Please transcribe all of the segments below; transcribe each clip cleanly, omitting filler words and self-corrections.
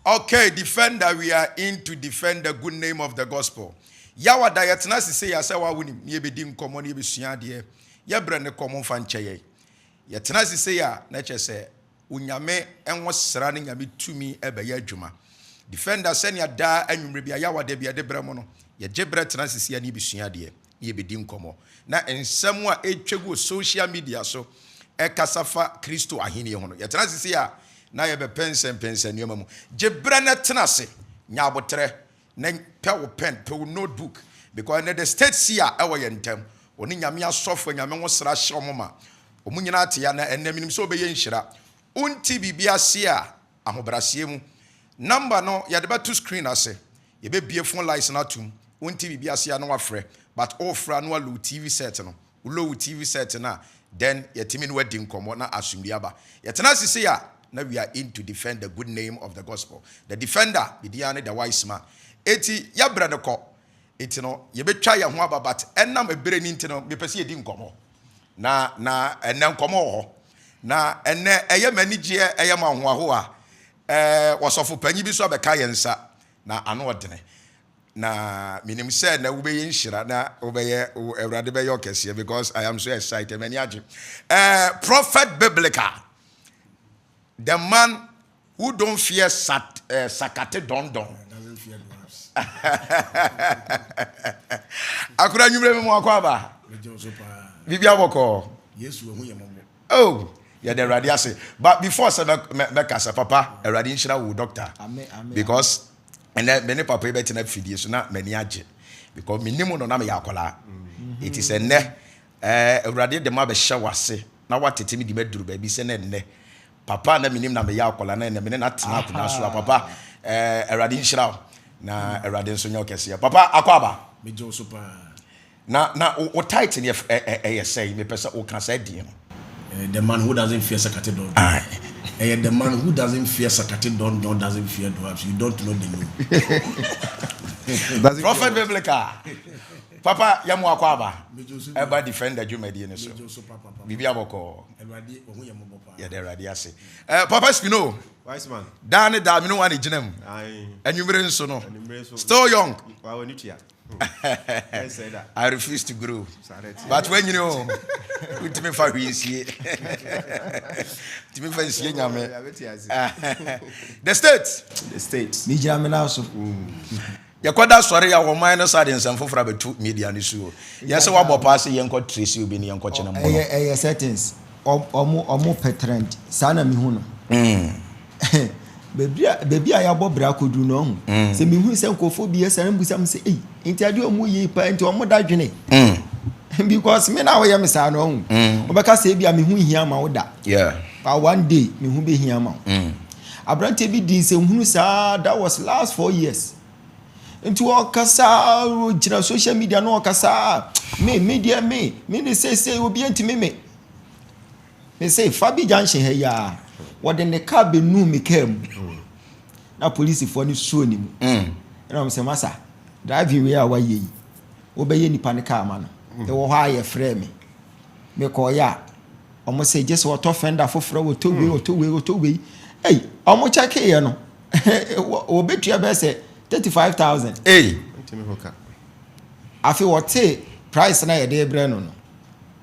Okay, defender, we are in to defend the good name of the gospel. Yawada yɛtena ase sɛ yɛasɛ wa wonim ne yɛbɛdi nkɔmmɔ ne yɛbɛsua adeɛ. Yɛbrɛ ne kɔmmɔ mfa nkyɛ yɛn. Yɛtena ase sɛ a na kyerɛ sɛ Onyame ɛho sra ne Nyame tumi ɛbɛyɛ adwuma. Defender, sɛnea daa anwummerɛ bi a yawada bi yɛde brɛ mu no, yɛgye brɛ tena ase sɛ ne yɛbɛsua adeɛ ne yɛbɛdi nkɔmmɔ. Na nsɛm a ɛtwa gu social media so ɛkasa fa Kristo ahenni ho no, yɛtena ase sɛ a na yɛbɛpɛnsɛmpɛnsɛ nneɛma mu. Gye berɛ no tena ase, nya abotrɛ na pɛ wo pen, pɛ wo notebook, because ɛnɛ the state si a ɛwɔ yɛn ntam, ɔne Nyame asɔfo, Nyame ho sra hyɛ ɔmo ma ɔmo nyinaa te ya. Na ɛnɛ minim sɛ ɔbɛyɛ nhyira. Wonti biribi ase a, ahobrɛaseɛ mu number no yɛde bɛto screen ase. Yɛbɛbie phone lines no atom. Wonti biribi ase a, na wafrɛ, but ɔɔfrɛ no, walow TV set no. Wolow TV set no a, then yɛtumi no wadi nkɔmmɔ na asomdue aba. Yɛtena ase sei a, na we are in to defend the good name of the gospel. The defender bidia ne the wise man. Eti yɛbrɛ no kɔ, eti no yɛbɛtwa yɛn ho aba, but ɛnam ebere ni nti no, mepɛ sɛ yɛdi nkɔmmɔ na ɛnɛ nkɔmmɔ wɔ hɔ. Na ɛnɛ ɛyɛ m'anigyeɛ, ɛyɛ ma ahoahoa. Wɔsɔfo panyin bi so abɛka yɛn nsa na ano ɔdene, na menim sɛ na wobɛyɛ nhyira na wobɛyɛ, Awurade bɛyɛ ɔkɛseɛ, because I am so excited. M'ani agye. Prophet Biblical, the man who don't fear sakate dondon. Doesn't fear dwarfs. Akora, nwummerɛ mi mu akɔ aba. Megye wo so paa. Biribi abɔkɔɔ? Yesu ɛho yɛ mmɔbɔ. Oh, yɛde Awurade ase. But before sɛ mɛkasa, papa, Awurade nhyira wo, doctor. Amen, amen. Because ɛnɛ me ne papa yi bɛtena fidie so na m'ani agye, because menim no na meyɛ akwadaa. Ɛti sɛ nnɛ Awurade de ma bɛhyɛ w'ase na watete me de maduru baabi sɛ ne nnɛ papa na menim na meyɛ akwadaa na ɛnɛ mene na tena akonnwa so a, papa, Awurade nhyira wo na Awurade nso nyɛ wo kɛseɛ. Papa, akɔ aba. Megye wo so paa. Na wo title yɛ ɛyɛ sɛ mepɛ sɛ woka saa din no. The man who doesn't fear Sakate Don. Aye. The man who doesn't fear Sakate Don Don doesn't fear dwarfs. You don't know the name. Doesn't Prophet Biblical, papa, yɛmo akɔ aba. Megye wo so. Ɛba defender dwumadie no so. Megye wo so papa. Biribi abɔkɔɔ? Awurade ɔho yɛ mmɔbɔ paa. Yɛde Awurade ase. Papa Spino. Wise man. Daa ne daa mene wa ne gyina mu. Aye. Anwummere nso no. Anwummere nso. Still young. Wa wɔ ne tua. Ɛnsɛ da. I refuse to grow. Saa dɛ tie. But wanyini o, wontumi fa hwee nsie, ntumi fa nsie Nyame. Yɛabɛte ase. The state. The state. Megyina me nan so. Yɛkɔda sɔre a, wɔman no sa de nsɛm foforɔ abɛto media no so o. Yɛ sɛ woabɔ paa sɛ yɛnkɔ trace obi ne yɛnkɔ kyene mmɔ. Ɛyɛ settings. Ɔmo pɛ trend saa na mihu no. Beebi a yɛabɔ bra akɔduru no, ɔho sɛ mihu sɛ nkurɔfoɔ bi yɛ sɛ mbusa mi sɛ, ei, nti adeɛ ɔmo yie paa nti ɔmo da dwene, because me na wɔyɛ me saa no, ɔho wɔbɛka sɛ ebi a me ho hia ma wo da, but one day me ho bɛ hia ma wo. Aberanteɛ bi di nsɛmhunu saa, that was last 4 years, nti ɔkasa gyina social media na ɔkasa me deɛ me ne seesei obi ntumi me se Fabi Junction ha yi a, wɔde ne kaa bɛnu me kaa mu na polisifoɔ no suo ne mu. Ɛna wɔn sɛ, "Masa, driving wei a wayɛ yi, wobɛyɛ nipa ne kaa ma no." Ɛwɔ hɔ a yɛfrɛ me, mekɔɔyɛ a, ɔmo sɛ gye sɛ wɔtɔ fender foforɔ, wɔtɔ wei, wɔtɔ wei, wɔtɔ wei. Ei, ɔmo kyɛkeeɛ no, wɔbɛtua bɛyɛ sɛ 35,000. Ei. Ntumi ho ka. Afei wɔte price na yɛde brɛ no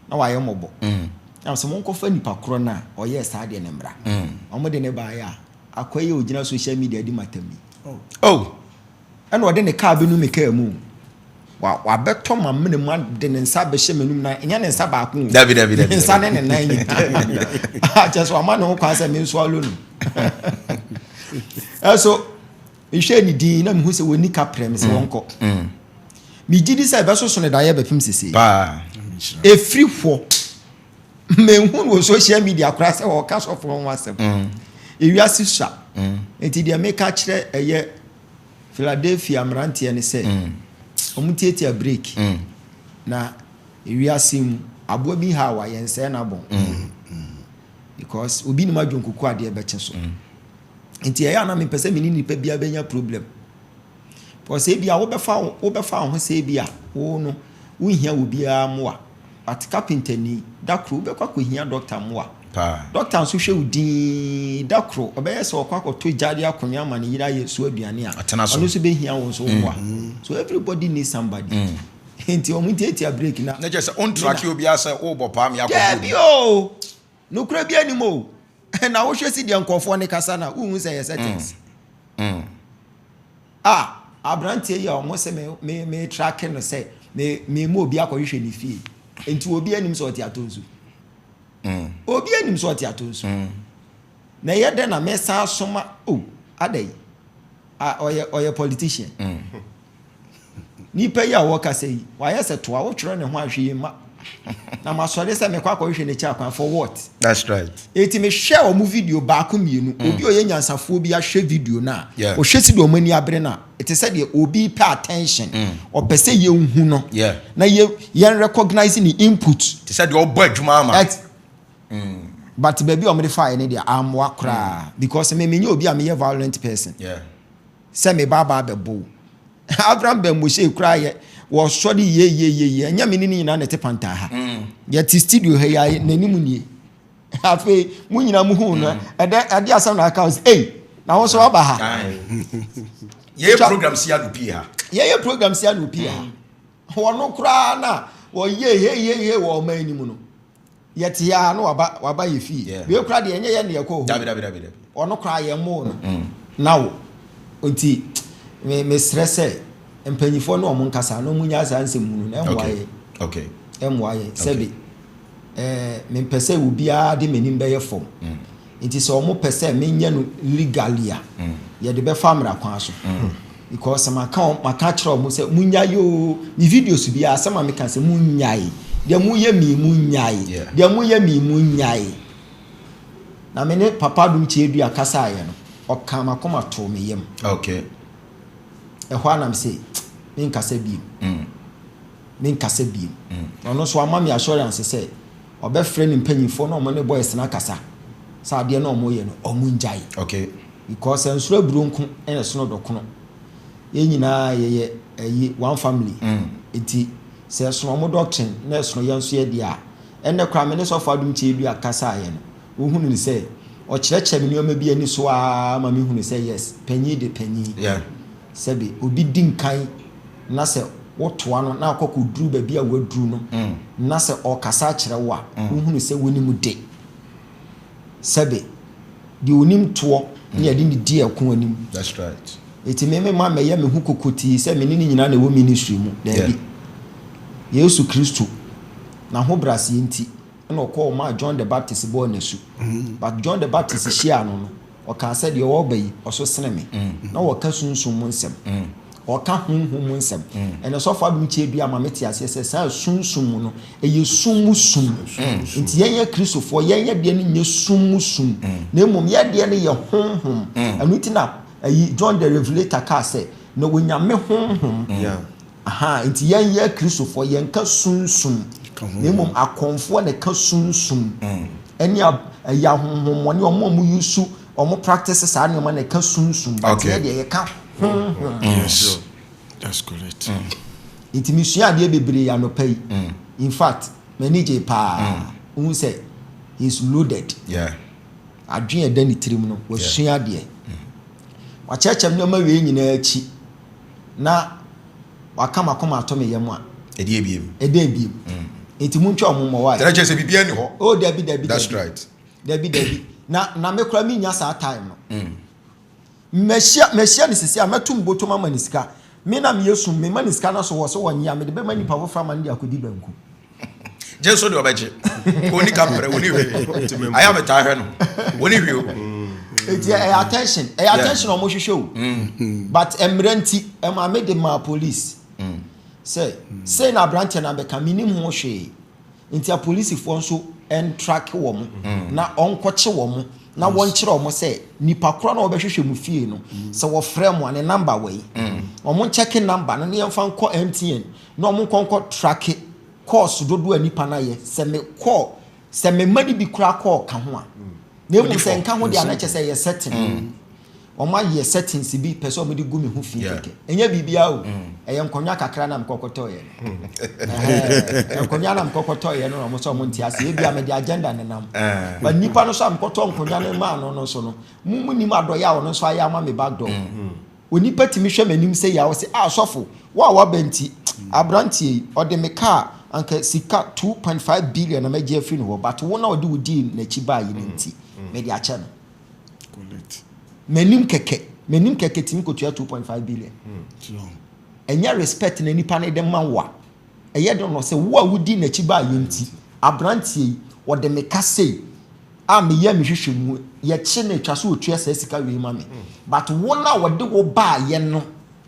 na wayɛ mmɔbɔ na sɛ monkɔfa nipa korɔ no a ɔyɛɛ saa deɛ ne mmra. Ɔmo de ne baeɛ a, akɔ yi a ogyina social media di matam yi. Oh. Ɛna ɔde ne kaa bɛnu me kaa mu wa wabɛtɔ ma mene mu de ne nsa bɛhyɛ m'anum na ɛnyɛ ne nsa baako o. Dabi, dabi, dabi, Ne nsa ne ne nan nyinaa kyɛ sɛ wama ne ho kwan sɛ me nso alo no. Ɛso mehwɛ ne din na mehu sɛ wɔni ka prɛ me sɛ wɔnkɔ. Megye di sɛ ɛbɛsoso ne daeɛ bɛpem sesei. Paa. Ɛfiri hɔ, mehu no wɔ social media koraa sɛ wɔka sɔfoɔ ho asɛm. Ewiase sua, nti deɛ meka kyerɛ ɛyɛ Philadelphia mmeranteɛ ne sɛ ɔmo tietia break na ewiase mu aboa bi ha a wayɛ nsɛɛ n'abɔn, because obi nim adwonkuku adeɛ bɛkye so. Nti ɛyɛ ana mepɛ sɛ mene nipa biara bɛnya problem, because ebi a wobɛfa wo ho sɛ ebi a wo no wonhia obiara mmoa, but carpenter ni da koro wobɛkɔ akɔhia doctor mmoa. Paa. Doctor nso hwɛ wo dinn, da koro ɔbɛyɛ sɛ ɔkɔ akɔtɔ gyaade akonnwa ama ne yere ayɛ so aduane a, Atena so. ɔno nso bɛhia wo nso wo mmoa. So everybody needs somebody. Nti wɔn ntiatia break na. Na kyerɛ sɛ wontrake obiara sɛ worebɔ paa me akɔbɔ Daabi obi. o! Nokorɛ bi anim o. Na wohwɛ si deɛ nkurɔfoɔ no kasa no a, wonhu sɛ ɛyɛ settings. Ah, aberanteɛ yi a wɔn sɛ me me me trake no sɛ me me mu obi akɔhwehwɛ ne fie. Nti obi anim sɛ ɔte atɔ nsu. Obi anim sɛ ɔte atɔ nsu. Na ɛyɛ dɛ na mesan asoma o adɛ yi. Ah, ɔyɛ ɔyɛ politician. Nipa yi a wɔkasa yi, wayɛ sɛ toa, wotwerɛ ne ho a hwee mma. Na masɔre sɛ mekɔ akɔhwehwɛ n'akyi akwan for what? That's right. Eti mehwɛ wɔn video baako mmienu. Obi a ɔyɛ nyansafoɔ bi ahwɛ video no a, ɔhwɛ si deɛ wɔn ani abere no a, ɛte sɛ deɛ obi pɛ attention. Ɔpɛ sɛ yɛnhu no. Na yɛ yɛn recognize ne input. Te sɛ deɛ ɔbɔ adwuma ama. At, But baabi a wɔde faeɛ no deɛ ammoa koraa because me menyɛ obi a meyɛ violent person. Sɛ me ba aba abɛbɔ wo. Abraham Ben Moshe koraa yɛ wɔsɔre yie yie yie yie, ɛnyɛ me ne ne nyinaa na ɛte pantaa ha. Yɛte studio ha yi a n'anim nie. Afei mo nyinaa mo hu no ɛdɛ ɛde asɛm na aka sɛ ei na wo nso waba ha. Yɛyɛ program si ano pie ha. Yɛyɛ program si ano pie ha. Wɔn koraa na wɔyɛ hehehe wɔ ɔman anim no. Yɛte ya na waba waba yɛ fie. Wei koraa deɛ ɛnyɛ yɛn na yɛkɔ hɔ. Dabi dabi dabi dabi. Ɔno koraa yɛn mo no. Na wo nti me mesrɛ sɛ mpanyinfoɔ ne wɔn nkasa na wɔn nya saa nsɛm hunu na ɛmmoa yɛ. Ɛmmoa yɛ sɛbi mempɛ sɛ obiara de m'anim bɛyɛ fam. Nti sɛ wɔn pɛ sɛ menyɛ no legally a, yɛde bɛfa mmara kwan so. Because maka wɔn maka akyerɛ wɔn sɛ munyae oo, me videos biara asɛm a meka sɛ munyae, deɛ moyɛ mi munyae, deɛ moyɛ mi munyae. Na me ne Papa Adom Kyerɛdua kasaeɛ no, ɔkaa m'akoma too me yam. Ɛhɔ ara na mese menkasa biem. Menkasa biem. Na ɔno nso wama me assurance sɛ ɔbɛfrɛ ne mpanyinfoɔ na ɔmo ne boys no akasa sɛ adeɛ no a ɔmo yɛ no ɔmo ngyae. Because nsoro aburo nko na ɛsono dɔkono. Yɛn nyinaa yɛyɛ ɛyi one family. Nti sɛ ɛsono ɔmo doctrine na ɛsono yɛn nso yɛ deɛ a, ɛnnɛ koraa me ne Sɔfo Adom Kyei-Duah kasaeɛ no, wohunu no sɛ ɔkyerɛkyerɛ me nneɛma bi ani so ara ma mehunu sɛ yes, panyin de panyin. Sɛbe obi di nkan na sɛ wotoa no na akɔ kɔduru baabi a waduru no na sɛ ɔrekasa akyerɛ wo a, wohunu sɛ wonim de. Sɛbe deɛ onim toɔ ne yɛde ne di ɛko anim. That's right. Eti me me ma mɛyɛ me ho kokotii sɛ me ne ne nyinaa na ɛwɔ ministry mu. Daabi. Yesu Kristo n'ahobrɛaseɛ nti ɛna ɔkɔɔ maa John the Baptist bɔɔ n'asu. But John the Baptist hyiaa no no, ɔkaa sɛ deɛ ɔreba yi ɔso sene me. Na ɔka sunsum mu nsɛm. Ɔka honhom mu nsɛm. Ɛnɛ Sɔfo Adom Kyei-Duah ama mete aseɛ sɛ saa sunsum mu no, ɛyɛ sum mu sum. Nti yɛn yɛ Kristofoɔ, yɛn yɛ deɛ no nyɛ sum mu sum. Na mmom yɛ deɛ no yɛ honhom. Ɛno nti na ayi John the Revelator kaa sɛ, na Onyame honhom. Aha, nti yɛn yɛ Kristofoɔ, yɛnka sunsum. Na mmom akɔmfoɔ na ɛka sunsum. Ɛne ɛyɛ ahonhommɔne, wɔn a wɔn use, wɔn practice saa nneɛma na ɛka sunsum. But yɛ deɛ yɛka honhom. Yes, that's correct. Nti mesua adeɛ bebree anɔpa yi. In fact, m'ani gye paa. Wohu sɛ he is loaded. Adwene a ɛda ne tirim no, wasua adeɛ. Wakyerɛkyerɛ nneɛma wei nyinaa akyi na waka m'akoma ato me yam a. Ɛdeɛ ebiem. Ɛdeɛ ebiem. Nti montwa wɔn mmɔ wae. Kyerɛ kyerɛ sɛ biribiara ni hɔ. Oh dabi dabi. That's right. Dabi dabi. Na me koraa menya saa time no. Mɛhyia mɛhyia ne sisi a mɛto mbotom ama ne sika. Me na meyɛ sum mema ne sika no so wɔ so wɔnye a mede bɛma nipa foforɔ ama no de akɔdi banku. Gye nso deɛ ɔbɛgye. Oni kaprɛ oni hwee. Ayɛ a metaa hwɛ no. Oni hwee o. Eti ɛyɛ attention ɛyɛ attention a wɔhwehwɛ o. But mmerɛ nti ɛma me de maa police. Sɛ sei na aberanteɛ no abɛka menim ho hwee. Nti apolisifoɔ nso ntrake wɔn na ɔnkɔkye wɔn na wɔnkyerɛ wɔn sɛ nipa korɔ na wɔbɛhwehwɛ mu fie no sɛ wɔfrɛ mo a ne number wɔ yi. Wɔn nkyɛke number no na yɛmfa nkɔ MTN na wɔn nkɔ nkɔ trake calls dodoɔ a nipa no ayɛ sɛ me call sɛ me mma no bi koraa call ka ho a. Na mmom sɛ nka ho deɛ a na kyerɛ sɛ ɛyɛ certain. Wɔn ayɛ settings bi pɛ sɛ wɔn de gu me ho fi kɛkɛ. Ɛnyɛ biribiara o. Ɛyɛ nkonnwa kakra na mekɔkɔtɔeɛ no. Ɛhɛn, nkonnwa na mekɔkɔtɔeɛ no na wɔn sɛ wɔn nte aseɛ. Ebia mede agenda nenam. But nipa no nso a mekɔtɔ nkonnwa no maa no no nso no, mo mo nim adɔeɛ a ɔno nso ayɛ ama me back door. Onipa tumi hwɛ m'anim sɛ yia ɔse ah sɔfo, wo a waba nti, abranteɛ yi ɔde me car anka sika 2.5 billion na mɛgye afiri ne hɔ but wo na ɔde wo dii n'akyi baeɛ no nti mede akyɛ no. M'anim kɛkɛ, m'anim kɛkɛ tumi kɔtua 2.5 billion. Ɛnyɛ respect na nipa no de ma wo a, ɛyɛ den no sɛ wo a wodi n'akyi baeɛ nti, abranteɛ yi ɔde me ka sei a meyɛ me hwehwɛ mu, yɛkye no atwa so ɔtua saa sika wei ma me. But wo no a wɔde wo baeɛ no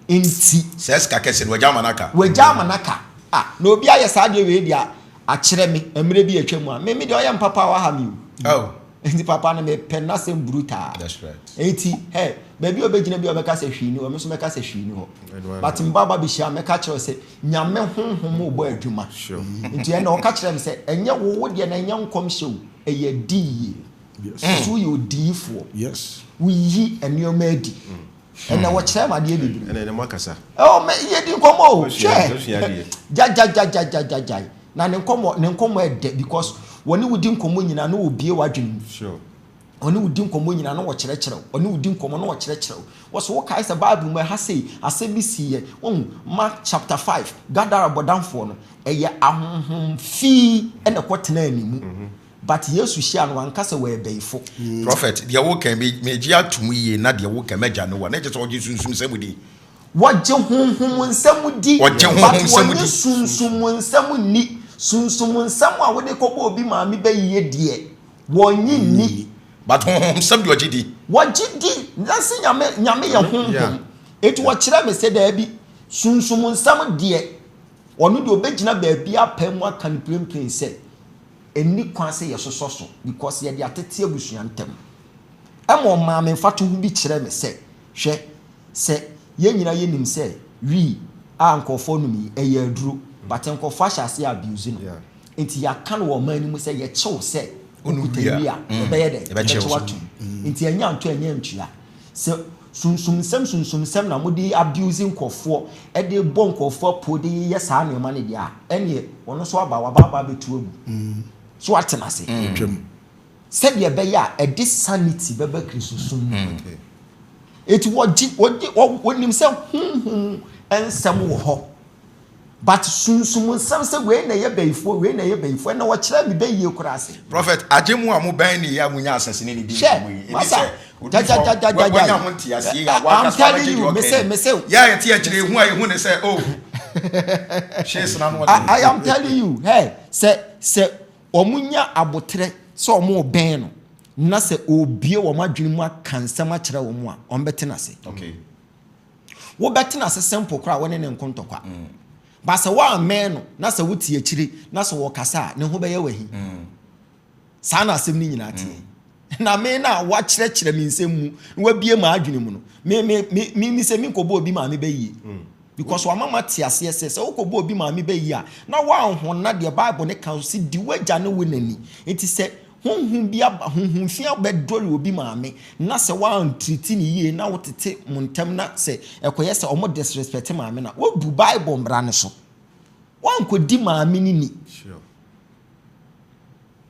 nti. Saa sika kɛse no, wagya ama no aka. Wagya ama no aka. Ah, na obi ayɛ saa adeɛ wei deɛ akyerɛ me mmerɛ bi atwa mu a, me me deɛ ɔyɛ mpapa a waha me o. Oh. Nti papa no mepɛ n'asɛm brutal. That's right. Eti, hey, baabi a ɔbɛgyina bi a ɔbɛka sɛ hwee ni hɔ, me nso mɛka sɛ hwee ni hɔ. But mba ba bɛhyia a, mɛka kyerɛ sɛ Nyame honhom rebɔ adwuma. Sure. Nti ɛnna ɔka kyerɛ me sɛ, ɛnyɛ wo wo deɛ na ɛnyɛ nkɔmhyɛ o, ɛyɛ adiyie. Yes. Nti woyɛ odiyifoɔ. Yes. Woyi nneɛma adi. Ɛnna wɔkyerɛ me adeɛ bebree. Ɛnna ɛnna mo akasa. Ɛwɔ mɛ yɛ di nkɔmɔ o. Hwɛ. Hwɛ. Gyagyagyagyagyagyagyae. Na ne nkɔmɔ ne nkɔmɔ ɛdɛ because wɔne wo di nkɔmɔ nyinaa na wɔbie w'adwene mu. Sure. Ɔne wo di nkɔmmɔ nyinaa na ɔkyerɛkyerɛ wo. Ɔne wo di nkɔmmɔ na ɔkyerɛkyerɛ wo. Wɔ so wokae sɛ Bible mu ɛha sei asɛm bi siiɛ. Wohu, Mark chapter 5, Gadara bɔdamfoɔ no, ɛyɛ ahonhom fi na ɛkɔtenaa ne mu. But Yesu hyiaa no, wanka sɛ wɔyɛ bayifo. Prophet, deɛ woka yi, me, megye atom yie na deɛ woka yi, m'agya ne wo a, na ɛkyerɛ sɛ ɔgye sunsum nsɛm di. Wɔgye honhom nsɛm di, Wɔgye but honhom nsɛm wɔnnye di. sunsum nsɛm nni. Sunsum nsɛm a wode kɔbɔ obi maame bayie deɛ, Wɔnnye nni. But honhom sɛm deɛ ɔgye di. Wɔgye di, na se Nyame, Nyame yɛ honhom. Enti wɔkyerɛ me sɛ daabi, sunsum nsɛm deɛ, ɔno deɛ ɔbɛgyina baabi apae mu aka no plenplen sɛ, ɛnni kwan sɛ yɛsosɔ so, because yɛde atete abusua ntam. Ɛma ɔmaa me mfatoho bi kyerɛɛ me sɛ, hwɛ, sɛ yɛn nyinaa yɛnim sɛ wii a nkorɔfoɔ nom yi, ɛyɛ aduro, but nkorɔfoɔ ahyɛ aseɛ abuse no. Nti yɛaka no wɔ ɔman no mu sɛ yɛkye wo sɛ wokuta wii a, yɛbɛyɛ dɛn? Yɛbɛkye wo atom. Nti ɛnyɛ antɔ ɛnyɛ antua. Sɛ sunsumsɛm sunsumsɛm na mode abuse nkurɔfoɔ, de bɔ nkurɔfoɔ apuo de yeyɛ saa nneɛma no deɛ a, ɛnneɛ ɔno nso aba, waba aba abɛtu agu. So woate no ase? Sɛdeɛ ɛbɛyɛ a ɛde sanity bɛba Kristosom mu. Enti wɔgye, wɔgye, wɔnim sɛ honhom nsɛm wɔ hɔ. But sunsum nsɛm sɛ wei na ɛyɛ bayifoɔ, wei na ɛyɛ bayifoɔ, ɛnna wɔkyerɛ me bɛyie koraa ase. Prophet, agye mo a mo bɛn ne yi a mo nya asase ne ne di Hwɛ, nkɔmmɔ yi, ebi masa, sɛ odiyifoɔ gyagyagyagyagyae. wanya ho nteaseɛ yi a I'm wankasa telling wabɛgye you, deɛ ɔka mese, yi. mese. Yɛ a yɛte akyire ehu a yɛhu ne sɛ oh, hyees na ano I, ɔden. I am telling you, hey, sɛ, sɛ wɔn nya aboterɛ sɛ wɔn rebɛn no, na sɛ ɔrebue wɔn adwene mu aka nsɛm akyerɛ wɔn a, wɔn bɛte no ase. Okay. Wobɛtena ase simple koraa a wo ne no nko ntɔkwa. But sɛ woammɛn no na sɛ wote akyire na sɛ ɔkasa a, ne ho bɛyɛ wo ahi. Saa na asɛm no nyinaa teɛ. Na me no a woakyerɛkyerɛ me nsɛm mu na woabue m'adwene mu no, me me me me me sɛ menkɔbɔ obi maame bɛyie. Because wama mate aseɛ sɛ sɛ wokɔbɔ obi maame bɛyie a, na woanhona deɛ Bible no ka sɛ di w'agya ne wo na ni. Nti sɛ Honhom bi aba, honhom fi abɛdɔre obi maame, na sɛ woantriti no yie na wotete mo ntam na sɛ ɛkɔyɛ sɛ wɔn disrespect maame no a, woabu Bible mmara no so. Woankɔdi maame no ni.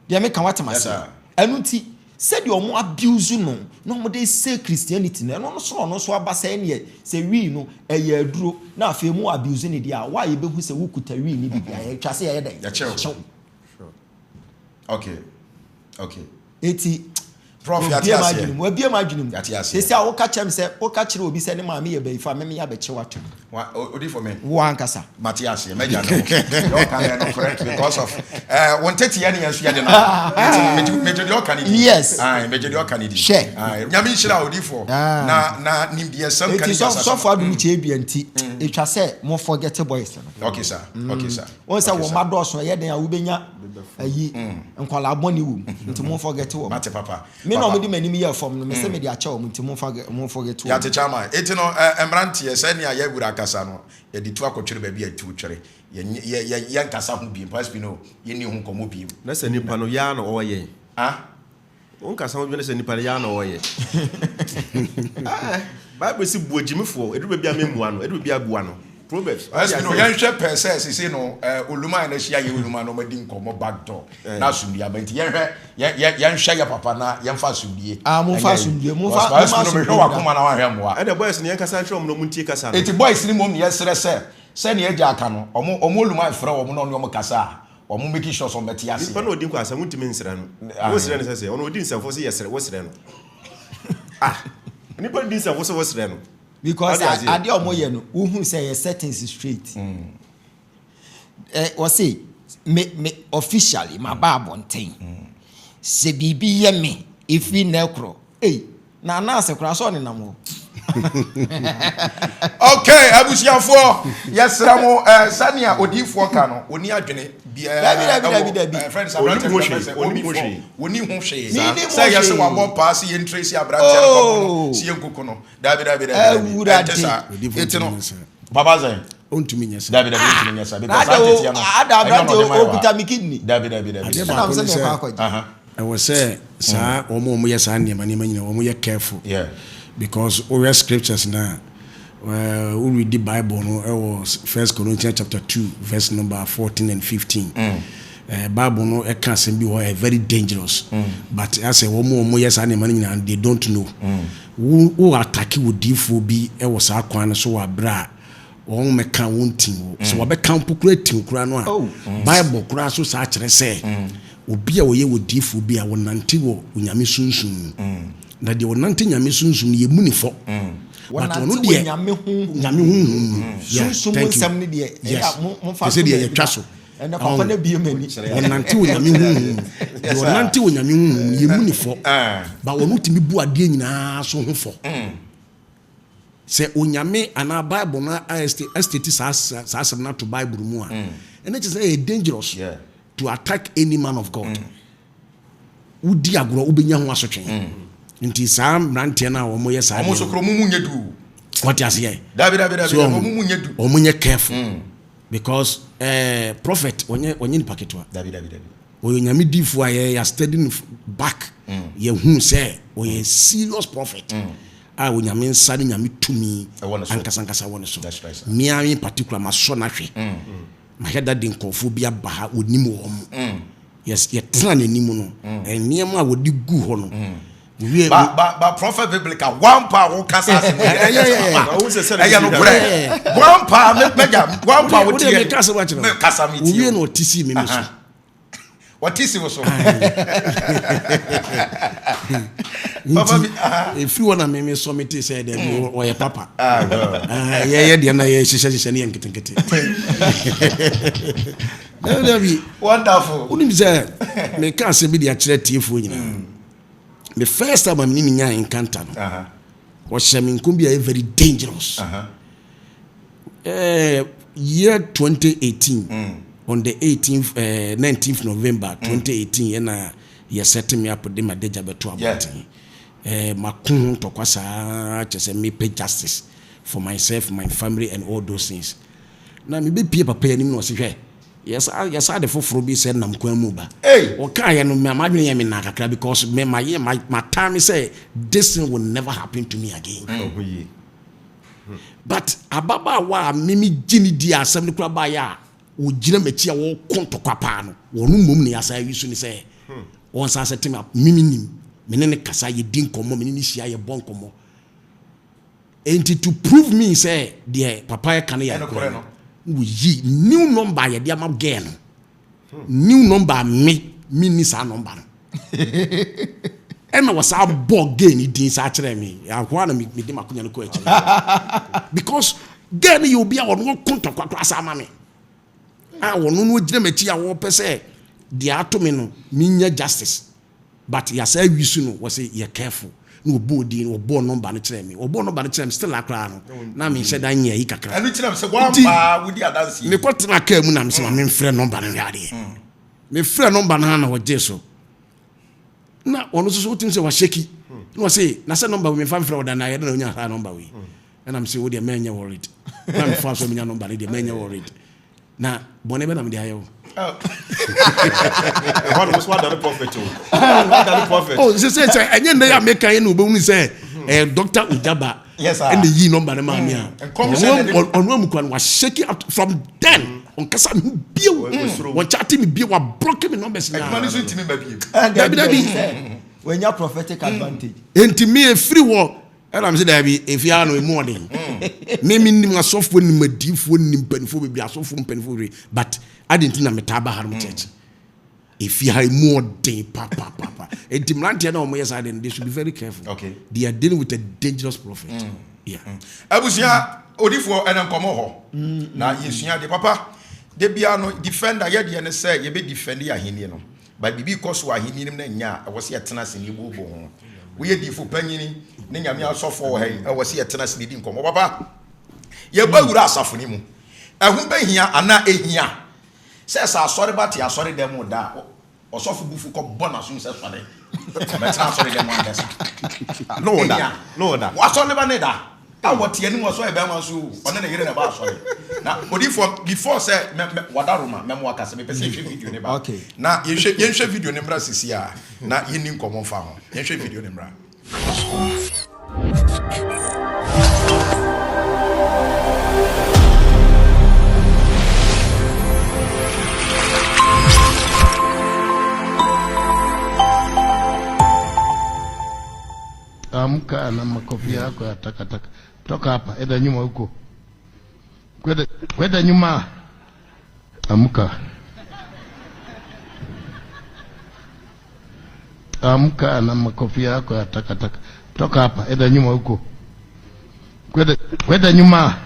Deɛ meka woate m'aseɛ? Ɛno nti, sɛdeɛ wɔn abuse no na wɔn de sɛ Christianity no, ɛno no so na ɔno nso aba sɛ ɛneɛ sɛ wii no ɛyɛ aduro na afei mo abuse no deɛ a, wo a yɛbɛhu sɛ wokuta wii no bi deɛ a, yɛtwa sɛ yɛyɛ dɛn? Yɛkyɛw. Okay. Okay. Eti Prof, yate aseɛ. Wabie m'adwene mu. Yate aseɛ. Sisi a woka kyerɛ me sɛ woka kyerɛ obi sɛ ne maame yɛ bayifa me meyɛ abɛkyɛ wato. Wa odi for me. Wo ankasa. Mate aseɛ mɛgya no. Deɛ ɔka no ɛno correct because of eh wɔn tete yɛ ne yɛn nso yɛ de na. Nti megye deɛ ɔka no di. Yes. Ayi megye deɛ ɔka no di. Hwɛ. Ayi nyame nhyira odi for. Ah. Na na nimdeɛ sɛm ka ne Eti sɔfo adum kyɛ ebia nti etwa sɛ mo forget boys no. Okay sir. Okay sir. Wɔn sɛ wɔn mma dɔɔso ɛyɛ den a wobɛnya ayi nkwadaa bɔne wɔ mu nti mo forget wɔn. Mate papa. Me na wɔn de m'anim yɛ fam no me sɛ me de akyɛ wɔn nti mo forget mo forget wɔn. Yate chairman. Eti no mmeranteɛ sɛnea yɛwura akasa no yɛde tu akɔtwere baabi a tuo twere. Yɛ yɛ yɛ yɛnkasa ho biem. Pastor no yɛnni ho nkɔmmɔ biem. Na sɛ nipa no yɛ ara na ɔyɛ. Ah. Wonkasa ho dwene sɛ nipa no yɛ na ɔyɛ. Ah, Bible si bu agyimifoɔ, ɛduru baabi a memmua no, ɛduru baabi a bua no. Proverbs. Ɛsɛ no yɛnhwɛ pɛ sɛ sese no oluma na ahyia yɛ oluma na ɔmadi nkɔmmɔ back door na asomdue aba nti yɛnhwɛ yɛnhwɛ yɛ papa na yɛmfa asomdue. Ah, momfa asomdue, momfa momfa asomdue. Mehwɛ wakoma na wahwɛ mmoa. Ɛna boys no yɛnkasa nkyerɛ wɔn na wɔn ntie kasa no. Eti boys no mmom na yɛsrɛ sɛ sɛnea agya aka no ɔmo ɔmo oluma frɛ wɔn na ɔne wɔn kasa a wɔn make sure sɛ wɔn bɛte aseɛ. Nipa na odi nkwaseasɛm wontumi nsrɛ no. Wosrɛ no sɛ sɛ ɔno odi nsɛmfo sɛ yɛsrɛ wosrɛ no. Ah, nipa di nsɛmfo sɛ wosrɛ no. Because adeɛ a wɔyɛ no wohu sɛ yɛ settings straight. Ɛ wɔse me me officially ma ba abɔnten. Sɛ biribi yɛ me efiri nnɛ korɔ ei na anaase koraa sɛ ɔnenam hɔ. Okay, abusuafoɔ, yɛsrɛ mo eh, sɛnea odiyifoɔ ka no, ɔni adwene biara Dabi, dabi, dabi, dabi. ɛwɔ friend sɛ Ɔnim aberanteɛ ho bi hwee, sɛ ɔnim ho ɔbi fɔ, hwee. ɔni ho hwee. Mennim ho Sɛ yɛsɛ hwee. wabɔ paa sɛ yɛntrace aberanteɛ no kɔbɔ no, Oh. sɛ yɛnkuku no. Dabi, dabi, dabi, dabi. Awurade. Ɛnte saa. Odiyifoɔ Eti no, ntumi nyɛ saa. Papa sɛn? Ɔntumi nyɛ saa. Dabi, dabi, ɔntumi nyɛ saa. Na Because ada saa o nteteɛ no, ada ɛnyɛ ɔno aberante ɔde ma yɛ wɔ okuta ha. me kidney. Dabi, dabi, dabi, Adeɛ dabi. Ɛna baako sɛ ne mekɔ sɛ akɔgye. Aha. Ɛwɔ sɛ saa wɔn a wɔyɛ saa nneɛma nneɛma nyinaa wɔyɛ careful. Yeah. Because wohwɛ scriptures no a, wo read Bible no ɛwɔ First Corinthians chapter 2 verse number 14 and 15. Bible no ɛka asɛm bi wɔ hɔ ɛyɛ very dangerous. But asɛ wɔn a wɔyɛ saa nneɛma no nyinaa they don't know. Wo wo attack wɔ diifoɔ bi ɛwɔ saa kwan no so wɔ abere a wɔn mɛka wɔn ti wo. Sɛ wɔbɛka mpo koraa ti koraa no a, Oh. Bible koraa so saa kyerɛ sɛ obi a ɔyɛ odiyifoɔ bi a wɔnante wɔ Onyame sunsum mu. Na deɛ ɔnante Nyame sunsum no yɛmmu ne fɔ. But Wɔnante ɔno wɔ deɛ Nyame honhom Nyame honhom mu. Yeah, Sunsum thank you. nsɛm no deɛ ɛyɛ Yes. a mo momfa Te sɛ nto deɛ baabi yɛtwa na so. ɛnɛ papa no abue m'ani. Wɔnante wɔ Nyame honhom mu. Deɛ ɔnante wɔ Nyame honhom mu no yɛmmu ne fɔ. But ɔno tumi bu adeɛ nyinaa so ho fɔ. Sɛ Onyame anaa Bible no astate saa saa asɛm no ato Bible mu a, ɛno kyerɛ sɛ ɛyɛ dangerous to attack any man of God. Wodi agorɔ wobɛnya ho asotwe. Nti saa mmeranteɛ no a wɔyɛ saa Wɔn nso deɛ koro wɔn mu nyɛ du. Wɔte aseɛ? Dabi dabi dabi So wɔn mu nyɛ du. Wɔn nyɛ careful because eh, prophet wɔnyɛ wɔnyɛ nipa ketewa. Dabi dabi dabi. Ɔyɛ Onyame difoɔ a yɛ yɛ study no back yɛ hu sɛ ɔyɛ serious prophet a Onyame nsa ne Nyame tumi ankasa ankasa wɔ ne so. Me ara in particular ma sɔ no ahwɛ. Ma hwɛ da de nkurɔfoɔ bi aba ha ɔnim wɔn. Yes, yɛ tena n'anim no nneɛma a wɔde gu hɔ no. Wie Ba ba ba prophet biblical one pa wo kasa ase mo yɛ ɛyɛ no korɛ one pa me mɛgya one pa wo tiɛ me kasa wa kyerɛ me kasa me tie wie na ɔte si me me so wɔte si wo so nti ɛfiri hɔ na meme sɔ mete sɛ daabi ɔyɛ papa yɛyɛ deɛ na yɛhyehyɛ hyehyɛ ne yɛ nketenkete dabi wonderful wonim sɛ meka asɛm bi de akyerɛ tiefoɔ nyinaa the first time a mene ne nyaa encounter no ɔhyɛ me nkom bi a ɛyɛ very dangerous year 2018 on the 18th 19th November 2018 ɛna yɛ set me up de m'adagya bɛto abɔnten mako ho ntɔkwa saa kyɛ sɛ mepɛ justice for myself, my family and all those things na mebɛpie papa yi anim na ɔse hwɛ Yɛsa yɛsa ade foforo bi sɛ nam kwan mu ba. Ei! Ɔkaeɛ no, me m'adwene yɛɛ me naa kakra because me mayɛ ma mataa me sɛ this thing will never happen to me again. Hwɛ wo ho yie. But ababaawa a me me gye ne di a asɛm no kura baeɛ a ɔgyina m'akyi a ɔreko ntɔkwa paa no, ɔno mmom na yɛasan ayi so ne sɛ ɔnsan sɛ tem up. Me menim, me ne no kasa, yɛdi nkɔmmɔ, me ne no hyia, yɛbɔ nkɔmmɔ. Enti to prove me sɛ deɛ papa ɛka no yɛ nokorɛ no, wɔyi new number a yɛde ama girl no, new number a me menni saa number no. Ɛna wɔsaa bɔ girl no din saa kyerɛ me. Ahoa na mede m'akonya no kɔ akyire. Because girl no yɛ obi a ɔno ɔko ntɔkwa koraa saa ma me. A ɔno no ɔgyina m'akyi a ɔpɛ sɛ deɛ ato me no menya justice. But yasa awi so no wɔse yɛ careful na wɔbɔɔ din no wɔbɔɔ number no kyerɛɛ me wɔbɔɔ number no kyerɛɛ me still a koraa no na menhyɛ da nyɛ ayi kakra. Ɛno kyerɛ me sɛ woampa wodi adanseɛ yi. Mekɔ tenaa car mu na mese ma memfrɛ number no nhwɛ adeɛ. Mefrɛ number no a na wɔgyee so na ɔno nso so wotumi sɛ wahyɛki na ɔse na sɛ number wei memfa mfrɛ wo da na ayɛ dɛ na wonya saa number wei ɛna mese wo deɛ mɛnyɛ worried na mefa so menya number no deɛ mɛnyɛ worried na bɔne bɛ na mede ayɛ wo. Ɛhɔ no so adane prophet o. Adane prophet. Oh, sɛ sɛ sɛ ɛnyɛ nnɛ yɛ a meka yi na wobɛhunu sɛ ɛyɛ Dr. Ojaba Yes, sir. ɛna yii nɔmba no maa me a Nkɔmhyɛ na ɔno amu kora no wahyɛki out from then ɔnkasa me ho bio wɔnkyate me bio wablɔke me numbers Adwuma no nyinaa nso ntumi ma biem. Dabi, dabi. Wanya prophetic advantage. Enti me ɛfiri hɔ ɛna me sɛ daabi ɛfie ara no ɛmu ɔden me menim asɔfoɔ nim adiifoɔ nim mpanimfoɔ bebree asɔfoɔ mpanimfoɔ bebree but ade nti na metaa ba hanom church ɛfie ha ɛmu ɔden papapapa enti mmeranteɛ na wɔyɛ saa de no they should be very careful. Okay. They are dealing with a dangerous prophet. Yeah. Abusua odifoɔ ɛna nkɔmɔ hɔ na yɛsua adeɛ papa de bia no defender yɛdeɛ ne sɛ yɛbɛ defend yɛ ahenni no but biribi kɔ so wɔ ahenni no mu na nya a ɛwɔ sɛ yɛtena ase ne yɛbuobuo ho. Woyɛ difo panyini ne Nyame asɔfoɔ wɔ ha yi ɛwɔ sɛ yɛtena ase ne yɛdi nkɔmɔ papa. Yɛba wura asafo no mu ɛho bɛhia anaa ɛhia sɛ sɛ asɔre ba te asɔre dɛm mu da a ɔsɔfo bufu kɔ bɔ n'asom sɛ sɔre bɛtena asɔre dɛm mu ankasa. No order. No order. Wasɔre ba ne da a wɔte anim ɔsɔ yɛ bɛrima nso ɔne ne yere na ɛba asɔre na odifoɔ before sɛ mɛ mɛ wada Roma mɛmo akasa mepɛ sɛ yɛhwɛ video ne ba. Okay. Na yɛhwɛ yɛnhwɛ video ne mmra sisi a na yɛnni nkɔmmɔ mfa ho. Yɛnhwɛ video ne mmra. Amka na makofi yako ya takataka. Toka hapa, enda nyuma huko. Kwenda kwenda nyuma. Amka. Amka na makofi yako ya takataka. Toka hapa, enda nyuma huko. Kwenda kwenda nyuma.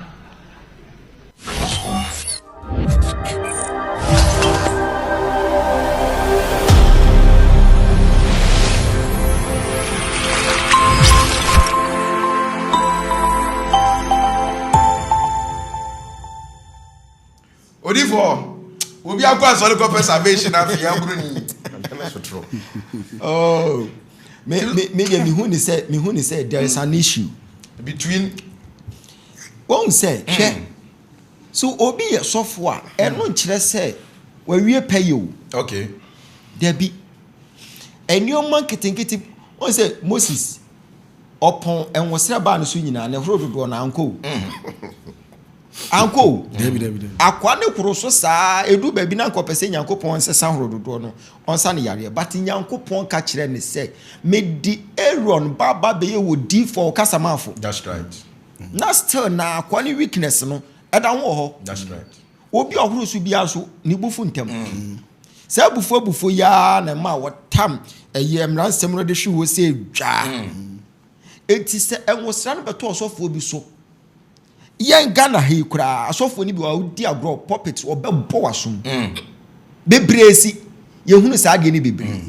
Odifoɔ obi akɔ asɔre kɔpɛ salvation afei aburu ni. Oh, me me me deɛ mehu ne sɛ mehu ne sɛ there is an issue between wɔn sɛ hwɛ so obi yɛ sɔfo a ɛno nkyerɛ sɛ wawie pɛ yɛ o. Okay. Dabi, nneɛma nketenkete wɔn sɛ Moses ɔpɔn nwosrɛ baa ne so nyinaa ne horo dodoɔ na ankɔ o. Ankɔ o. Dabi dabi dabi. Akoa ne koro so saa edu baabi na nkɔpɛ sɛ Nyankopɔn nsesa horo dodoɔ no ɔnsa ne yareɛ but Nyankopɔn ka kyerɛ ne sɛ medi Aaron ba ba bɛyɛ wɔ difoɔ kasamafo. That's right. Na still na akoa ne weakness no ɛda ho wɔ hɔ. That's right. Obi a ɔhoro so biara nso ne bo fu ntɛm. Saa abufuo abufuo yi ara na ɛma wɔtam ɛyɛ mmaransɛm no de hwe hɔ sɛ dwaa. Enti sɛ nwosra no bɛtɔ ɔsɔfoɔ bi so, yɛn Ghana ha yi koraa asɔfoɔ no bi wɔ a wodi agorɔ pulpit wɔbɛbɔ w'asom. Bebree si yɛhunu saa adeɛ no bebree.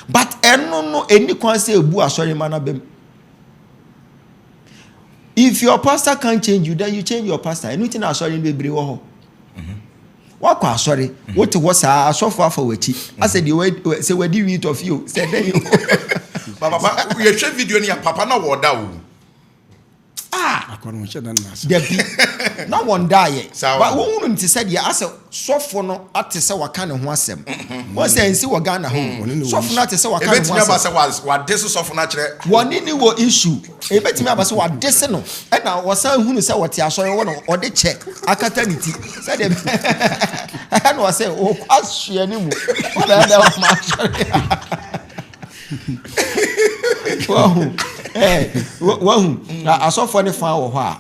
But ɛno no ɛnni kwan sɛ ɛbu asɔremma no abam. If your pastor can't change you, then you change your pastor. Ɛno ti na asɔre no bebree wɔ hɔ. Wakɔ asɔre, wote hɔ saa asɔfo afa w'akyi. Asɛ deɛ sɛ wadi wheat of you, sɛ dɛn yi. Papa, yɛhwɛ video no yɛ papa na wɔda o. Ah! Akɔ no wɔnhyɛ da nna ase. Dabi, na wɔn daeɛ. Saa Ba wɔ. wɔn hunu te sɛ deɛ asɛ sɔfo no ate sɛ waka ne ho asɛm. Wɔn sɛ nsi wɔ Ghana hɔ. Wɔne ne wɔ Sɔfo no ate sɛ waka ne ho Ebetumi aba asɛm. sɛ wade so sɔfo no akyerɛ. Wɔne ne wɔ issue. Ebetumi aba sɛ wade se no ɛna wɔsan hunu sɛ wɔte asɔre hɔ na ɔde kyɛ akata ne ti. Sɛdeɛ ɛna ɔsɛ ɔkɔ asoɛ ne mu. Wɔbɛyɛ dɛ wɔn asɔre. Wahu ɛɛ wahu na asɔfoɔ ne fa wɔ hɔ a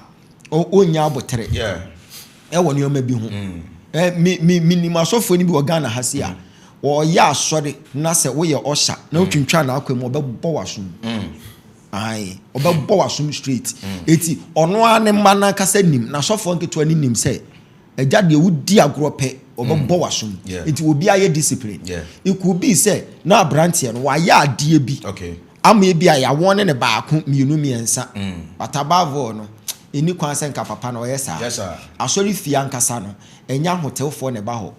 ɔnya abotere ɛwɔ nneɛma bi ho. Ɛɛ mi mi mi nim asɔfoɔ no bi wɔ Ghana ha si a wɔyɛ asɔre na sɛ woyɛ ɔsha na wotwintwan n'akwan mu ɔbɛbɔ w'asom. Ayi ɔbɛbɔ w'asom straight. Eti ɔno ara ne mma n'ankasa nim n'asɔfoɔ nketewa ne nim sɛ ɛgya deɛ wodi agorɔ pɛ ɔbɛbɔ w'asom. Nti obi ayɛ discipline. It could be sɛ na aberanteɛ no wayɛ adeɛ bi. Ama ebi a yɛawɔn ne ne baako mmienu mmiɛnsa. But above all no ɛni kwan sɛ nka papa no ɔyɛ saa. Asɔre fie ankasa no ɛnyɛ ahotefoɔ na ɛba hɔ.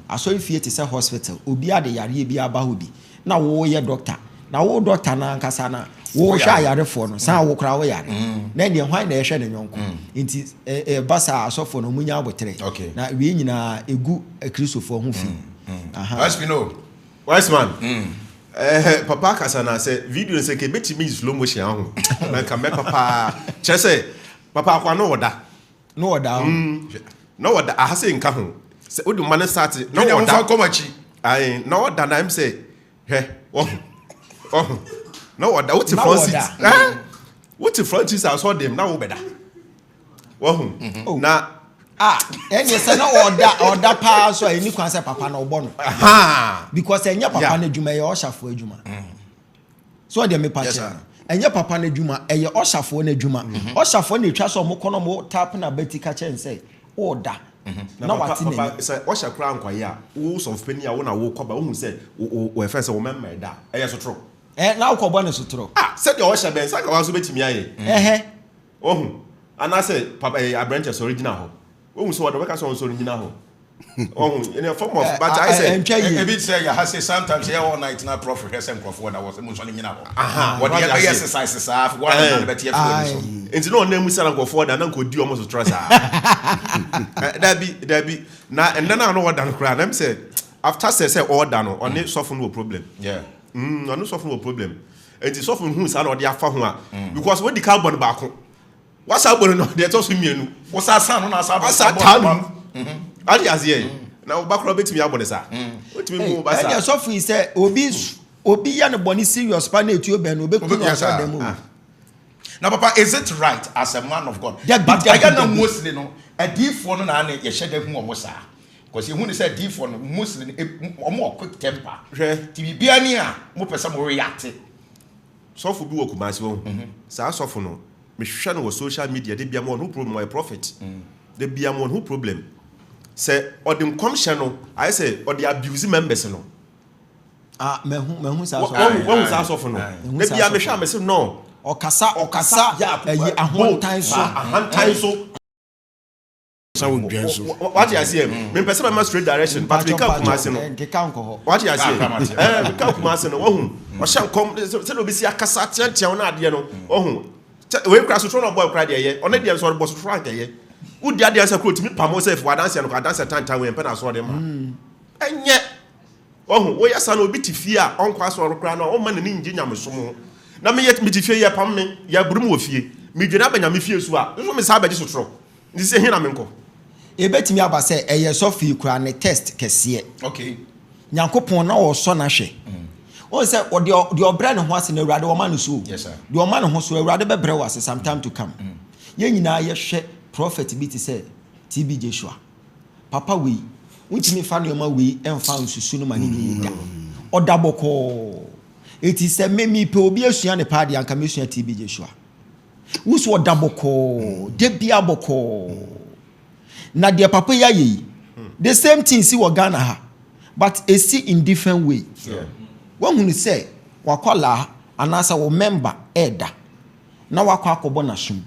Asɔre fie te sɛ hospital obi ade yareɛ bi aba hɔ bi na woyɛ doctor na wo doctor no ankasa na wohwɛ ayarefoɔ no saa wo koraa woyare na ɛneɛ hwan na ɛhwɛ ne nyɔnko. Nti ɛba saa asɔfoɔ no ɔmo nya abotrɛ na wei nyinaa ɛgu akristofoɔ ho fi. Aha. Wise no. Wise man. Eh, papa kasa na sɛ video no sɛ nka ebetumi yi slow motion aho na nka mɛpa paa kyerɛ sɛ papa akwa no ɔda Na ɔda ho. Na ɔda aha sɛ nka ho sɛ wode ma no start na Ɛna ɔda mofa nkɔm akyi. Ae, na ɔda na ɛm sɛ hwɛ ɔho ɔho na ɔda wote Na front ɔda. seat, eh? Wote front seat asɔ dem na wobɛda wɔho. Oh. Na Ah, ɛnyɛ sɛ na ɔda ɔda paa so a ɛni kwan sɛ papa na ɔbɔ no. Because ɛnyɛ papa no adwuma, ɛyɛ ɔhyɛfoɔ adwuma. So ɔdeɛ mepa Yes, kyerɛ sir. no. Ɛnyɛ papa no adwuma, ɛyɛ ɔhyɛfoɔ no adwuma. Ɔhyɛfoɔ no etwa sɛ ɔmo kɔ na ɔmo tap na bɛti ka kyɛn sɛ ɔda. Na papa wate papa n'ani. Sɛ ɔhyɛ koraa nkɔyɛ a wo sɔfo panyin a wo na wo kɔba wohu sɛ wo wo ɛfɛ sɛ wo mɛmma ɛda ɛyɛ sotoro. Ɛ na wokɔbɔ ne sotorɔ. Ah, sɛdeɛ ɔhyɛ bɛn sɛ akawa nso bɛtumi ayɛ. Ɔhu anaasɛ papa ɛyɛ aberɛnkyɛ sɔre gyina hɔ wohu sɛ ɔde wɔbɛka sɛ ɔnsɔre gyina hɔ ɔhu in a form of but ayɛ sɛ Ɛntwa yie. Ebi sɛ yɛ ha sɛ sometimes yɛ all night na prof hwɛ sɛ nkurɔfoɔ da wɔ sɛ mo nsɔre nyina hɔ. Aha, Wɔde wate yɛ bɛyɛ aseɛ. exercise saa wɔn na bɛte afiri wɔn so. Nti na ɔnam mu sɛ na nkurɔfoɔ da na nkɔdi ɔmo sotorɔ saa. Dabi dabi, na ɛnɛ no a na ɔda no koraa na m sɛ after sɛ ɔda no ɔne sɔfo no wɔ problem. Ɔne sɔfo no wɔ problem nti sɔfo no hu saa na ɔde afa ho a because wodi ka bɔ no baako wasa bɔ no no deɛ ɛtɔ so mmienu. Wosa san no na asa wasa taa no ade aseɛ na ɔba koraa bɛtumi abɔ ne saa wotumi mu ɔba Ɛnyɛ saa. sɔfo yi sɛ obi yɛ ne bɔne serious pa na etuo bɛn no obeku no Yes, sir. asɔ dɛm o. Ah. Na papa, is it right as a man of God? Dabi, But dabi, ayɛ na dabi. mostly no adiifoɔ no na ne yɛhyɛ da hu wɔn saa because ehu ne sɛ adiifoɔ no mostly no wɔn wɔ quick temper. Hwɛ. Ti biribiara ni a mo pɛ sɛ mo react. Sɔfo bi wɔ Kumasi wɔ saa sɔfo no mehwɛ no wɔ social media de bia mo wɔ no problem, ɔyɛ prophet de bia mo wɔ no problem sɛ ɔde nkɔmhyɛ no ayɛ sɛ ɔde abuse members no. Ah, mɛhu saa sɔfo. Wɔn saa sɔfo no Mehu de saa bia sɔfo. mehwɛ a mese no. Ɔkasa Yeah, ɛyi ahontan so. Ahantan so. Sa wo dwan so. Wate aseɛ, mempɛ sɛ mɛma straight direction but meka Kumasi no. Nkeka nkɔ hɔ. Wate aseɛ. Ah, mate. Meka Kumasi no wahu ɔhyɛ nkɔm sɛdeɛ obɛsi akasa teatea wo no adeɛ no wahu wei kora sotorɔ na ɔbɔ kora deɛ ɛyɛ ɔne deɛ nso ɔrebɔ sotorɔ ankɛyɛ wodi adeɛ sɛ koro tumi pam wo sɛ fo adanseɛ no kɔ adanseɛ tantan wei mpɛ na asoɔden ma ɛnyɛ wahu woyɛ saa na obi te fie a ɔnkɔ asɔre koraa no a ɔmma n'ani ngye nyamesom ho na meyɛ mete fie yɛ pam me yɛaburu mu wɔ fie medwene aba nyame fie so a nso me saa bɛgye sotorɔ nti sɛ he na menkɔ. Ebetumi aba sɛ ɛyɛ sɔfo yi koraa ne test kɛseɛ. Nyankopɔn na ɔsɔ n'ahwɛ. Wɔn sɛ ɔde deɛ ɔbrɛ ne ho ase na Awurade ɔma no so o. Yes, sir. Deɛ ɔma ne ho so Awurade bɛbrɛ wɔ ase some time to come. Yɛn nyinaa yɛhwɛ prophet bi te sɛ TB Joshua. Papa wei, wontumi fa nneɛma wei ɛmfa nsusu no ma ne nyɛ yie da. Ɔda bɔkɔɔ. Eti sɛ me mepɛ obi asua ne paa deɛ anka mesua TB Joshua. Wusu ɔda bɔkɔɔ, de bia bɔkɔɔ. Na deɛ papa yi ayɛ yi, the same thing si wɔ Ghana ha, but esi in different way. Wahunu sɛ wakɔlaa anaasɛ wo member ɛɛda na wakɔ akɔbɔ n'asom.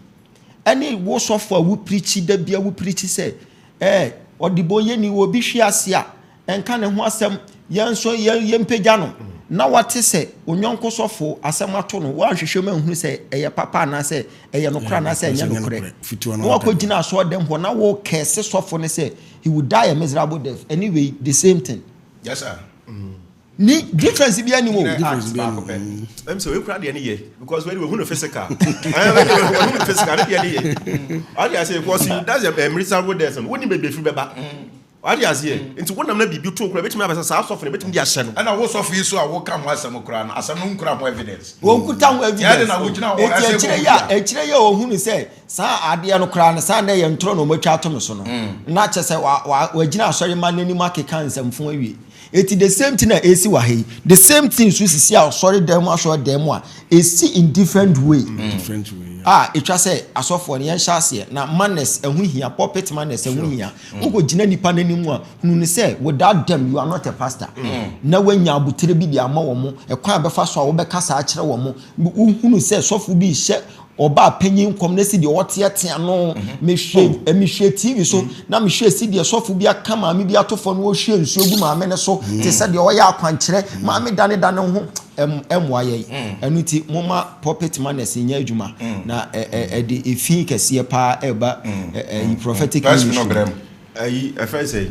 Ɛne wo sɔfo a wo preach da bia wo preach sɛ ɔde bɔnyɛni wɔ obi hwe ase a ɛnka ne ho asɛm yɛn nso yɛn yɛmpagya no na wate sɛ onyɔnko sɔfo asɛm ato no woanhwehwɛ mu anhunu sɛ ɛyɛ papa anaasɛ ɛyɛ nokorɛ anaasɛ ɛnyɛ ɛnyɛ nokorɛ nokorɛ. Fitiwa na no wakɔgyina asɔɔdɛm hɔ na wokɛse sɔfo no sɛ he will die a miserable death. Anyway, the same thing. Yes, sir. Ni difference bi ani wo. Difference bi Baako ani. pɛ. Ɛm sɛ wei kora deɛ ne yɛ because wei de wehu no physical. Wei de wehu no physical ne deɛ ne yɛ wade aseɛ because you that's a miserable death no woni baabi efiri bɛba wade aseɛ nti wonam na biribi to kora bɛtumi abɛsɛ saa sɔfo no bɛtumi de ahyɛ no. Ɛna wo sɔfo yi so a woka ho asɛm koraa no asɛm no nkura ho evidence. Wɔn kuta ho Yɛde evidence. na wogyina hɔ Eti ɛsɛ akyire kɔ yi a akyire yi a ohunu sɛ saa adeɛ no koraa no saa na ɛyɛ ntorɔ na wɔn atwa ato no so no na kyɛ sɛ wa wa wagyina asɔre ma n'anim akeka nsɛmfo awie. Eti the same thing a esi wɔ ha yi, the same thing nso sisi a asɔre dan mu asɔre dan mu a esi in different way. Different way. Yeah. A etwa sɛ asɔfoɔ no yɛnhyɛ aseɛ na manners ɛho hia, pulpit manners ɛho hia. Wokɔ gyina nipa n'anim a hunu ne sɛ without them you are not a pastor. Na wanya abotire bi de ama wɔn mo ɛkwan a bɛfa so a wobɛka saa akyerɛ wɔn mo. Wohunu sɛ sɔfo bi hyɛ ɔbaa panyin nkɔm na si deɛ ɔteatea no mehwɛ TV so na mehwɛ si deɛ sɔfo bi aka maame bi ato fam na wɔhwie nsuo gu maame no so te sɛ deɛ ɔyɛ akwankyerɛ maame dane dane ho ɛmmoa yɛn. Ɛno nti moma pulpit manners nyɛ adwuma na ɛde efi kɛseɛ paa ɛba ɛyi prophetic First no ministry. brɛ mu. Ayi ɛfɛn sɛ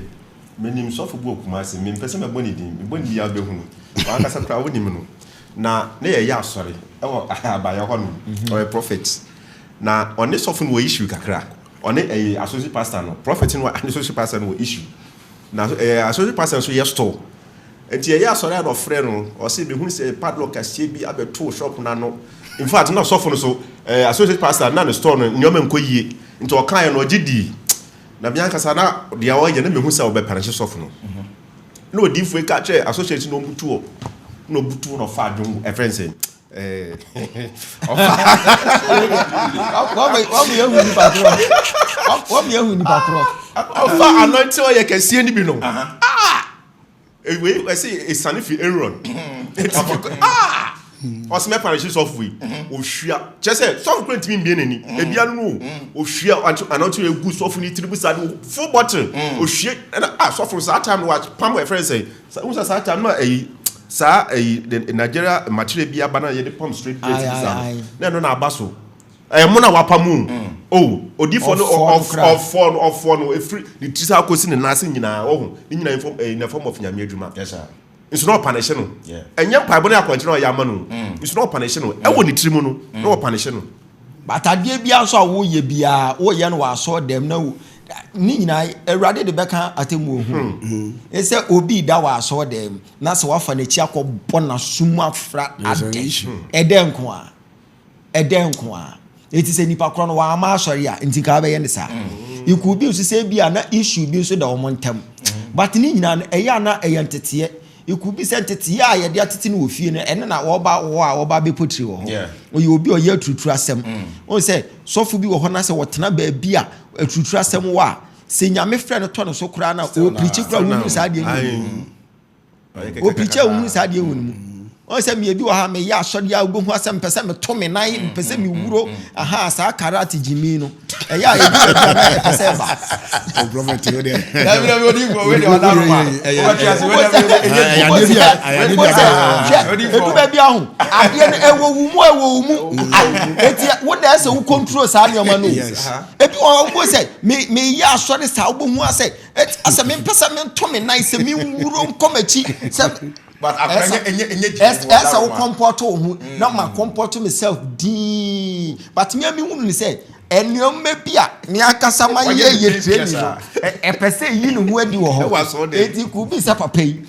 Menim sɔfo bi wɔ Kumasi, mempɛ sɛ mɛbɔ ne din, mebɔ ne din a wobɛhu no. W'ankasa koraa wonim no. Na na yɛyɛ asɔre wɔ abayɛ hɔ nom. Ɔyɛ prophet. Na ɔne sɔfo no wɔ issue kakra. Ɔne ɛyɛ associate pastor no, prophet no ne associate pastor no wɔ issue. Na ɛyɛ associate pastor nso yɛ store. Nti yɛyɛ asɔre a na ɔfrɛ no, ɔse mehunu sɛ padlock kɛseɛ bi abɛto shop no ano. In fact, na sɔfo no so, ɛɛ associate pastor na ne store no nneɛma nkɔ yie. Nti ɔkaeɛ no ɔgye dii. Na me ankasa na deɛ ɔyɛ na mehu sɛ ɔbɛpanahye sɔfo no. Na odiyifoɔ yi ka kyerɛ associate no ɔmbutu hɔ. Na ɔbutu na ɔfa adwongo ɛfrɛ no sɛ ɛɛ ɔfa. Wɔn yɛ hu nipa korɔ. Wɔn yɛ hu nipa korɔ. Ɔfa anointing oil kɛseɛ no bi no. Ah! Wei ɛsɛ esane fi Aaron. Ah! Ɔsɛ mɛpa ne sɔfo yi. Ohwia. Kyerɛ sɛ sɔfo kura ntumi mbie n'ani. Ebia no o. Ohwia anɔnto egu sɔfo ne tiri mu saa de full bottle. Ohwie ɛna ah sɔfo saa time no wa pam ɛfrɛ sɛ. Sa saa saa time no ɛyi saa ɛyi Nigeria material bi aba na yɛde pam straight plate bi saa no. Na ɛno na aba so. Ɛyɛ mo na wapa mu o. Odifoɔ no ɔfɔ no ɔfɔ no efiri ne tiri saa kɔsi ne nan ase nyinaa ɔho ne nyinaa in form in the form of nyame adwuma. Yes sir. Nso na ɔpanehye no. Ɛnyɛ mpaebɔ ne akwankyerɛ na ɔyɛ ama no. Nso na ɔpanehye no ɛwɔ ne tiri mu no na ɔpanehye no. But adeɛ biara nso a woyɛ biara woyɛ no wɔ asɔre dɛm na wo ne nyinaa awurade de bɛka atemmuo ho. Sɛ obi da wɔ asɔre dɛm na sɛ wafa n'akyi akɔbɔ n'aso mu afra adɛ ɛdɛ nko a. Ɛdɛn nko ara? Enti sɛ nipa korɔ no wamma asɔre a, nti nka wabɛyɛ no saa. It could be nso sɛ ebi a na issue bi nso da wɔn ntam. But ne nyinaa no, ɛyɛ a na ɛyɛ nteteɛ. It could be sɛ nteteɛ a yɛde atete no wɔ fie no, ɛno na wɔba hɔ a wɔba abɛpotiri wɔ hɔ. Ɔyɛ obi a ɔyɛ aturuturu asɛm. Wohu sɛ sɔfo bi wɔ hɔ na sɛ ɔtena baabi a aturuturu asɛm wɔ a, sɛ Nyame frɛ no tɔ ne so koraa no a, ɔrepreachi koraa a wonhu saa adeɛ no wɔ ne mu. Ɔpirikyi a wohunu saa adeɛ wɔ ne mu. Wɔn sɛ mmea bi wɔ ha meyɛ asɔre a wobɛhu asɛ mpɛ sɛ meto me nan mpɛ sɛ mewuro aha saa karate gyimi no ɛyɛ a ebi baabi a na ɛpɛ sɛ ɛba. Edu baabi aho adeɛ no ɛwɔ wo mu ɛwɔ wo mu eti wo na ɛsɛ wo control saa nneɛma no ebi wɔ hɔ wobɛhu sɛ meyɛ asɔre saa wobɛhu asɛ Asɛ mempɛ sɛ mento me nan sɛ menwuro nkɔ m'akyi sɛ ɛsɛ wo kɔmpɔto wo ho na ma kɔmpɔto myself dii but me a mehunu ne sɛ nneɛma bi a me ankasa ma yɛ yɛ training no ɛpɛ sɛ yi ne ho adi wɔ hɔ eti kò bi sɛ papa yi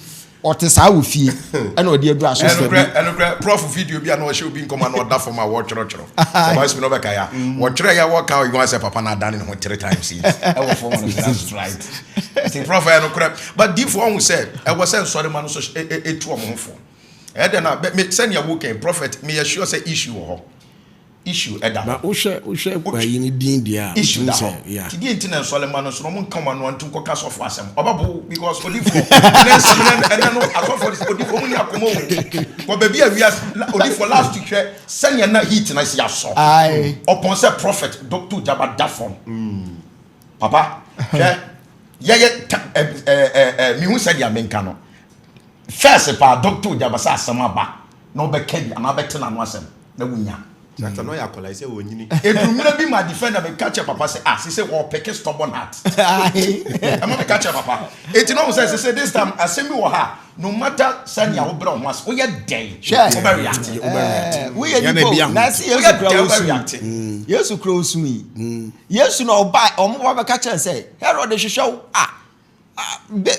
Ɔte saa wɔ fie ɛna ɔde aduru aso fam. Ɛnokorɛ ɛnokorɛ prof video bi a na ɔhyɛ obi nkɔm a na ɔda fam a wɔtwerɛtwerɛ ɔba sumi na ɔbɛka ya wɔtwerɛ ya wɔka ɔyɛ wɔn sɛ papa na adane ne ho three times yi ɛwɔ fam no that's right nti prof ɛnokorɛ but diifo ɔho sɛ ɛwɔ sɛ nsɔre ma no so etu wɔn ho fo ɛdɛ na sɛnea wokan prophet meyɛ sure sɛ issue wɔ hɔ. Issue ɛda hɔ. Ba wohwɛ wohwɛ ayi ne din deɛ a. Issue da hɔ. Yeah. Ti deɛ nti na nsɔle ma no nso na ɔmo nka ɔmo ano antum kɔka asɔfo asɛm. Ɔbɛbo wo because odifoɔ ɛnɛ nsɛm nɛ ɛnɛ no asɔfoɔ de odifoɔ ɔmo ni akoma o. Kɔ baabi a wiase odifoɔ last week hwɛ sɛnea na heat na si asɔ. Aye. Ɔpɔn sɛ prophet Doctor Gyaba da fam. Papa hwɛ yɛyɛ ta ɛ ɛ ɛ mihu sɛdeɛ menka no. First paa Doctor Gyaba sɛ asɛm aba na ɔbɛka bi anaa ɔbɛte n'ano asɛm na wonya. Satan ɔyɛ akwadaa sɛ ɔnyini. Ɛduru mmerɛ bi ma defender me ka kyerɛ papa sɛ ah sese wɔpeke stubborn heart. Ɛma me ka kyerɛ papa. Eti na ɔhu sɛ sese this time asɛm bi wɔ ha no matter sɛnea wobrɛ wo ho ase woyɛ dɛn wobɛ react. Woyɛ nipa o na ɛsɛ Yesu kura osu yi. Yesu kura osu yi. Yesu na ɔba ɔmo ba bɛka kyerɛ sɛ Herod hwehwɛ wo ah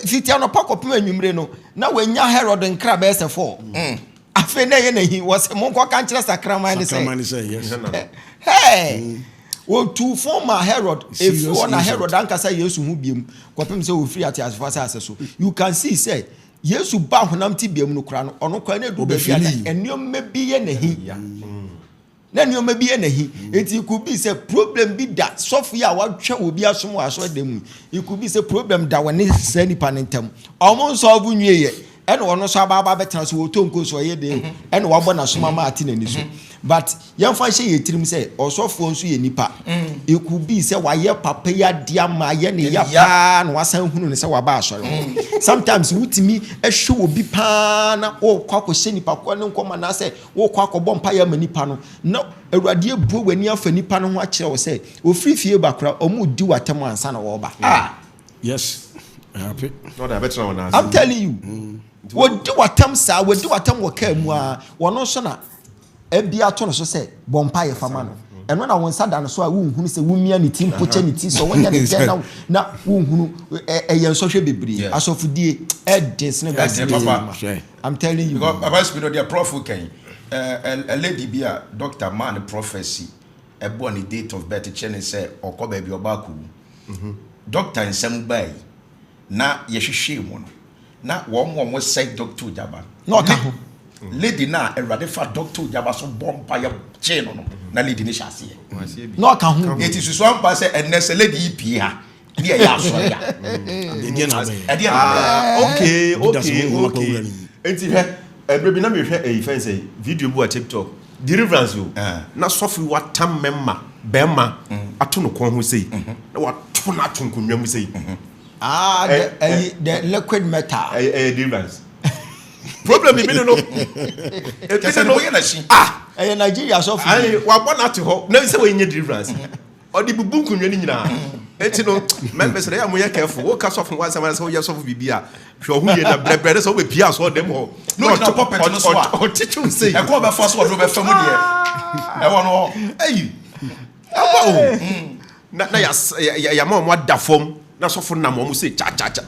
fiti anɔpa kɔpem anwummere no na wanya Herod nkra bɛyɛ sɛ fɔɔ mm. Afei na ɛyɛ n'ahi wɔ sɛ monkɔka nkyerɛ sakraman ne sɛ hɛɛ mm. Wɔtuu fon ma Herod ɛfiri hɔ na Herod ankasa Yesu ho biam kɔpem sɛ wɔfiri ateasefoɔ asase so. You can see sɛ Yesu ba honam tebea mu no koraa no ɔno koraa na ɛdu baabi a na nneɛma bi yɛ n'ahi Na nneɛma bi yɛ n'ahi. Enti it could be sɛ problem bi da sɔfo yi a watwa obi asom wɔ asɔredan mu yi, it could be sɛ problem da wɔne saa nipa no ntam. Wɔn nsɔlvo nwieɛ, ɛna ɔno nso aba aba abɛtena so, ɔtɔ nko so ɔyɛ den, ɛna wabɔ n'asom ama ate n'ani so. But yɛmfa nhyɛ yɛn tirim sɛ ɔsɔfoɔ nso yɛ nipa. It could be sɛ wayɛ papa yi adeɛ ama ayɛ ne ya paa na wasan hunu no sɛ waba asɔre hɔ. Sometimes wotumi hwɛ obi paa na ɔrekɔ akɔhyɛ nipa korɔ ne nkɔm anaasɛ Worekɔ akɔbɔ mpaeɛ ama nipa no, na Awurade abue w'ani afa nipa no ho akyerɛ wo sɛ, wɔfiri fie ba koraa, wɔredi w'atɛm ansa na wɔreba. Ah! Yes. Happy. Na ɔde abɛtena wɔn ase. I'm telling you. Wɔdi w'atam saa, wɔdi w'atam wɔ kaa mu a, wɔn nso na ebi ato no so sɛ bɔ mpa yɛ fama no. Ɛno na wɔn nsa da no so a wonhunu sɛ womia ne ti mpokyɛ ne ti sɛ wɔnyɛ ne dɛn na na wonhunu ɛyɛ nsɔhwɛ bebree. Asɔfodie ɛden sene Ɛden papa. Hwɛ. I'm telling you. Because Papa Spido deɛ prof kan a lady bi a doctor maa ne prophecy ɛbɔ ne date of birth kyerɛ ne sɛ ɔkɔ baabi ɔba akɔwu. Doctor nsɛm baa yi na yɛhwehwɛ mu no na wɔn mo a wɔsɛe Doctor Ogyaba Na ɔka ho. Lady na Awurade fa Doctor Ogyaba so bɔ mpa yɛ kyee no na lady ne hyɛ aseɛ. Na ɔka ho. Eti susu ampa sɛ ɛnɛ sɛ lady yi pie ha ne yɛyɛ asɔre a Ɛdeɛ na abɛyɛ. ɛdeɛ na abɛyɛ. Ah, okay, Judas okay, wo nwoma okay. kɔwura ne mu. Enti hwɛ, ɛberɛ bi na mehwɛ ɛyi fɛn sɛ video bi wɔ TikTok, deliverance o. Ah. Na sɔfo yi watam mɛma bɛrima ato no kɔn ho sei, na wato no ato nkonnwa mu sei. Ah, the, ɛyi, the liquid metal. Ɛyɛ deliverance. Problem bi ne no. Ebi Kyɛ sɛ ne ne no. ho yɛ n'akyi. Ah, Ɛyɛ Nigeria sɔfo. bi. ayi wabɔ n'ate hɔ na sɛ wɔnyɛ deliverance. Ɔde bubu nkonnwa no nyinaa. Eti no members na yɛ a mo yɛ careful. Wo ka sɔfo ho asɛm anasɛ woyɛ sɔfo biribi a hwɛ ɔho yie na brɛbrɛ ne sɛ wobɛpie asɔ dɛm hɔ. Na ɔgyina pulpit no so a. Ɔkyekyew sei. Ɛkɔ ɔbɛfa so ɔde ɔbɛfa mu deɛ ɛwɔ no hɔ. Ayi. Aba o. Na yas yɛ yɛama wɔn ada fam na sɔfo nam wɔn sei kya kya kya.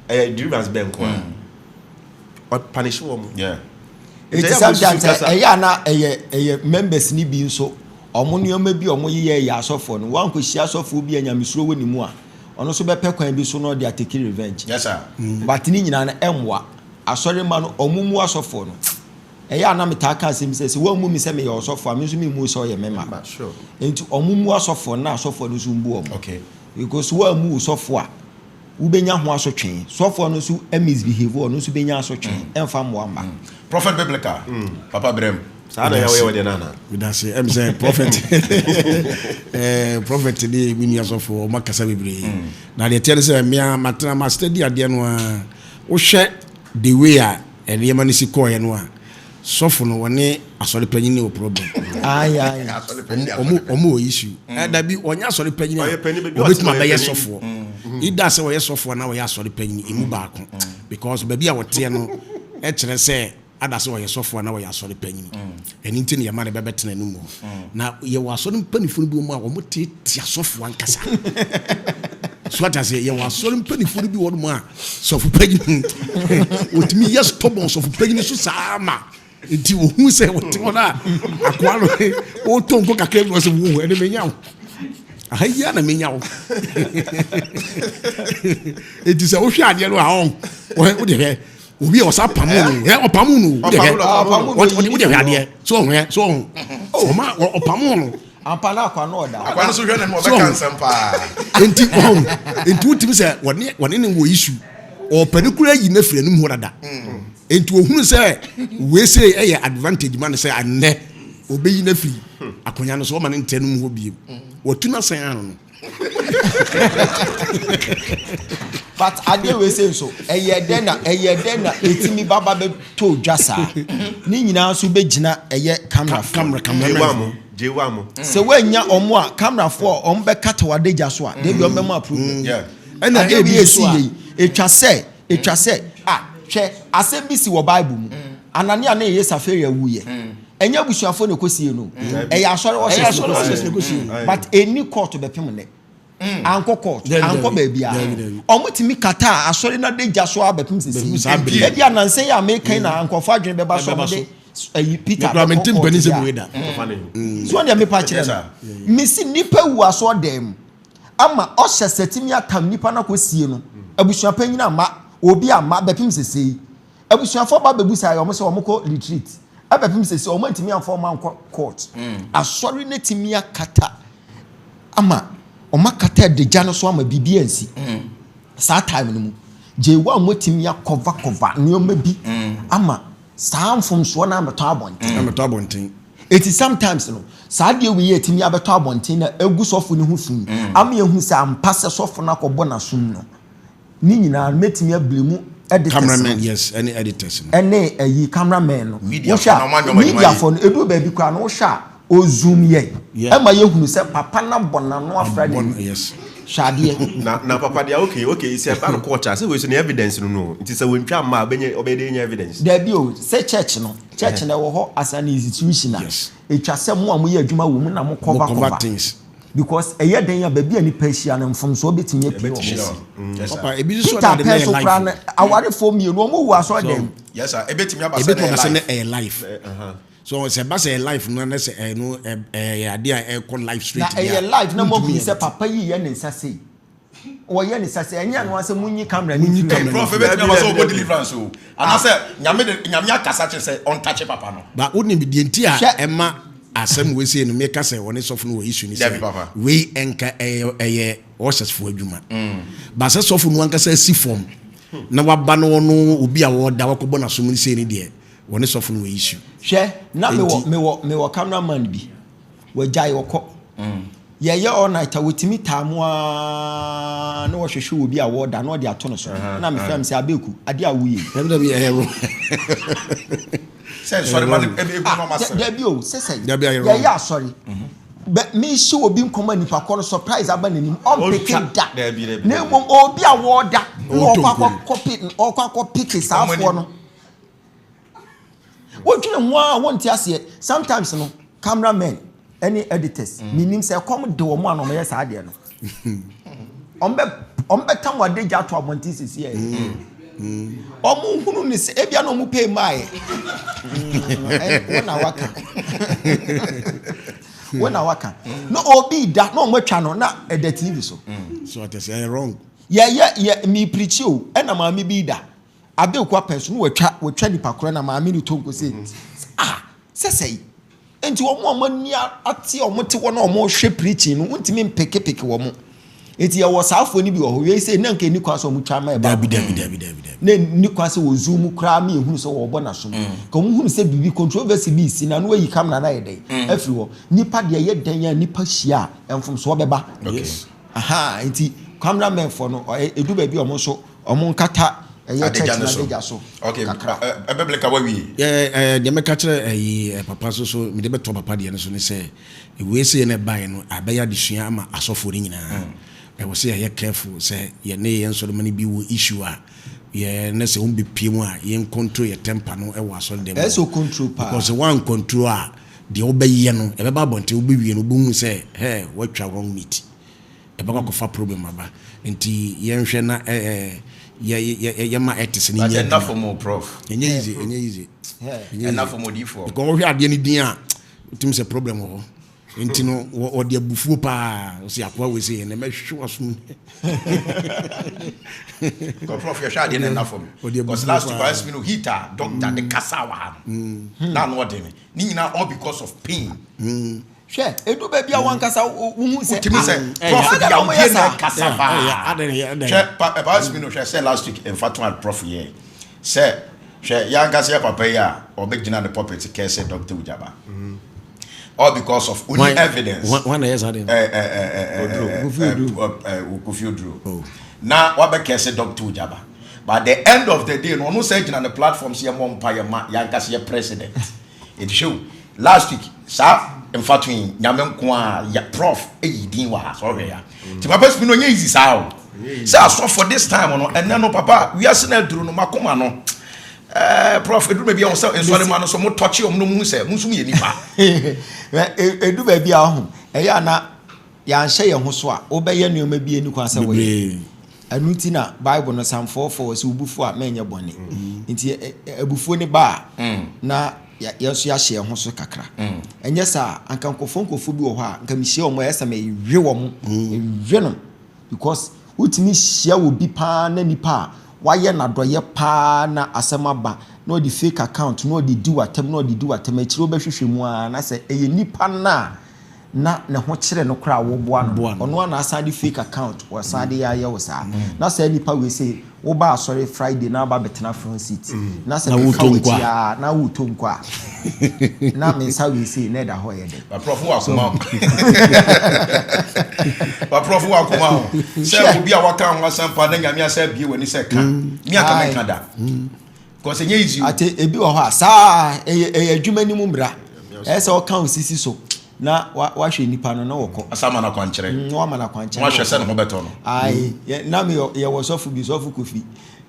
Ɛyɛ deliverance bɛn nko a. Ɔpanish wɔn. Yeah. Eti Nti ɛyɛ a sometimes mo susu kasa. ɛyɛ ana ɛyɛ members ni bi nso ɔmo nneɛma bi a ɔmo yeyɛ yɛ asɔfoɔ no wankɔhyia asɔfoɔ bi a nyamesuro wɔ ne mu a ɔno nso bɛpɛ kwan bi so na ɔde atake revenge. Yes sir. But ne nyinaa no ɛmmoa asɔre ma no ɔmo mu asɔfoɔ no ɛyɛ ana metaa ka asɛm sɛ sɛ wɔn mu mi sɛ meyɛ ɔsɔfoɔ a me nso mi mu sɛ ɔyɛ mɛma Sure. nti ɔmo mu asɔfoɔ no na asɔfoɔ no nso mbu ɔmo. Okay. Because wɔn mu sɔfoɔ a wobɛnya ho asotwe sɔfoɔ no nso misbehave ɔno nso bɛnya asotwe ɛmfa mmoa mma. Prophet Biblical. Papa Brem. Saa na yɛ wɔyɛ wɔ deɛ nana. Medase ɛm sɛ prophet prophet ne me nua sɔfo ɔma kasa bebree na deɛ teɛ ne sɛ mea matena ma study adeɛ no a wohwɛ the way a nneɛma no si kɔɔeɛ no a sɔfo no wɔne asɔre panyin ne wɔ problem. Ayi ayi. Ɔmo ɔmo wɔ issue. Dabi ɔnyɛ asɔre panyin a Ɔyɛ panyin, baabi a ɔbɛtumi ɔte no ɔyɛ abɛyɛ panyin. sɔfoɔ. Ida sɛ ɔyɛ sɔfoɔ na ɔyɛ asɔre panyin emu baako because baabi a wɔteɛ no ɛkyerɛ sɛ ada sɛ ɔyɛ sɔfoɔ na ɔyɛ asɔre panyin. Ɛno nti na yɛma no bɛbɛtena no mu hɔ. Na yɛwɔ asɔre mpanimfoɔ no bi wɔ mu a wɔn tete asɔfoɔ ankasa. So ate aseɛ yɛwɔ asɔre mpanimfoɔ no bi wɔ nom a sɔfo panyin wɔtumi yɛ stubborn sɔfo panyin so saa ma nti ohun sɛ wɔte hɔ no a akoa no ɔtɔ nko kakra bi wɔ sɛ wo ɛne menya wo aha yi a na menya wo eti sɛ wohwɛ adeɛ no a ɔn wɔhɛ wode hwɛ obi a ɔsa pamo no hɛ ɔpamo no wode hwɛ Ɔpamo no, wode hwɛ adeɛ so ɔho hɛ so ɔho ɔma ɔpamo no Ampa na akwa no ɔda. Akwa no so hwɛ ne no ɔbɛka nsɛm paa. Nti ɔho nti wotumi sɛ wɔne wɔne ne wɔ issue ɔpɛ ne kura yi ne firi anim hɔ dada nti ohunu sɛ wei sɛ ɛyɛ advantage ma no sɛ anɛ obeyi ne firi akonnwa no so ɔma ne ntɛ no mu hɔ biem wɔtu n'asɛn ano no. But adeɛ wei sɛ nso ɛyɛ dɛ na ɛyɛ dɛ na etimi baba bɛ to dwa saa ne nyinaa nso bɛgyina ɛyɛ camera foɔ. Camera Gye camera wa mo. Gye wa mo. Sɛ wɔanya ɔmo a camera foɔ a ɔmo bɛkata w'adagya so a debi ɔmo bɛma approve. Yeah. Ɛna adeɛ ebi bi nso esi a yɛ yi etwa sɛ etwa sɛ a hwɛ asɛm bi si wɔ bible mu Anania ne yɛ Safira wuyɛ ɛnyɛ abusuafoɔ na ekosie no ɛyɛ asɔre ɛyɛ asɔre ɔhyɛ ɔhyɛ na ekosie. But eni court bɛpem nɛ ankɔ court Dabi, ankɔ dabi, baabi a dabi, dabi. ɔmo tumi kata a asɔre na de gya so abɛpem Bɛpem sisi saa bere. ebi anansa yi a mekan na nkɔfo adwene bɛba so Ɛbɛba ɔmo de ɛyi Peter mekura bɛkɔ mente court mpanin sɛ bi a. mu da. Ɔfa ne ho. So deɛ mepa kyerɛ Yes, no sir. mesi nipa wu asɔ dan mu ama ɔhyɛ sɛtimi atam nipa no akɔ sie no abusua panyin ama obi ama bɛpem sese yi abusuafoɔ ba bɛbu saa yɛ ɔmo sɛ ɔmo kɔ retreat ɛbɛpem sese ɔmo ntumi amfa ɔmo ankɔ court asɔre ne tumi akata ama ɔmo akata adagya no so ama biribi ansi saa time no mu gyewa a wɔtumi akɔva kɔva nneɛma bi ama saa mfomsoɔ no abɛtɔ abɔnten. Amɛtɔ abɔnten. Eti sometimes no saa adeɛ wei yɛ etimi abɛtɔ abɔnten na egu sɔfo ne ho fi ama ehu sɛ ampa sɛ sɔfo no akɔbɔ n'asom no ne nyinaa mɛtumi abiri mu editors no Cameraman, yes, ɛne editors no. Ɛne ɛyi cameraman no. Media wohwɛ fo na ɔmo a anyɛ ɔmo adwuma media fo no edu baabi koraa no wohwɛ a Ɔzoom yɛn ɛma yɛhunu sɛ papa no abɔ n'ano afra n'ani. Yes. Hwɛ adeɛ. Na na papa deɛ okay okay sɛ ɛba no court a sɛ wei so ne evidence no no nti sɛ wɔntwa mma a ɔbɛnya ɔbɛyɛ dɛ anya evidence. Dabi o, sɛ church no, church no ɛwɔ hɔ as an institution a, ɛtwa sɛ mo a moyɛ adwuma wɔ mu na mo cover Mo cover cover. things. Because ɛyɛ dɛn a baabi a nipa ahyia no mfomsoɔ bɛtumi apue wɔ hɔ. Yes, sir. Papa, ebi nso Peter na de na pɛn ɛyɛ so life. koraa no, awarefoɔ mmienu wɔn wu asɔre dɛm. Yes, sir. Ebetumi aba sɛ Ebetumi na aba sɛ ɛyɛ na life. ɛyɛ life. So sɛ ɛba sɛ ɛyɛ life no na sɛ ɛyɛ no ɛyɛ adeɛ a ɛkɔ life straight Na deɛ a, ɛyɛ live na wontumi moahunu yɛ sɛ papa yi yɛ ne nsa sei. Wɔyɛ ne nsa sei, ɛnyɛ ɛno ara sɛ monyi camera no Monyi mfiri hɔ. camera no Prof, ebetumi aba sɛ ɔbɔ deliverance o. Anaasɛ nyame de nyame akasa kyerɛ sɛ ɔntakye papa no. Ba wonim deɛ nti a Hwɛ. ɛma asɛm wei sei no meka sɛ wɔne sɔfo no wɔ issue ne Dabi, sɛ papa. wei ɛnka ɛyɛ ɛyɛ ushers foɔ adwuma. Ba sɛ sɔfo no ankasa asi fam na waba no ɔno obi a wɔda wakɔbɔ n'asom no sei no deɛ wɔne sɔfo no wɔ issue. Hwɛ, na mewɔ Enti- mewɔ mewɔ camera man bi. Wagyae ɔkɔ. Yɛyɛ all night a wɔtumi taa mu ara na wɔhwehwɛ obi a wɔda na ɔde ato no so. Na mefrɛ m sɛ Abeku, adeɛ a woyɛ yi. Dabi dabi ɛyɛ wrong. Sɛ nsɔre ma no ebi ebi ma ma sere. Dabi o, sɛ sɛ Dabi ayɛ wrong. yɛyɛ asɔre. Bɛ mehyɛ obi nkɔmɔ a nipa kɔ no surprise aba n'anim ɔmpeke Ɔntwa. da. Dabi, dabi, Na dabi. mmom obi a wɔda na Ɔretɔ ɔkɔ nkurom. akɔ ɔkɔ akɔ peke saa Ɔmo afoɔ anim. no. Wodwene ho a wonte aseɛ. Sometimes no cameramen ɛne editors menim sɛ ɛkɔm de wɔn a na wɔyɛ saa adeɛ no. Ɔmbɛ ɔmbɛtam wɔn adagya ato abɔnten sisi yɛ. Ɔmo hunu ne sɛ ebia na ɔmo pay maa yɛ. Wɔn na waka. Wɔn na waka. Na obi da na ɔmo atwa no na ɛda TV so. So ɔtɛ sɛ ɛyɛ wrong. Yɛyɛ yɛ mi pirikyi o ɛna maame bi da abeeku apɛn so na wɔatwa wɔatwa nipa korɔ na maame no to nko sɛ ah sɛsɛ yi nti wɔn a wɔn ani ate a wɔn te hɔ na wɔn rehwɛ preaching no ntumi mpekepeke wɔn nti yɛwɔ saa afoɔ no bi wɔ hɔ wei sɛ na nka ni kwan sɛ wɔn twa ama ɛba Dabi dabi dabi dabi dabi. na ni kwan sɛ wɔ zoom koraa mi ehunu sɛ wɔrebɔ n'asom ka wɔn hunu sɛ biribi controversy bi si na no ayi camera na yɛ dɛ afiri hɔ nipa deɛ yɛ dɛn a nipa hyia a mfomsoɔ bɛba. Okay. Aha, nti cameramen foɔ no ɔyɛ edu baabi a ɔmo nso ɔmo nkata ɛyɛ Adagya church no na so. adagya so Okay. kakra. Ɛbɛbleka wawie. Yɛ ɛɛ deɛ mɛka kyerɛ ɛyi ɛ papa so so mede bɛtɔ papa deɛ no so ne sɛ wei sɛ yɛn ɛbaeɛ no abɛyɛ adesua ama asɔfoɔ no nyinaa. Ɛwɔ sɛ yɛyɛ careful sɛ yɛne yɛn nsɔrɔma no bi wɔ issue a yɛ ne sɛ wɔn bɛpie mu a yɛn control yɛ temper no ɛwɔ asɔre dɛm. Ɛyɛ sɛ o control paa. Because wɔn control a deɛ wobɛyɛ no ɛbɛba abɔnten wobɛwie no wobɛhu sɛ hɛ wɔatwa wrong meat. Ɛbɛkɔ akɔfa problem aba nti yɛnhwɛ na ɛɛ yɛ yɛ yɛma ɛte sɛ ne But nyɛ ɛnna adwuma. fam o prof. Ɛnyɛ easy, ɛnyɛ easy. Ɛnyɛ Ɛnna easy. fam odiifoɔ. Because wɔhwɛ adeɛ no din a wotumi sɛ problem wɔ hɔ nti no wɔde abufuo paa ɔsɛ akoa wei sɛ yɛn mɛhwehwɛ w'asom. Because prof yɛhwɛ adeɛ no ɛnna fam. Ɔde Because abufuo last week paa. I no heat a doctor de kasa wɔ ha no. Na ano ɔde ne. Ne nyinaa all because of pain. Hwɛ edu baabi a wankasa wohu sɛ Wotumi sɛ ɛyɛ. prof Adɛn na de wɔyɛ awudie na saa? ɛkasa Yeah, paa. ɛyɛ, adɛn yɛ, adɛn. Hwɛ pa ɛpa asimi no hwɛ sɛ last week mfa a prof yɛ sɛ hwɛ yɛankasa yɛ papa yi a ɔbɛgyina ne pulpit kɛ sɛ Dr. Ujaba. All because of only evidence. Wɔn na ɛyɛ saa deɛ no. Kofi Oduro. Kofi Oduro. Na wabɛkɛ sɛ Dr. Ujaba. But at the end of the day no ɔno sɛ gyina ne platform sɛ yɛmmɔ mpa yɛ ma yɛankasa yɛ president. Ɛti hwɛ o last week saa mfato yi nyame nko a yɛ prof ɛyi din wɔ ha sɛ ɔhwɛ ya. Nti papa simi no ɔnyɛ easy saa o. Sɛ asɔfo this time no ɛnɛ no papa wiase no aduru no makoma no prof eduru baabi a wɔn sɛ nsɔre ma no so mo tɔkye wɔn no mu sɛ mo nso mo yɛ nipa. Edu baabi a ɔho ɛyɛ ana yɛanhyɛ yɛn ho so a wobɛyɛ nneɛma bi ani kwan sɛ wɔyɛ. Bebree. Ɛno nti na Bible no Psalm 4:4 wɔ sɛ wobufuo a mɛnyɛ bɔne. Nti abufuo ne ba a na yɛn nso yɛahyɛ yɛn ho so kakra. Ɛnyɛ saa anka nkɔfoɔ nkɔfoɔ bi wɔ hɔ a nka mehyia wɔn ɛyɛ sɛ mewe wɔn mewe no because wotumi hyia wɔ bi paa na nipa a wayɛ n'adɔyɛ paa na asɛm aba na ɔde fake account na ɔde di w'atam na ɔde di w'atam akyire wobɛhwehwɛ mu ara na sɛ ɛyɛ nipa na na ne ho kyerɛ no koraa wɔboa no ɔno ana asan de fake account wɔsan de ayɛ wo saa na saa nipa wei sɛ woba asɔre Friday na aba bɛtena front seat na sɛ Na meka wotɔ w'akyi nkwa. a na wotɔ nkwa a na me nsa wei sɛ na ɛda hɔ yɛ dɛ. But prof wɔ akoma o. But prof wɔ akoma o. Sɛ obi a waka ho asɛm pa na nyame asɛ abie w'ani sɛ ka. Mi aka mɛka da. Because ɛnyɛ easy o. Ate ebi wɔ hɔ a saa ɛyɛ adwuma ni mu mmra ɛyɛ sɛ ɔka wo sisi so. Na wa wahwɛ nipa no na wɔkɔ. Asa ama no akwankyerɛ. Mm, na wama no akwankyerɛ. Na wahwɛ sɛ ne ho bɛtɔ no. Ae, yɛ, na me yɛwɔ sɔfo bi, sɔfo Kofi.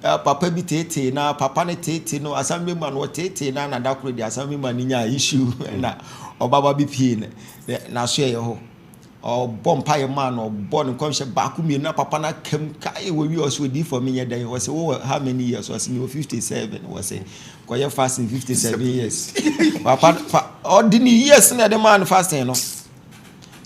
Eh, papa bi teetee na papa no teetee no assembly man wɔteetee na na da koro de assembly man no nyaa issue na ɔbaba bi pie ne n'aso ɛyɛ hɔ. Ɔbɔ mpaeɛ maa no, ɔbɔ no nkɔmhyɛ baako mmienu na papa no aka mu kae wɔwie ɔsɛ odiyifoɔ menyɛ dɛn ɔsɛ wowɔ how many years ɔsɛ mewɔ 57 wɔsɛ kɔyɛ fasting 57 years papa pa ɔde ne years na ɛde maa no fasting no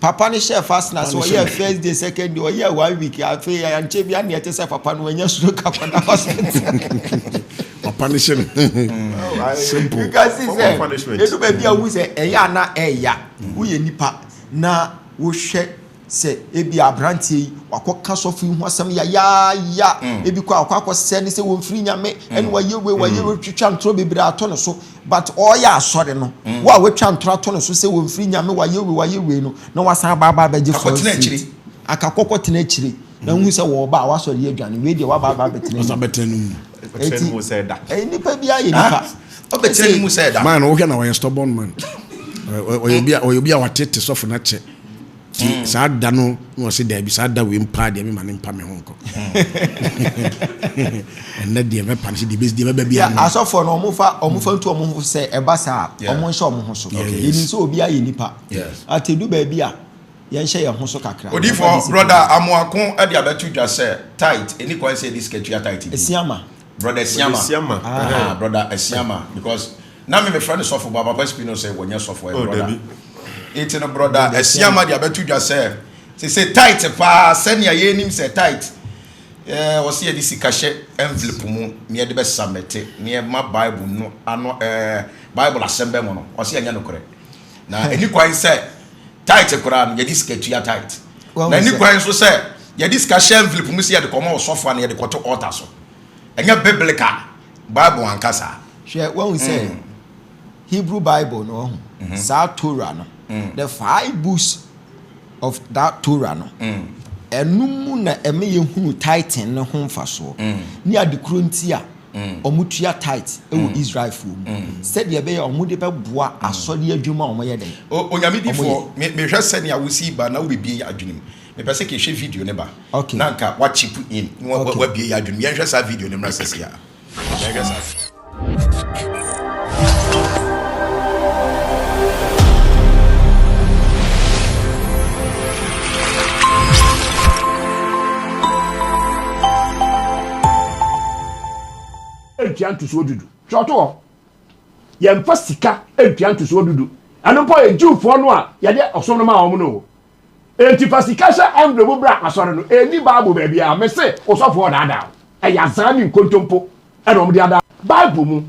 papa no hyɛ fasting ase ɔyɛ first day second day ɔyɛ one week afei ankyɛ bi aneɛ te sɛ papa no wanya stroke akɔda hospital papa no hyɛ no simple you can see sɛ edu baabi a wohu sɛ ɛyɛ ana ɛya woyɛ nipa Na wohwɛ sɛ ebia aberanteɛ yi wakɔka sɔfo yi ho asɛm yayaaya, mm. ebi kɔ akɔ akɔsɛ ne sɛ wɔmfiri nyame, mm. ɛne wayɛ wei wayɛ mm. wei twitwa ntorɔ bebree ato ne so, but ɔreyɛ asɔre no, mm. wo a watwa ntorɔ ato ne so sɛ wɔmfiri nyame wayɛ wei wayɛ wei no, na wasan aba aba abɛgye front seat. Aka kɔkɔ tena akyire na wohu sɛ wɔreba a wasɔre adwane wei deɛ waba aba abɛtena no mu. Eti nipa bi ayɛ nipa. Ɔbɛtena ne mu sɛ ɛda. Man no wohwɛ na ɔyɛ stubborn man. Ɔyɛ obi a ɔyɛ obi a watete sɔfo no akyɛ. Ti mm. saa da no na ɔse daabi saa da wei mpa deɛ mema ne mpa me ho nkɔ. Ɛnɛ deɛ mɛpa no sɛ deɛ bɛsi deɛ bɛba bi ano. Asɔfoɔ no ɔmo fa ɔmo fa ntu ɔmo ho sɛ ɛba saa ɔmo nhyɛ ɔmo ho so. Yɛnim sɛ obi ayɛ nipa. Atedu baabi a yɛnhyɛ yɛn ho so kakra. Odiyifoɔ brɔda Amoako de abɛto dwa sɛ tithe ɛni kwan sɛ yɛde sika tua tithe bi. Asiama. Brɔda Asiama. Ah, brɔda Asiama because na me mefrɛ no sɔfo ba papa spi no sɛ wɔnyɛ sɔfo ɛyɛ Oh, brɔda. dabi. Eti no brɔda Asiama de abɛto dwa sɛ sese tithe paa sɛnea yɛnim sɛ tithe ɛɛ wɔsi yɛde sika hyɛ envelope mu na yɛde bɛsamɛte na yɛma Bible no ano ɛɛ Bible asɛm bɛ mu no wɔsi ɛnyɛ nokorɛ. Na ɛni kwan sɛ Tithe koraa no, yɛde sika tua tithe. Na ɛni kwan nso sɛ yɛde sika hyɛ envelope mu sɛ yɛde kɔma ɔsɔfo anaa yɛde kɔto altar so. Ɛnyɛ biblical. Bible anka saa. Hwɛ, wahu sɛ mm. Hebrew Bible no wahu mm-hmm. saa Torah no, mm. the five books of that Torah no, mm. ɛno mu na ɛma yɛhunu tithing no ho mfasoɔ ne adekoro nti a wɔtua tithe wɔ Israelfoɔ mu sɛdeɛ ɛbɛyɛ a wɔde bɛboa asɔre adwuma a wɔyɛ dɛn? O Onyame difoɔ, me mehwɛ sɛnea wosi ba na wobɛbie yɛ adwene mu. Mepɛ sɛ kɛhwɛ video no ba. Okay. Na nka wa chip in na wa Okay. wabie yɛ adwene mu. Yɛnhwɛ saa video no mmra sɛsi a. Yɛnhwɛ saa. ntua ntosoɔ dudu. Twerɛ to hɔ. Yɛmfa sika ntua ntosoɔ dudu. Ɛno mpo yɛ Jewfoɔ no a yɛde ɔsom no maa wɔn no o. Enti fa sika hyɛ envelope mu bra asɔre no. Ɛnni Bible baabiara. Mese osɔfoɔ ɔdaadaa wo. Ɛyɛ azaa ne nkontompo ɛna wɔn de adaa. Bible mu,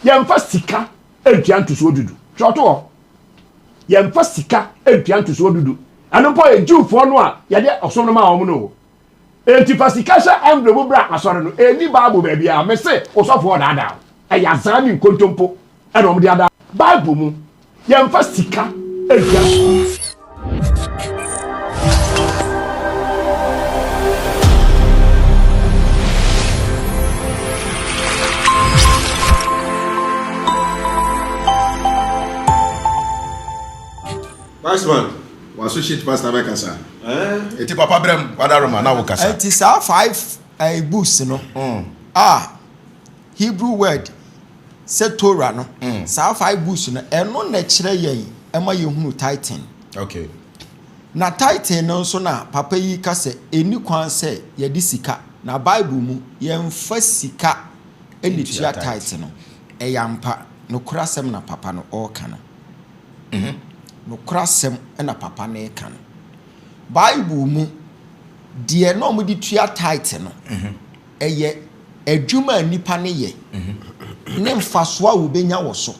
yɛmfa sika ntua ntosoɔ dudu. Twerɛ to hɔ. Yɛmfa sika ntua ntosoɔ dudu. Ɛno mpo yɛ Jewfoɔ no a yɛde ɔsom no maa wɔn no o. Enti fa sika hyɛ envelope mu bra asɔre no. Enni Bible baabiara. Mese osɔfo ɔdaadaa wo. Ɛyɛ azaa ne nkontompo na wɔde adaa. Bible mu, yɛmfa sika ntua. Wise man. W'associate pastor bɛkasa. Eti papa brɛ mu wadaroma na wokasa. Eti saa five eh, books no mm. a Hebrew word sɛ Torah no mm. saa five books no ɛno na ɛkyerɛ yɛn ɛma yɛhunu tithing. Okay. Na tithing no nso na papa yi ka sɛ ɛni kwan sɛ yɛde sika na Bible mu yɛmfa sika ɛna tua tithe no ɛyɛ ampa nokorasɛm na papa no ɔreka no. Nokorasɛm na papa no reka no. Bible mu, deɛ na wɔde tua tithe no, ɛyɛ adwuma a nnipa no yɛ ne mfasoɔ a wɔbɛnya wɔ so,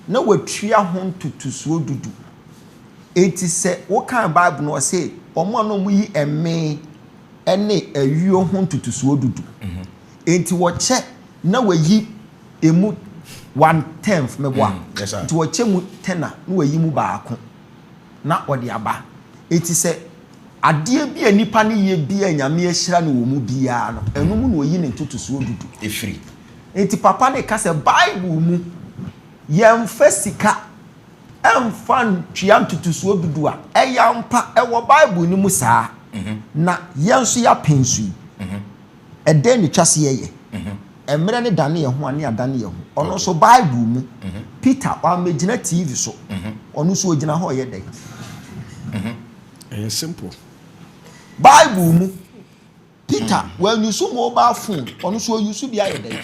na wɔatua ho ntotosoɔ dudu. Enti sɛ wokan Bible no, ɔse wɔn a na wɔyi ɛmee ne ayuo ho ntotosoɔ dudu. Enti wɔkyɛ na wɔayi emu one tenth meboa mm, nti wɔkyɛ mu ten a na wɔayi mu baako na wɔde aba eti sɛ adeɛ bi a nipa no yɛ bi a nyame ahyira no wɔ mu biara no ɛno mu na wɔyi ne ntotosoɔ dudu efiri nti papa no ka sɛ bible mu yɛmfa sika. mfa ntua ntotosoɔ dudu a, ɛyɛ ampa, ɛwɔ Bible no mu saa. Na yɛn nso yɛapɛn so yi. Ɛdɛn na ɛtwa sɛ yɛyɛ? Mmerɛ no dane yɛn ho a, ne yɛadane yɛn ho. Ɔno nso Bible mu, Peter wammɛgyina TV so. Ɔno nso ɔgyina hɔ ɔyɛ dɛn? Ɛyɛ simple. Bible mu, Peter wanyusu mobile phone, ɔno nso ɔyusu bi ayɛ dɛn?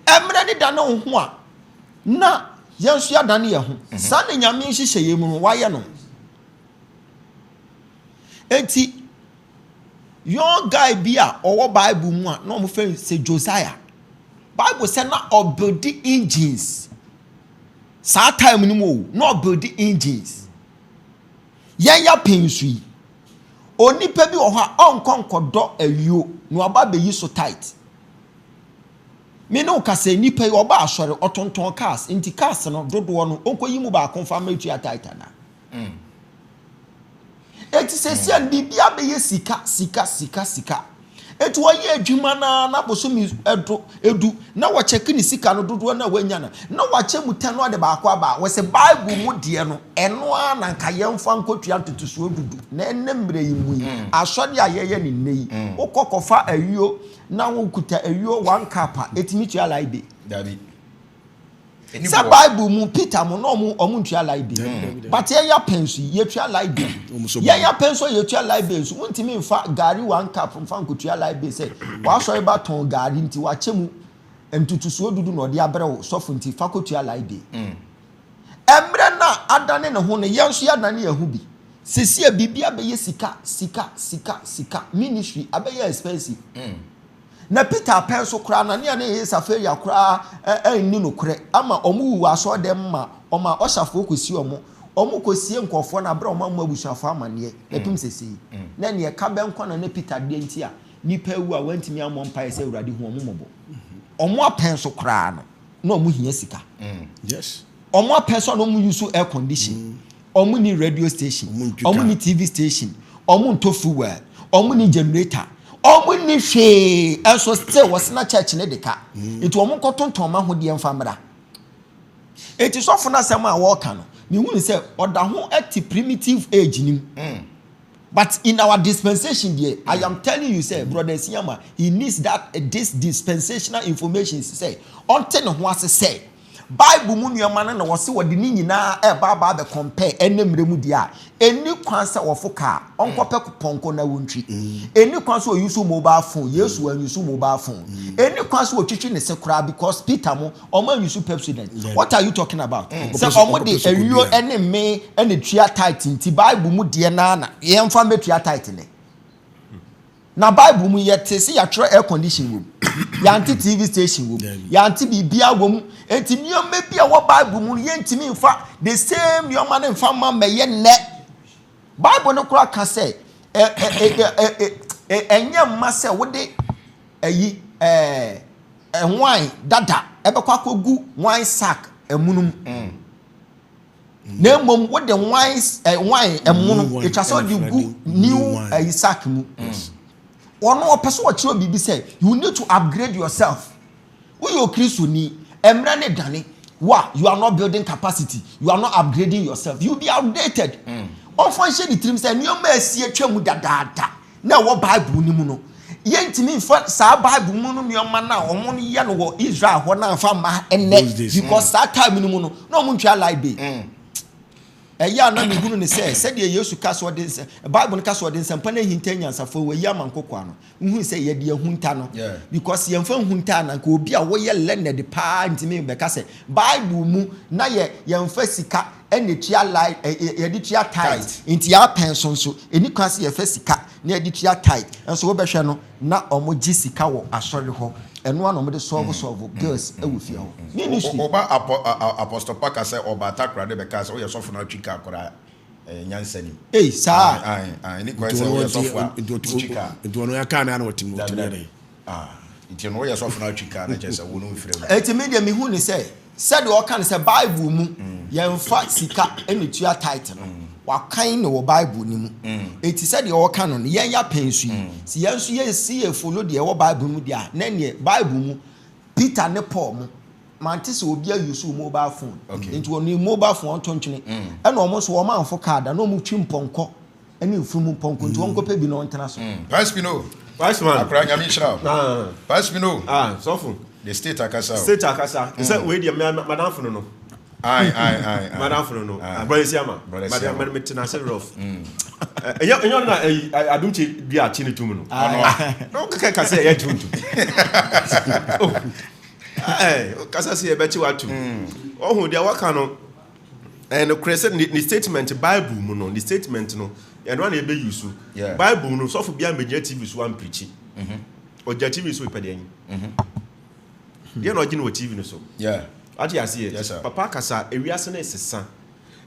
Mmerɛ no dane wo ho a, na yɛn nso yɛadane yɛn ho. Saa na Nyame nhyehyɛeɛ mu no, wayɛ no. Enti, young guy bi a ɔwɔ Bible mu a na wɔfrɛ no sɛ Josiah. Bible sɛ na ɔbuildi engines. Saa time no mu o, na ɔbuildi engines. Yɛn yɛapɛn nso yi, onipa bi wɔ hɔ a ɔnkɔ nkɔdɔ ayuo na waba abɛyi so tight. Me ne wo kasa yi, nipa yi ɔba asɔre, ɔtontɔn cars, nti cars no dodoɔ no ɔnkɔyi mu baako mfa mmɛtua tight anaa? Eti seesei no biribi abɛyɛ sika sika sika sika. Eti ɔyɛ adwuma no ara na bosome ɛdo edu na wɔkyɛke ne sika no dodoɔ no a wanya no na wakyɛ mu tɛn na ɔde baako aba a wɔsɛ Bible mu deɛ no ɛno ara na nka yɛmfa nkɔtua ntotosoɔ dudu na ɛnɛ mmerɛ yi mu yi asɔre a yɛyɛ no nnɛ yi wokɔ kɔfa ayuo na wokuta ayuo one cup a ɛtumi tua light bill. Dabi. Sɛ Bible mu Peter mo na ɔmo ɔmo ntua light bill. But yɛn ya pɛn so yi yɛtua light bill. Yɛn ya pɛn so yɛtua light bill nso wontumi nfa gari one cup nfa nkotua light bill sɛ w'asɔre ba tɔn gari nti wakyɛ mu ntutusuo dudu na ɔde abrɛ wo sɔfo nti fa kotua light bill. Ɛmmerɛ no a adane ne ho no yɛn nso yɛadane yɛn ho bi. Sesie biribi abɛyɛ sika sika sika sika ministry abɛyɛ expensive. Na Peter apɛn so koraa na nea na ɛyɛ Safaria koraa anni nokorɛ ama wɔn wu wɔ asɔrdan mu ma wɔn a ɔshafoɔ kɔsi wɔn wɔn kɔsie nkurɔfoɔ no aberɛ a wɔn ammɔ abusuafoɔ amaneɛ bɛpem sesei. Na neɛ ɛka bɛnkwa na na Peter deɛ nti a nnipa awu a wɔantumi ammɔ mpaeɛ sɛ Awurade hu wɔn mmɔbɔ. Wɔn apɛn so koraa no na wɔn hia sika. Wɔn apɛn so a na wɔn use air condition. Ɔmo nni radio station, ɔmo nni TV station, ɔmo ntɔ fuel, ɔmo nni generator, ɔmo nni hwee, ɛnso still wɔse na church no de ka. Nti ɔmo nkɔ tontɔn ɔmo ahodeɛ mfa mmra. Enti sɔfo no asɛm a wɔɔka no, me hunu sɛ ɔda ho te primitive age no mu. But in our dispensation deɛ, I am telling you sɛ Brother Asiamah, he needs that, this dispensational information sɛ ɔnte ne ho ase sɛ, Bible mu nneɛma no na wɔse wɔde ne nyinaa reba aba abɛ compare ɛnnɛ mmerɛ mu deɛ a, ɛnni kwan sɛ wɔfo car, ɔnkɔpɛ pɔnkɔ na wɔntwi. Ɛnni kwan sɛ ɔuse mobile phone, Yesu anyuse mobile phone. Ɛnni kwan sɛ ɔtwitwi ne se koraa because Peter mo, wɔn anyuse Pepsodent. What are you talking about? Sɛ wɔn de ayuo ne mmee na ɛtua tithe nti Bible mu deɛ no ara na yɛmfa mmɛtua tithe nnɛ. Na Bible mu yɛte sɛ yɛatwerɛ air condition wom, yɛante TV station wom, yɛante biribiara wom. Enti nneɛma bi a ɛwɔ Bible mu no yɛntumi mfa the same nneɛma no mfa mma mmɛyɛ nnɛ. Bible no koraa ka sɛ ɛnyɛ mma sɛ wode ayi ɛɛ wine dada ɛbɛkɔ akɔgu wine sack ɛmono mu. Mm. Na mmom wode wine eh, wine ɛmono etwa sɛ ɔde gu new ayi eh, sack mu. Ɔno ɔpɛ sɛ ɔkyerɛ biribi sɛ you need to upgrade yourself. Woyɛ Okristoni, mmerɛ ne dane. Wa, you are not building capacity, you are not upgrading yourself, you be outdated. Ɔmfa nhyɛ ne tirim sɛ nneɛma a asi atwa mu dadaada na ɛwɔ Bible no mu no, yɛntumi mfa saa Bible mu no nneɛma no a wɔyɛ no wɔ Israel hɔ no amfa mma ɛnnɛ because saa time no mu no na wɔn ntua light bill. Ɛyɛ a na mehunu ne sɛ sɛdeɛ Yesu ka sɛ ɔde nsɛ Bible no ka sɛ ɔde nsɛmpa no ahinta anyansafoɔ wayi ama nkokoa no wohunu sɛ yɛde ahunta no because yɛmfa nhunta a na nka obi a wɔyɛ learned paa ntumi bɛka sɛ Bible mu na yɛ yɛmfa sika ɛna etua light ɛ yɛde tua tithe nti yɛapɛn so nso ɛni kwan sɛ yɛfa sika na yɛde tua tithe nso wobɛhwɛ no na wɔn gye sika wɔ asɔre hɔ ɛno ara na wɔn de sɔlvo sɔlvo bills ɛwɔ fie hɔ ministry. Ɔba apɔ Apostle Parker sɛ ɔba Takoradi bɛkaa sɛ woyɛ sɔfo na wotwi kaa koraa ɛyɛ nyansa nim. Ei saa. Ae ae ɛni kwan sɛ woyɛ sɔfo a wotwi kaa. Nti ɔno ya kaa no ara na ɔte mu ɔtumi yɛ dɛn. Ah nti no woyɛ sɔfo na wotwi kaa na kyerɛ sɛ wo no mfiri mu. Enti me deɛ mehu no sɛ, sɛdeɛ ɔka no sɛ Bible mu yɛmfa sika na tua tithe no, wakan no wɔ Bible no mu. Enti sɛdeɛ ɔka no no, yɛn yɛapɛn so yi, sɛ yɛn nso yɛsi yɛ follow deɛ ɛwɔ Bible no mu deɛ a, na ɛneɛ Bible mu Peter ne Paul mo. Mante sɛ obi a use mobile phone. Nti wɔn mobile phone ɔnto ntwene. Ɛna wɔn nso wɔn amfo car da na wɔn twi mpɔnkɔ ɛne mfunumu mpɔnkɔ nti wɔn kɔpɛ bi na wɔn tena so. Paspino. Wise man. Akora Nyame nhyira wo. Ah. Paspino. Ah, sɔfo. The state akasa o. State akasa. Sɛ wei deɛ madamfo no no. Aye, aye, aye. Madamfo no no. Aye. Brother Siama. Brother Siama. Madam me tena ase rough. Ɛnyɛ ɔno na ɛyi adum kye dua akyi ne tum no. Ɔno a. Na ɔkeka kasa ɛyɛ tuntum. Oh. Ɛɛ, kasa sɛ yɛbɛkye watum. Ɔhu deɛ waka no. Ɛyɛ nokorɛ sɛ ne statement Bible mu no, ne statement no, ɛno ana ɛbɛyi so. Bible no, sɔfo biara mmɛgyina TV so ampirikyi. Ɔgyina TV so pɛ deɛ nyi. Deɛ na ɔgye no wɔ TV no so. Wate aseɛ? Yes, sir. Papa kasa, ewiase no esesa.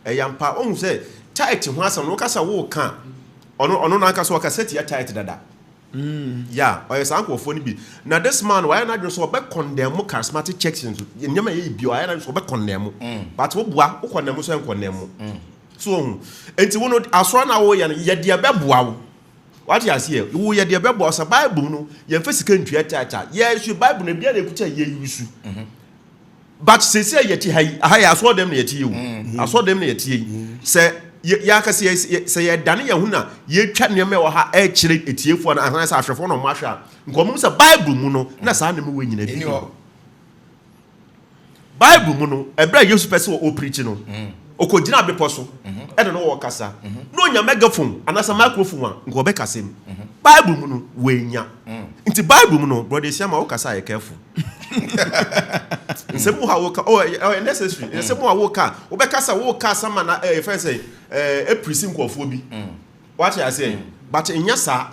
Ɛyɛ ampa, ɔhu sɛ tithe ho asɛm no, wokasa woka, ɔno n'ankasa ɔkasa tia tithe dada. Yeah, ɔyɛ saa nkurɔfoɔ no bi. Na this man, wayɛ n'adwene sɛ ɔbɛ condemn charismatic churches nso. Nneɛma yɛ bi, ɔyɛ n'adwene sɛ ɔbɛ condemn. But woboa, wo condemn so ɛnkɔndɛm. So ɔhu. Nti wo no, asɔre na woyɛ no, yɛ deɛ bɛboa wo. Wate aseɛ, wo yɛ deɛ bɛboa wo. Sɛ Bible no, yɛmfa sika ntua tithe a, yɛ so Bible no, ebiara na ekuta yɛ yi su. But sese a yɛte ha yi, aha yɛ asɔɔdɛm na yɛte yi o. Asɔɔdɛm na yɛte yi. Sɛ yɛ akasɛ yɛ sɛ yɛdane yɛn ho na yɛtwa nneɛma ɛwɔ ha ɛkyerɛ etiefoɔ no anaasɛ ahwɛfoɔ na wɔn ahwɛ a, nka wɔn sɛ Bible mu no na saa nneɛma wɔ nyina bi hɔ. Bible mu no, ɛberɛ a Yesu pɛ sɛ ɔpirikyi no, ɔkɔgyina bepɔ so ɛna na ɔkasa. Na ɔnya megaphone anaasɛ microphone a, nka ɔbɛkasa mu. Bible mu no, wɔanya. Nti Bible mu no, brother Esiama, wokasa a yɛ careful. Nsɛm mu ha woka, oh, ɛyɛ necessary. Nsɛm mu a woka, wobɛkasa woka asɛm a na ɛyɛ fɛn sɛ ɛpirisi nkurɔfoɔ bi. Wate aseɛ? But nyɛ saa.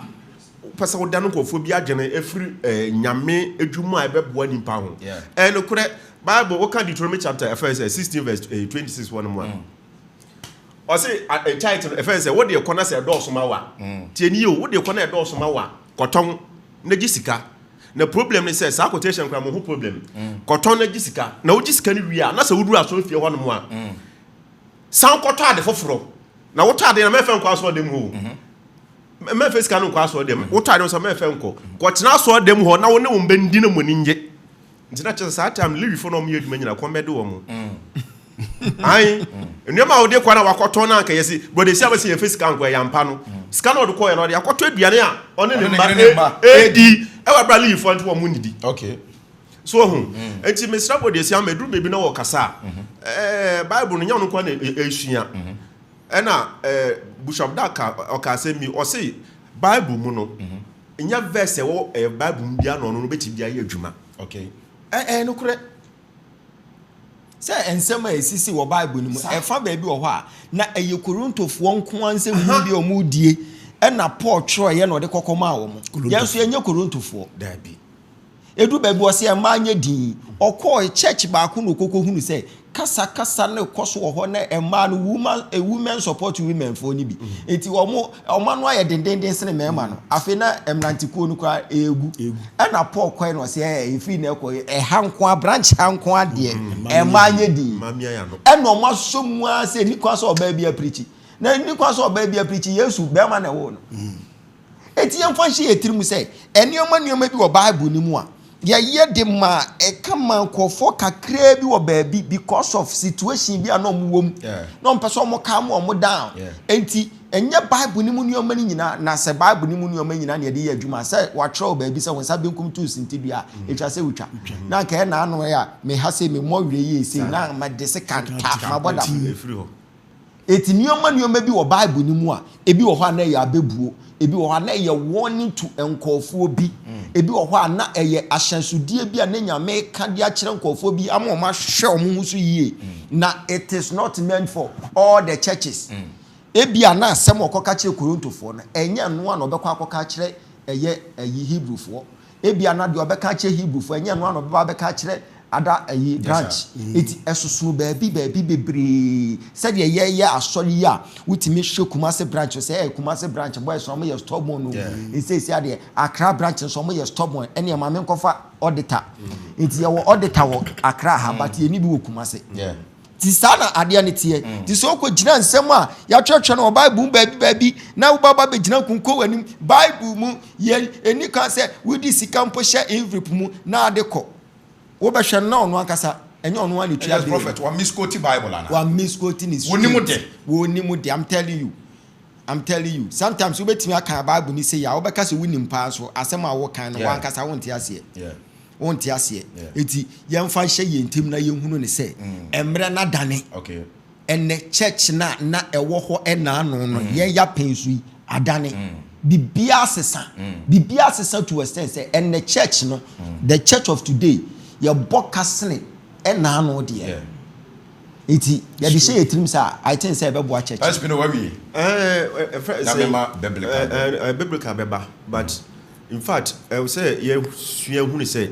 Wopɛ sɛ woda no nkurɔfoɔ bi adwene ɛfiri Nyame adwuma a ɛbɛboa nipa ho. Ɛyɛ nokorɛ, Bible, woka Deuteronomy chapter ɛfɛn sɛ 16 verse 26 hɔ no mu a, ɔse tithe no ɛfɛn sɛ wode kɔ na sɛ ɛdɔɔso ma wa. Tie ni o, wode kɔ na ɛdɔɔso ma wa, kɔtɔn na gye sika. Na problem ne sɛ saa quotation kora mo ho problem. Kɔtɔn na gye sika. Na wogye sika no wie a, na sɛ woduru asɔrefie hɔ nom a, san kɔtɔ ade foforɔ. Na wotɔ ade na mɛfɛ nkɔ asɔre dɛm hɔ o. Mɛfɛ sika no nkɔ asɔre dɛm. Wotɔ ade no sɛ mɛfɛ nkɔ. Kɔtena asɔre dɛm hɔ na wo ne wɔn bɛndi na mo ani nye. Nti na kyerɛ sɛ saa time Lewifoɔ na wɔn yɛ adwuma nyina kɔn bɛde wɔn. Ayi nneɛma a wɔde kɔ na wakɔtɔn na anka yɛsi brɔde si abɛsi yɛfɛ sika nkɔ ɛyɛ ampa no. Sika na ɔde kɔ yɛ no ɔde akɔtɔ aduane a ɔne ne mma edi ɛwɔ abira Lewifoɔ nti wɔn nidi. Okay. So ohun. Nti mesra brɔde si ama eduru beebi na wɔkasa a Bible no nyɛ ɔno nko na esua. Ɛna Bishop Dag ka ɔka asɛm bi ɔse Bible mu no nyɛ verse ɛwɔ Bible mu biara na ɔno no bɛtumi de ayɛ adwuma. Okay. Ɛɛ nokorɛ. Sɛ nsɛm a esisi wɔ Bible no mu, ɛfa baabi wɔ hɔ a, na ɛyɛ Korintofoɔ nko ara nsɛm hunu bi a wɔredie, ɛna Paul twerɛeɛ na ɔde kɔkɔ maa wɔn. Yɛn nso yɛnyɛ Korintofoɔ. Daabi. Ɛduru baabi ɔse mmaa nyɛ dinn. Ɔkɔɔ church baako na ɔkɔkɔ hunu sɛ kasa kasa no rekɔ so wɔ hɔ na mmaa no woman, women support women foɔ no bi. Nti wɔn, wɔn ano ayɛ dendenden sene mmarima no. Afei na mmerantekuo no koraa ɛregu. Ɛna Paul kɔe na ɔse ɛɛ ɛfiri na ɛkɔ yi, ɛha nko ara, branch ha nko ara deɛ mmaa nyɛ dinn. Ɛna wɔn asɔ mu ara sɛ ɛnni kwan sɛ ɔbaa bi apirikyi. Na ɛnni kwan sɛ ɔbaa bi apirikyi, Yesu barima na ɛwoo no. Enti yɛmfa nhyɛ yɛn tirim sɛ nneɛma nneɛma bi wɔ Bible no mu a yɛyɛ de ma ɛka ma nkurɔfoɔ kakraa bi wɔ baabi because of situation bi a na wɔn wɔ mu na wɔn pɛ sɛ wɔn calm wɔn down. Enti ɛnyɛ Bible no mu nneɛma no nyinaa, na sɛ Bible no mu nneɛma nyinaa na yɛde yɛ adwuma sɛ wɔatwerɛ wɔ baabi sɛ wɔn nsa benkum tu sintidua a ɛtwa sɛ wotwa. Na anka ɛna ano yɛ a meha sei memmɔ werɛ yie sei na mede se kanta mabɔ dam. Enti nneɛma nneɛma bi wɔ Bible no mu a, ebi wɔ hɔ a na ɛyɛ abɛbuo, ebi wɔ hɔ a na ɛyɛ warning to nkurɔfoɔ bi, ebi wɔ hɔ a na ɛyɛ ahyɛnsodeɛ bi a na Nyame reka de akyerɛ nkurɔfoɔ bi ama wɔn ahwɛ wɔn ho so yie. Na it is not meant for all the churches. Ebia na asɛm a ɔkɔka kyerɛ Korintofoɔ no, ɛnyɛ ɛno ara na ɔbɛkɔ akɔka akyerɛ ɛyɛ ɛyi Hebrewfoɔ. Ebia na deɛ ɔbɛka akyerɛ Hebrewfoɔ, ɛnyɛ ɛno ara na ɔbɛba abɛka akyerɛ ada ayi branch. Eti ɛsosono baabi baabi bebree. Sɛdeɛ yɛyɛ asɔre yi a, wotumi hwɛ Kumasi branch sɛ ɛyɛ Kumasi branch boys no wɔyɛ stubborn o. Nseesia adeɛ Accra branch nso wɔyɛ stubborn. Ɛnneɛ maame nkɔfa auditor. Nti yɛwɔ auditor wɔ Accra ha but yɛnni bi wɔ Kumasi. Nti saa na adeɛ no teɛ. Nti sɛ wokɔgyina nsɛm a yɛatwerɛtwerɛ no wɔ Bible mu baabi baabi na wobaba bɛgyina nkonko w'anim, Bible mu yɛ ɛni kwan sɛ wode sika mpo hyɛ envelope mu na ade kɔ. Wobɛhwɛ no na ɔno ankasa Ɛnyɛ ɔno ara na etua Yes, bill no. prophet, wa misquote Bible ana? Wa misquote ne Wɔnim straight. de. Wɔnim de. I'm telling you. I'm telling you. Sometimes wobɛtumi aka Bible ni sei a wobɛka sɛ wonim paa nso asɛm a wokan no wankasa wonte aseɛ. Wonte aseɛ. Eti yɛmfa nhyɛ yɛn tirim na yɛnhunu ne sɛ mmerɛ no adane. Ɛnnɛ church no a na ɛwɔ hɔ ɛnaano no yɛn yapɛn so yi adane. Biribiara asesa. Biribiara asesa to extent sɛ ɛnnɛ church no, the church of today, yɛbɔ ka sene ɛnaano deɛ. Nti yɛde hyɛ yɛn tirim saa a, I think sɛ ɛbɛboa church no. SP no wawie. Ɛɛ Na mema biblical bɛ. Ɛɛ biblical bɛba but in fact ɛwɔ sɛ yɛsua hunu sɛ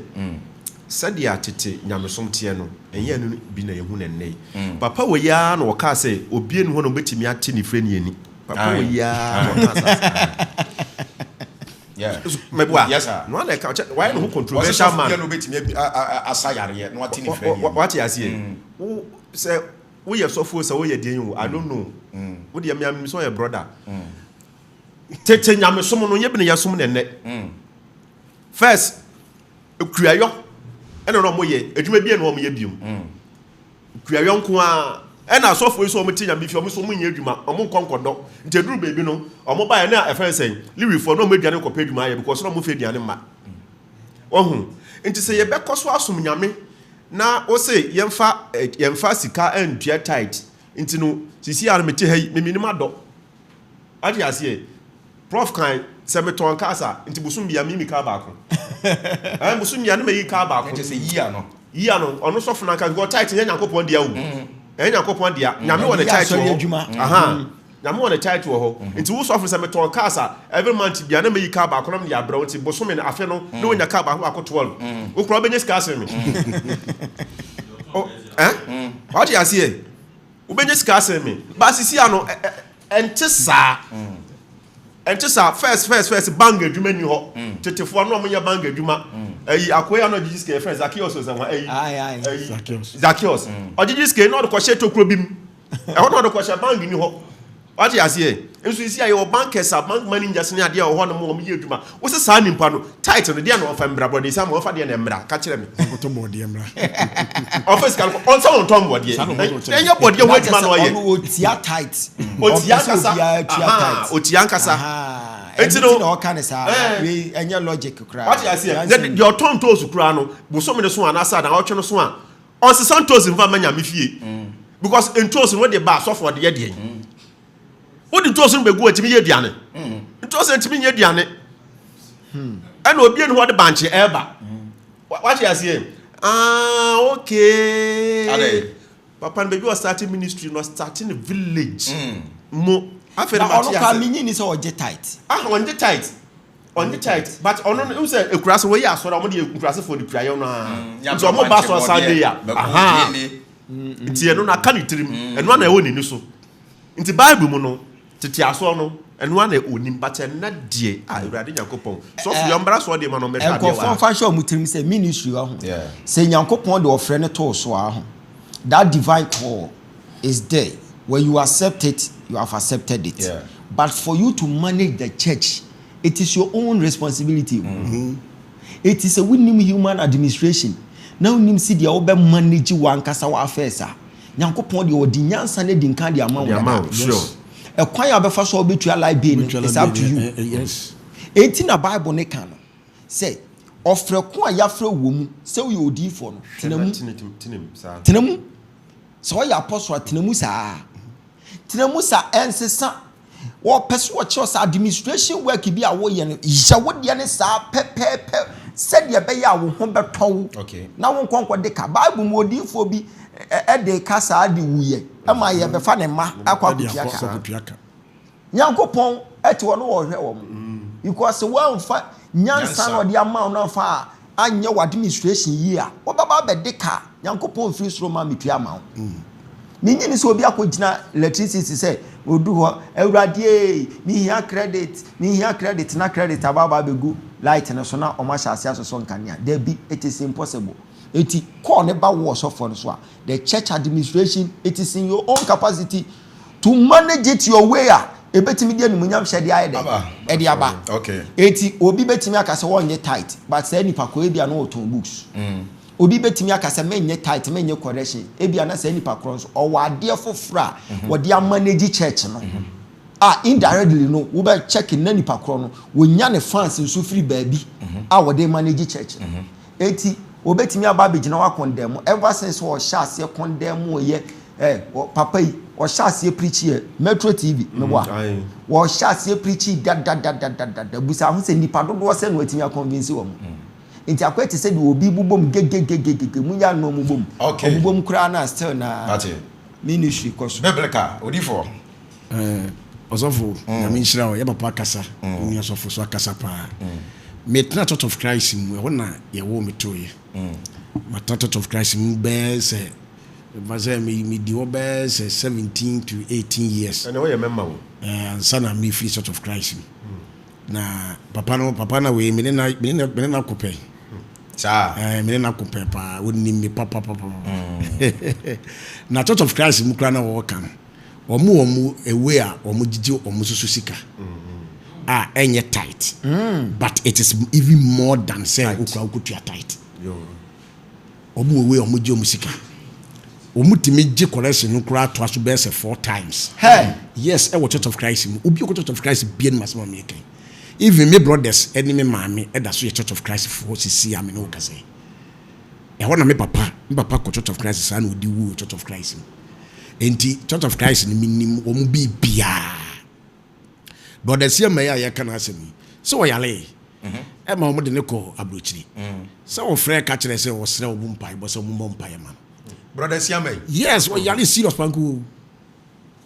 sɛdeɛ tete nyamesom teɛ no ɛnyɛ ɛno bi na yɛhu no ɛnnɛ yi. Papa wɔ yi ara na ɔkaa sɛ obie ni hɔ na ɔbɛtumi ate ne frɛ ni ani. Papa wɔ yi ara na ɔkaa saa. Yeah. Mɛboa. Yes sir. No ana ɛka ɔkyɛ wayɛ ne ho controversial man. Ɔsɛ sɔfo obetumi asa yareɛ na wate ne frɛ ni ani. Wate aseɛ. Wo sɛ woyɛ sɔfo sɛ woyɛ deɛ o I don't know. Wo deɛ mmea mi sɛ ɔyɛ brother. Tete nyamesom no nyɛ bi na yɛsom no ɛnnɛ. First kuayɔ ɛna na wɔyɛ adwuma bi na wɔyɛ biom. Kuayɔ nko ara ɛna asɔfo yi sɛ wɔn te nyame fi wɔn nso wɔn nyɛ adwuma wɔn nkɔ nkɔdɔ nti eduru beebi no wɔn ba yɛ na ɛfɛn sɛn Lewifoɔ na wɔn aduane kɔpɛ adwuma ayɛ because na wɔn fɛ aduane mma wɔho nti sɛ yɛbɛkɔ so asom nyame na wɔse yɛmfa yɛmfa sika ntua tithe nti no sisi a no mete ha yi meminim adɔ. Wate aseɛ? Prof kan sɛ metɔn cars a, nti bosom bia meyi me car baako. Ɛn bosom bia ne mayi car baako. Ɛkyɛ sɛ yi ano. Yi ano, ɔno sɔfo no ankasa because tithe nyɛ Nyankopɔn dea o. Ɛnyɛ Nyankopɔn dea. Nyame wɔ ne tithe wɔ hɔ. Aha. Nyame wɔ ne tithe wɔ hɔ. Nti wo sɔfo sɛ metɔn cars a, every month bia na mayi car baako na mede abrɛ wo nti bosome no afe no na wonya car baako baako 12. Wo koraa wobɛnya sika asen me. Oh, eh? Wate aseɛ? Wobɛnya sika asen me. But sisi ano, ɛnte saa. Ɛnte saa. First, first, first, bank adwuma ni hɔ. Tetefoɔ no, wɔn yɛ bank adwuma. Ɛyi, akoa yi ano ɔgyegye sika, yɛfrɛ Zacchaeus sɛ wɔn, ɛyi. Ɛyi, Zacchaeus. Zacchaeus. Ɔgyegye sika yi na ɔde kɔhyɛ tokuro bi mu. Ɛhɔ na ɔde kɔhyɛ, bank ni hɔ. Wate aseɛ? Nso sisi a yɛwɔ bankers a, bank managers ne adeɛ wɔ hɔ nom wɔn yɛ adwuma. Wose saa nipa no, tithe no, deɛ na ɔmfa mmra, bɔ ne nsa ma ɔmfa deɛ na mmra, ka kyerɛ me. Ɔnkɔtɔ bɔɔdeɛ mmra. Ɔmfa sika no kɔ, ɔnsɛ ɔntɔn bɔɔdeɛ. Saa na ɔmo kyerɛ. Ɛnyɛ bɔɔdeɛ ho adwuma na ɔyɛ. Ɔno ɔtia tithe. Ɔtia Ɔmpɛ sɛ ankasa. obiara tua Aha, tithe. ɔtia ankasa. Aha, Enti ɛno no, nti na ɔka ne saa. eh. Wei ɛnyɛ logic koraa. Wate aseɛ? Nyansa Na nni. deɛ ɔtɔn ntoosi koraa no, bosome no so anaasɛ anaawɔtwe no so a, ɔnsesa ntoosi mfa mma Nyame fie. Because ntoosi no wode ba asɔfo ɔde yɛ deɛn? Wode ntoosi no bɛgu atumi yɛ aduane. Ntoosi ntumi nyɛ aduane. Ɛna obi ani hɔ de bankye ɛreba. Wate aseɛ? Ah, okay. Adɛn? Papa no baabi ɔstarte ministry no ɔstarte no village mu. Afei Na na ɔno mate koraa ase. menyi ni sɛ ɔgye tithe. Ah, ɔngye tithe. Ɔngye tithe. But ɔno no, sɛ ekuraase wɔyɛ asɔre a wɔde nkuraase de kuayɛ no ara. Nti ɔmo ba asɔre Sunday a, aha. Nti ɛno no aka ne tirim. Ɛno ara na ɛwɔ n'ani so. Nti Bible mu no, tete asɔre no, ɛno ara na onim. But ɛnnɛ deɛ, ah, Awurade Nyankopɔn, sɔfo yɛ ɔmbra asɔre deɛ ma no ɔmmɛhwɛ adeɛ wɔ Nkurɔfoɔ ha. mfa nhyɛ wɔn tirim sɛ ministry wɔ ho. Sɛ Nyankopɔn de ɔfrɛ no too so a ho, that divine call is there. When you accept it, you have accepted it. But for you to manage the church, it is your own responsibility. Eti sɛ wonim human administration na wonim sɛdeɛ wobɛ manage w'ankasa w'affairs a, Nyankopɔn deɛ ɔde nyansa no adi nkan de ama wo Ɔde ama dada. wo, sure. Ɛkwan a wobɛfa so a wobɛtua light bill no Wobɛtua is light up to bill, you. yes. Enti na Bible no ka no sɛ ɔfrɛ ko a yɛafrɛ wo wɔ mu sɛ woyɛ odiyifoɔ no, tena mu. Tena mu saa. Tena mu. Sɛ woyɛ apostle a, tena mu saa. Tena mu saa, ɛnsesa. Wɔpɛ sɛ wɔkyerɛ sɛ administration work bi a woyɛ no, yɛ wo deɛ no saa pɛpɛɛpɛ sɛdeɛ ɛbɛyɛ a wo ho bɛtɔ wo na wo nkɔ nkɔde ka. Bible mu odiyifoɔ bi de ka saa de wuyɛ ma yɛbɛfa ne mma akɔ akɔtua ka. Nyankopɔn te hɔ no wɔhwɛ wɔn because wɔamfa nyansa na ɔde ama wo no amfa a anyɛ w'administration yie a, wobɛba abɛde ka a, Nyankopɔn mfiri soro mma metua ama wo. Mennye nni sɛ obi akɔgyina electricity sɛ ɔdu hɔ, Awurade ei, mehia credit, mehia credit, na credit aba aba abɛgu light no so na wɔahyɛ aseɛ asosɔ nkanea. Dabi, it is impossible. Enti call no ba wo ɔsɔfoɔ no so a, the church administration, it is in your own capacity to manage it your way a ebetumi de animuonyam hyɛ de ayɛ dɛ ɛde aba. Eti obi betumi aka sɛ wɔnyɛ tight but saa nipa ko ebi a na ɔtɔn books. Obi bɛtumi aka sɛ menyɛ tithe, menyɛ correction. Ebia na saa nipa korɔ nso ɔwɔ adeɛ foforɔ a wɔde amanage church no. A indirectly no, wobɛ check na nipa korɔ no, wɔnya ne fans nso firi baabi a wɔde manage church no. Eti obetumi aba abɛgyina hɔ acondemn. Ever since ɔhyɛ aseɛ condemn yɛ papa yi, ɔhyɛ aseɛ preach yɛ Metro TV meboa. Wɔhyɛ aseɛ preach dadadadadada, busa ho sɛ nipa dodoɔ sɛ na watumi aconvince wɔn. Nti akɔyɛ te sɛ deɛ obi bobom gegegegege mu yɛ ano ɔmo bom. Ɔmo bom koraa na still na ministry kɔ so. Biblical odifoɔ. Ɔsɔfo, Nyame nhyira wo. Yɛ papa akasa, nua sɔfo so akasa paa. Metena Church of Christ mu, ɛhɔ na yɛwɔ me toeɛ. Matena Church of Christ mu bɛɛ sɛ mfa sɛ medi hɔ bɛɛ sɛ 17 to 18 years. Ɛnna wɔyɛ mɛma wo. Ansa na mefiri Church of Christ mu. Na papa no, papa na wei me ne na ko pɛ. Saa. Me ne na ko pɛ paa, onim me papapapa. Na Church of Christ mu koraa na wɔwɔ no, wɔn ewe a wɔn gyegye wɔn soso sika a ɛnyɛ tithe, but it is even more than sɛ okura okotua tithe. Wɔn wɔ wei a wɔn gye wɔn sika, wɔn tumi gye collection no koraa toa so bɛyɛ sɛ four times. Hey. Yes, ɛwɔ Church of Christ mu. Obi a ɔkɔ Church of Christ bie no ma sɛ maame kan, even me brothers ɛne me maame ɛda so yɛ Church of Christ foɔ sisi a me ne wo kasa yi. Ɛhɔ na me papa kɔ Church of Christ saa na ɔdi wu wɔ Church of Christ mu. Nti Church of Christ no, menim wɔn biribiara. Brothers yɛ mmaa yi a yɛka n'asɛm yi sɛ ɔyare ɛma wɔn de ne kɔ aburokyiri sɛ wɔfrɛ ka kyerɛ sɛ wɔsrɛ wɔn mpaebɔ sɛ wɔn mmɔ mpaeɛ ma no. Brother Siama yi. Yes, ɔyare serious panko.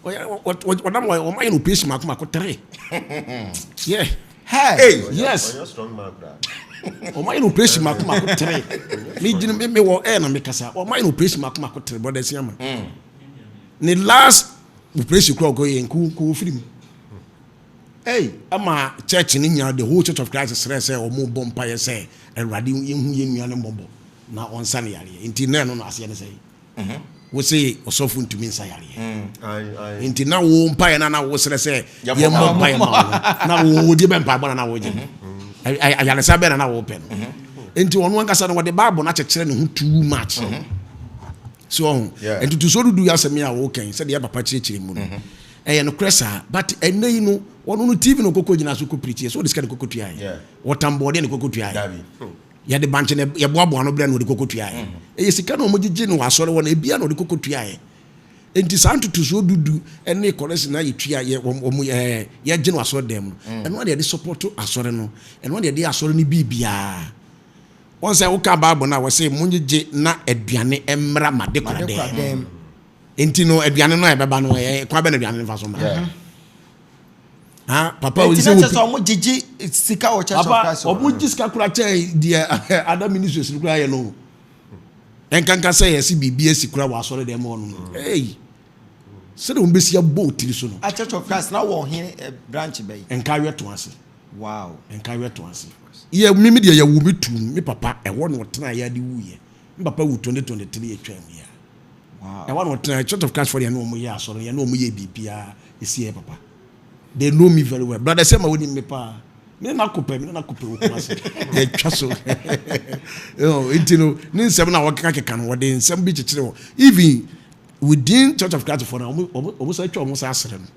Ɔnam wɔn ayɛ no operation mako mako three, yeah. Hey. Yes. Ɔnyɛ strong man koraa. Wɔn ayɛ no operation mako mako three. Mi gyina mi wɔ ɛyɛ na mi kasa, wɔn ayɛ no operation mako mako three. Brother Siama ne last operation kura ɔkɔ yɛ nku nku ofiri mu. Hey. Ama church ne nyinaa, the whole Church of Christ srɛ sɛ wɔn bɔ mpaeɛ sɛ Awurade yɛhu yɛn nua no mmɔbɔ na ɔnsa ne yareɛ. Nti na ɛno no aseɛ ne sɛ wose ɔsɔfo ntumi nsa yareɛ. Ayi ayi. Nti na wo mpaeɛ na wo srɛ sɛ Yɛmmɔ yɛmmɔ mpaeɛ ma wo, na wo wodi bɛ mpaebɔ na wo gye ayaresa bɛɛ na wo pɛ no. Nti ɔno ankasa no, wɔde Bible no akyekyerɛ ne ho too much so ɔho. Ntotosoɔ dudu yɛ asɛm yi a wɔkɛn sɛdeɛ yɛ papa kyerɛkyerɛ mu no, ɛyɛ nokorɛ saa. But ɛnɛ yi no, ɔno no TV no kɔkɔ gyina so kɔ preach sɛ ɔde sika ne kɔkɔ tua yɛ. Wɔtam bɔɔdeɛ ne kɔkɔ tua yɛ. Dabi. Yɛde bankye na yɛboaboa no berɛ na ɔde kɔkɔ tua yɛ. Ɛyɛ sika na ɔmo gyegye no wɔ asɔre hɔ no ebia na ɔde kɔkɔ tua yɛ. Nti saa ntotosoɔ dudu ne collection na yɛtua yɛ wɔn wɔn yɛgye no asɔre dɛm no, ɛno na yɛde support asɔre no, ɛno na yɛde asɔre no biribiara. Wɔn sɛ woka Bible no a, wɔsɛ mo gyegye na aduane mmra ma de kora Made kora dɛm. Dɛm. Nti no aduane no a ɛbɛba no, ɛyɛ kwan bɛ na aduane no fa so mmra. Ah, papa, Eti sɛ na kyerɛ obi sɛ ɔmo gyegye sika wɔ Church of papa Christ hɔ. Ɔmo gye sika kora kyɛn deɛ other ministries no kora yɛ no. Nkanka sɛ yɛsi biribi asi kora wɔ asɔre dɛm hɔ no, ei, sɛdeɛ wɔn bɛsi abɔ otiri so no. A Church of Christ na wɔ he branch bɛyi? Nka awɛ to ase. Nka awɛ to ase yɛ mímí deɛ yɛwɔ mi tu mi papa ɛhɔ na ɔtena yɛ ade wu yɛ. Mi papa wu 2023 yɛ twɛn mu yɛ. Ɛhɔ na ɔtena. Church of Christ fɔ deɛ, ne wɔn yɛ asɔre yɛ ne wɔn yɛ biribiara esi yɛ papa. They know me very well. Brother sɛ ma wɔn ni mi paa, me ne na kɔ pɛ wɔ Kumasi yɛtwa so. Nti no ne nsɛm na wɔkeka keka no, wɔde nsɛm bi kyekyere hɔ. Even within Church of Christ fɔ no, wɔn sɛ atwa wɔn sa asere no,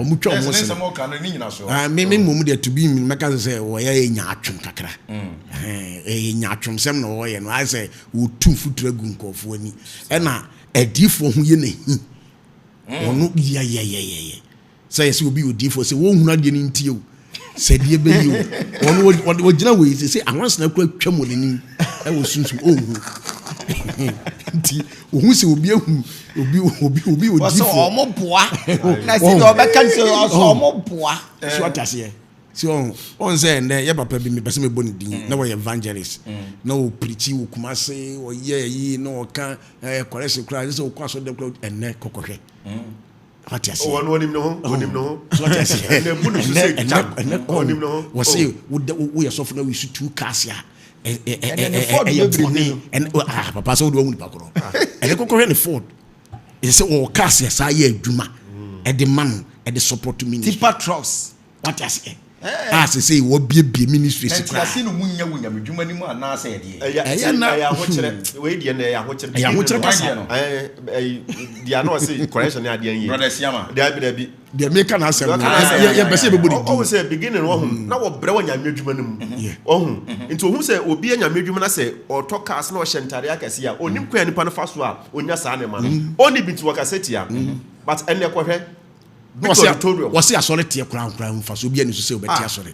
wɔn twa wɔn Yes, ne sere. nsɛm a ɔka no ne nyina so. Ah, me mmom deɛ, to be mɛka sɛ wɔyɛ yɛ nyaatwom kakra. Ɛhɛn, ɛyɛ nyaatwom sɛm na wɔyɛ no, ayɛ sɛ wɔtu mfuturo agu nkɔɔfoɔ ani, ɛna adiifoɔ ho yɛ n'ahi. Ɔno yɛyɛyɛyɛ sɛ yɛ sɛ obi yɛ odiifoɔ sɛ wɔnhunu adeɛ no ntie o, sɛ deɛ bɛyi o, ɔno wɔgyina wɔ yi sɛ awansena kura twam wɔ n'anim ɛwɔ sunsum ɔnhu. Nti ohun sɛ obi ehu obi Wɔsɛ odiifoɔ. ɔmo boa na sɛ deɛ ɔbɛka no sɛ ɔsɛ ɔmo boa. So ate aseɛ si ɔn sɛ ɛnɛ yɛ papa bi, mepɛ sɛ mebɔ ne din, na wɔyɛ evangelist na ɔpreach wɔ Kumase, ɔyɛ ayi na ɔka correction koraa sɛ ɔkɔ asɔre dɛm koraa. Ɛnɛ kɔkɔhwɛ, wate aseɛ. Ɔwɔ no, onim ne ho, onim ne ho. So wate aseɛ. Ɛnɛ bu ne so sɛ ɛnɛ jam. Ɛnɛ Onim ne ho. wɔse woyɛ sɔfo na wosi two cars a Ɛnɛ ne Ford ɛyɛ bebrebe bɔne. no. Ɛnɛ, ah, papa, sɛ wode wahu nipa korɔ, ɛnɛ kɔkɔhwɛ ne Ford, ɛsɛ sɛ wɔwɔ cars yɛ saa yɛ adwuma ɛde ma no, ɛde support ministry. Tipper trucks. Wate aseɛ. A sesei wɔabiebie ministries Na koraa. ntease no mu nyɛ wɔ nyamedwuma no mu anaasɛ ɛdeɛ? Ɛyɛ Ɛyɛ na ɛyɛ ahokyerɛ. Wei deɛ no ɛyɛ ahokyerɛ. Ɛyɛ ahokyerɛ kasa. Deɛ no. Ɛɛ ɛyi deɛ na ɔse correction ne adeɛ nyɛ. Brother Siama. Dabi dabi. Deɛ meka na asɛm no Deɛ ɔka n'asɛm no. yɛmpɛ sɛ yɛbɛbɔ ne Ɔhu din. sɛ beginning no ɔhu na wɔbrɛ wɔ nyame adwuma no mu. Ɔhu nti ɔhu sɛ obi yɛ nyame adwuma na sɛ ɔtɔ cars na ɔhyɛ ntadeɛ akɛseɛ a ɔnim kwan a nipa no fa so a ɔnya saa nneɛma no. Ɔnni bi nti wɔkasa tia. But ɛnnɛ kɔhwɛ. Na Big wɔse auditorium. wɔse asɔre teɛ koraa koraa mfasoɔ biara nni so sɛ wobɛte Ah. asɔre.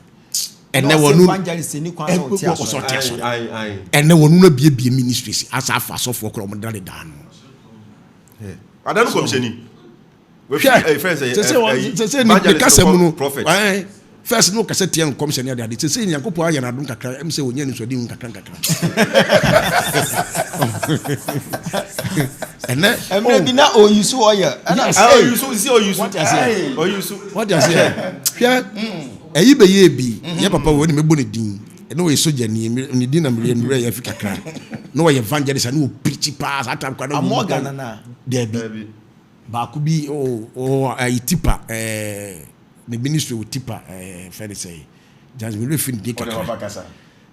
Na Ɛnnɛ ɔse wɔn evangelist ni kwan sɛ ɔte ɛ- asɔre. ɔsɛ ɔte asɔre. Ayi ayi. Ɛnnɛ wɔn no abiebie ministries asa afa asɔfoɔ koraa wɔn da ne daa no. Ada no kɔmhyɛni. Hwɛ sese wɔn sese ne ne kasa mu no prophet. ɛɛ first no kasa tia nkɔmhyɛ ne ade ade sese Nyankopɔn ayɛ n'adom kakra ɛmu sɛ wɔnyɛ nisuade hu kakra nkakra. Ɛnɛ Mmerɛ bi na ɔyi so ɔyɛ. Ɛna Yes. Ah, ɔyi so si ɔyi so. Wate aseɛ? Ɔyi so. Wate aseɛ? Hwɛ ɛyi bɛyɛ bi yɛ papa wɔ ne mɛbɔ ne din ɛna ɔyɛ sogyani ne din na mmerɛ mmerɛ yɛ afi kakra na ɔyɛ evangelist na ɔpirikyi paa saa tam kwa na Amorgan anaa? Dabi. Dabi. Baako bi o o ayi tipa ɛɛ ne ministry wɔ tipa ɛɛ fɛn de sɛ jansi mi refi ne din Ɔde kakra papa kasa.